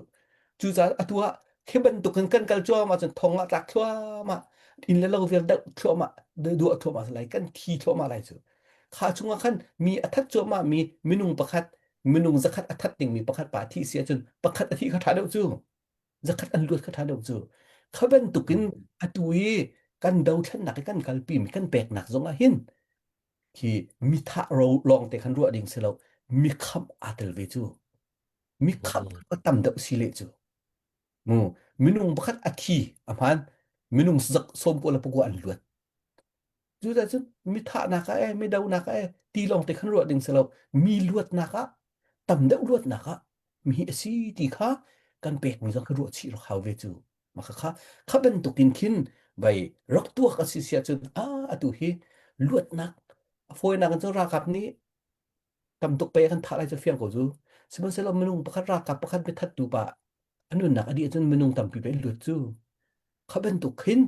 Cucaah atu ah khi bantukin kan kal cuahmah cun thong ah tlak thluahmah inn le lo vial deuh thluahmah duah thluahmah lai kan thi thluahmah lai cu. Kha chungah khan mi a that cuahmah mi minung pakhat minung zakhat a that dingmi pakhat pa thi si ahcun pakhat a thi kha ṭha deuh cu. Zakhat an luat kha ṭha deuh cu. Kha bantukin atu i kan dothlennak i kan kalpimi kan peknak zong ah hin hi mithah ro lawng te khan ruah ding si lo mi khamh aa tel ve cu mi khamh a tam deuh si le cu mu minung pakhat a thi a hmaan minung zak sawm ko le pakua an luat Cucaah cun mi thahnak ah eh, mi donak ah eh, ti lawng te khan ruah ding si lo. Mi luatnak ah, tam deuh luatnak ah, mi hi a si ti kha kan pekmi zong kha ruah chih rak hau ve cu. Mah kha kha bantuk in khin vai rak tuak a si si ahcun a atu hi luatnak a fawinak in cun ralkap nih tam tuk pe kan thah lai cu fiang ko cu. Sihmanhsehlaw minung pakhat ralkap pakhat mithattu pa a nunnak a dih ahcun minung tampi pe luat cu. Kha bantuk khin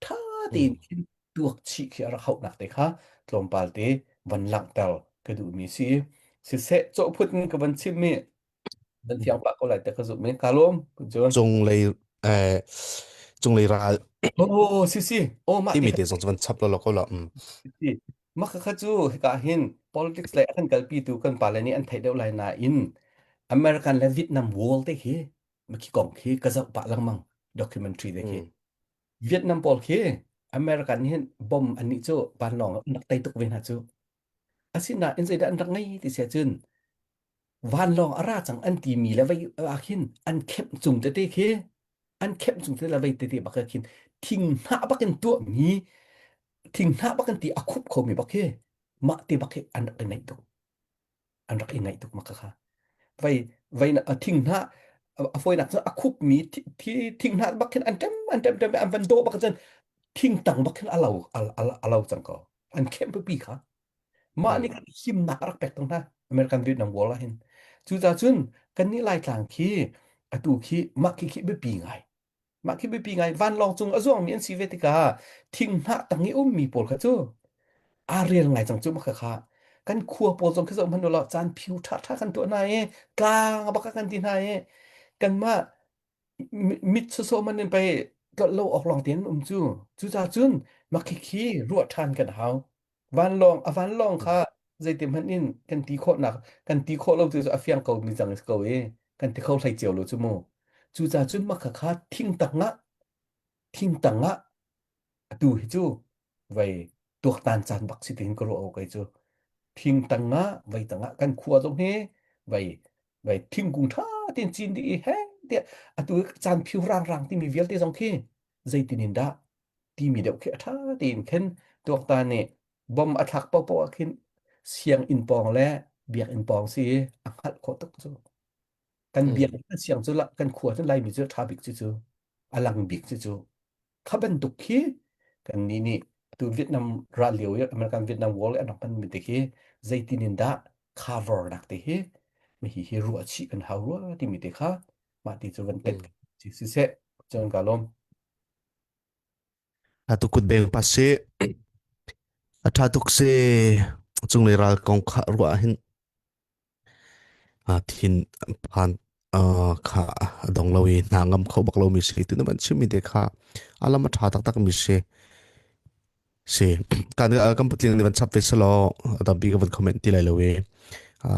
ṭha tein khin tuak chih khi a rak hauhnak te kha tlawmpal te van langhter ka duhmi si. Siseh cawhphut in ka van chimmi nan thiang pah ko lai te ka zumh i ka lawm John. Cunglei eh cunglei ral Oh si si oh mah timi te zong cu van chap lo ko la. Mm. Si mah kha cu hika hin politics lei a kan kalpi tu kan pale nih an theih deuh lai nain American le Vietnam War te khi khi kong khi ka zoh pah lengmang. Documentary te khi. Vietnam pawl khi American nih hin bom an nih cu vanlawng an rak tei tuk ve hna cu. Asinain zeidah an rak ngei ti si ahcun vanlawng a ra cang an timi le vei ah khin an khemh cung tete khi an khemh cung tete le vei tete bak ah khin thing hnah bak in tuahmi thing hnah bak in ti a khup khomi bak khi mah te bak khi an rak i ngaih tuk an rak i ngaih tuk mak kha vei vei na thing hnah a fawinak cu a khupmi thing hnah bak khin an ṭem an ṭem ṭem an van dawh bak cun thing tang bak khin a lo a lo cang ko an khem pipi kha mah nih khan himnak a rak pek tong hna American Vietnam War ah hin cucaah cun kannih Laitlang khi atu khi mah khi khi biapi ngai mah khi biapi ngai vanlawng cung a zuangmi an si ve tikah thing hnah tang i ummi pawl kha cu aa rel ngai cang cu mah kha kha kan khua pawl zong khi zoh hmanh ulaw caan phiu ṭha ṭha kan tuah hna i tlang bak kan ti hna i kanmah mit sawsawh man in pei tlolh lo awk lawng tein um cu cucaah cun mah khikhi ruah ṭhan kan hau vanlawng a vanlawng kha zeiti hmanh in kan ti khawhnak kan ti khawh lo tu cu a fiang ko mi cang ko i kan ti kho hlei cio lo cu mu cucaah cun mah kha thing tang ah thing tang ah atu hi cu vei tuaktan caan bak si tiin ka ruah ko kei cu thing tang ah vei tang ah kan khua zong hi vei vei thingkung ṭha tein cin dih i he tiah atu caan phiu rang rang timi vialte zong khi zeitin in dah timi deuh khi a ṭha tein khin tuaktan nih bom a thlak paohpaoh ah khin sianginn pawng le biakinn pawng si a hngalh khawh tuk cu kan biakinn kan siang cu kan khua cu Laimi cu ṭha bik cu cu a lang bik cu cu Kha bantuk khi kannih nih tu Vietnam ral lio i American Vietnam War an rak hmanmi te khi zeitin in dah cover nak te hi mi hi hi ruah chih kan hau rua timi te kha mah ti cu van tet si siseh cun ka lawm. A tu kut beng pa si a tha tuk si cunglei ral kong kha ruah hin Thin phan kha a dong lo i hna ngam kho bak lomi si. Tu na van chimmi te kha a lam a ṭha taktak mi si. Si. Kan kan patling nih van chap ve selaw a tampi ka van comment ti lai lo i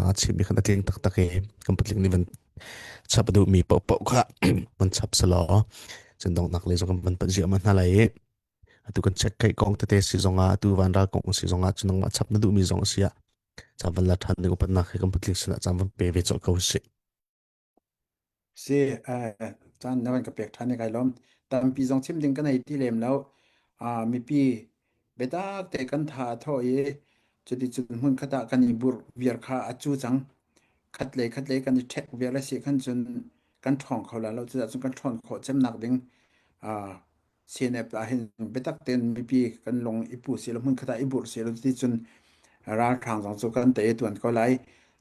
a chimmi khan a tling taktak i kan patling nih van chap a duhmi paohpaoh kha van chap selaw cun donghnak lei zong kan van panh ziahmah hna lai i atu kan check kai kong tete si zongah atu vanral kong si zongah cu nangmah chap na duhmi zong a si ah caan van la ṭhan ding upatnak he kan patling sinah caan van pe ve colh ko sih. Si, caan na van ka pek ṭhan i kai lawm. Tampi zong chim ding ka nei ti lem lo. Mipi biatak te kan tha a thawh i cuticun hmun khat ah kan i burh viar kha a cu cang. Khat lei khat lei kan i ṭhek viar a si khan cun kan ṭhawng kho la lo. Cucaah cun kan ṭhawn khawh cemnak ding CNF ah hin biatak tein mipi kan lung i pu silo hmun khat ah i burh silo ti cun ralhrang zong cu kan tei tuan ko lai.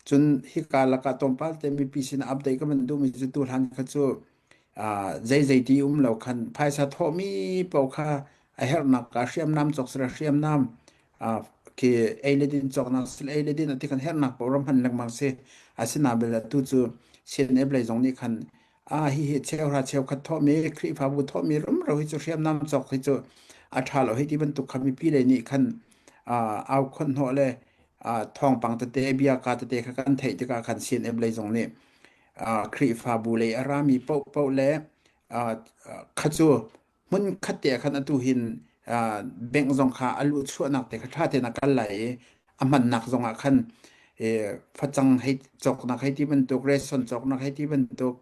Cun hika lakah tlawmpal te mipi sin update ka van duhmi cu tu hlan kha cu zei zei ti um lo khan phaisa thawhmi paoh kha a herhnak ka hriamnam cawk sila hriamnam khi ei le din cawknak sila ei le din ati kan herhnak paoh ram hman lengmang si asinain bel atu cu CNF lei zong nih khan Ah hihi cheuhra cheukhat thawhmi Khrihfabu thawhmi rumro hi cu hriamnam cawk hi cu a ṭha lo hei ti bantuk kha mipi lei nih khan au khawnh hnawh le thawngpang tete bia ka tete kha kan theih tikah khan CNF lei zong nih Khrihfabu lei a rami paohpaoh le kha cu hmun khat te ah khan atu hin bank zong kha a luh chuahnak te kha ṭha tein a kal lai i a hmannak zong ah khan facang hei cawknak hei ti bantuk ration cawknak hei ti bantuk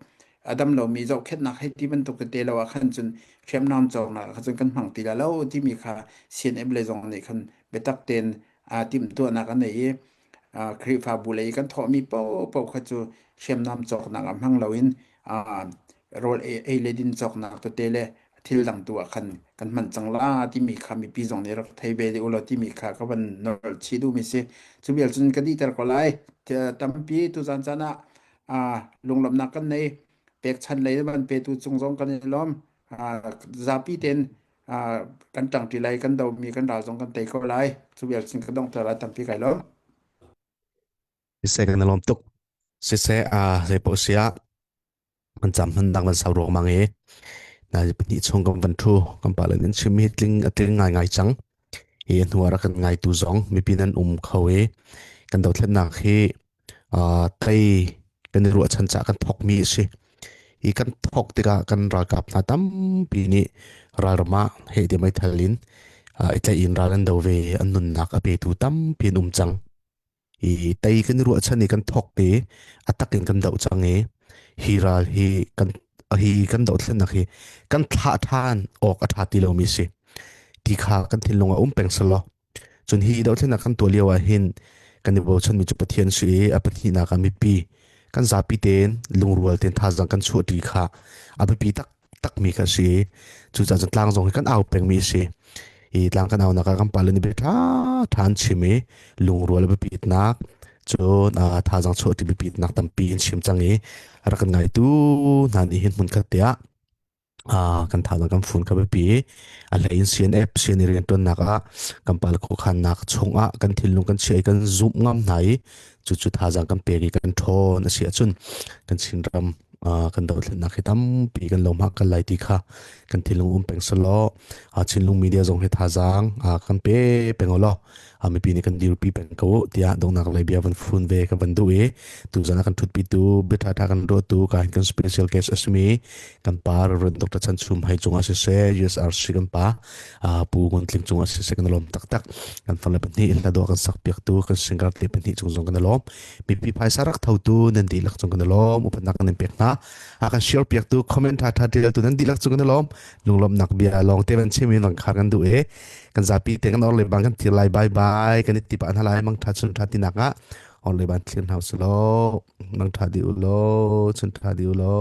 a dam lomi zohkhenhnak hei ti bantuk tete lo ah khan cun hriamnam cawknak ah khan cun kan hmang ti lai lo timi kha CNF lei zong nih khan biatak tein timhtuahnak an nei i Khrihfabu lei kan thawhmi paohpaoh kha cu hriamnam cawknak ah hmang loin rawl ei le din cawknak tete le thil dang tu ah khan kan hman cang la timi kha mipi zong nih rak thei ve dih ulaw timi kha ka van nolh chih duhmi si. Cu vial cun ka dihter ko lai. Tampi tuzan caan ah lunglawmhnak kan nei. Pekchan lei van petu cung zong kan i lawm. Zapi tein kan ṭangṭi lai kan domi kan ral zong kan tei ko lai cu vial cun ka donghter lai tampi kai lawm Siseh kan lawm tuk. Siseh a zei paoh sia man cam hman dang man sau ruang mang i na pahnih chung kan van thu kan pa len in chim hi tling a tling ngai ngai cang hi hnu ah rak kan ngai tu zong mipi nan um kho i kan dothlennak hi tei kan i ruahchan caah kan thawkmi a si. I kan thok tikah kan ralkap hna tampi nih ralram ah heh ti meithal in i tlaih in ral an do ve i an nunnak a petu tampi an um cang. I tei kan i ruahchan i kan thok i a tak in kan doh cang i hi ral hi kan hi kan dohthlennak hi kan thlah ṭhan awk a ṭha ti lomi si ti kha kan thinlung ah um peng selaw Cun hi dothlennak kan tuah lio ah hin kan i bochanmi cu Pathian si i a pahnihnak ah mipi kan zapi tein lungrual tein thazaang kan chuahṭi kha a biapi taktakmi kha a si i cucaah cun tlang zong hi kan au pengmi a si. I tlang kan aunak ah kan pale nih bia ṭha ṭha an chim i lungrual a biapitnak cun thazaang chuahṭi biapitnak tampi an chim cang i a rak kan ngaitu hna nih hin hmunkhat te ah kan thazaang kan fun kha biapi a hlei in CNF CNA riantuannak ah kan pal khuakhannak chungah kan thinlung kan chiah i kan zumh ngam hna i cucu thazaang kan pek i kan ṭhawn a si ahcun kan Chinram kan dothlennak hi tampi kan lo hma kan lai ti kha kan thinlung um peng selaw Chinlung media zong hi thazaang kan pe peng law mipi nih kan dirpi peng ko tiah donghnak lei bia van fun ve ka van duh i tuzan ah kan thutpi tu bia tha kan ruah tu ka kan special guest asimi kan pa Reverend Dr. Chan Chum Hai cungah siseh USRC kan pa Pu Ngun Tling cungah siseh kan lawm taktak kan farle pahnih hla dawh kan sak piak tu kan singer te pahnih cung zong kan lawm mipi phaisa rak tho tu nan dihlak cung kan lawm upatnak kan in pek hna a kan share piak tu comment tha tha tial tu nan dihlak cung kan lawm lunglawmnak bia lawng te van chim in van khar kan duh e kan zapi te kan or le bang kan thir lai bye bye kan i ti pa hna lai mang tha chun tha tinak ah or le ban thlir hna usilo mang tha di ulo chun tha di ulo.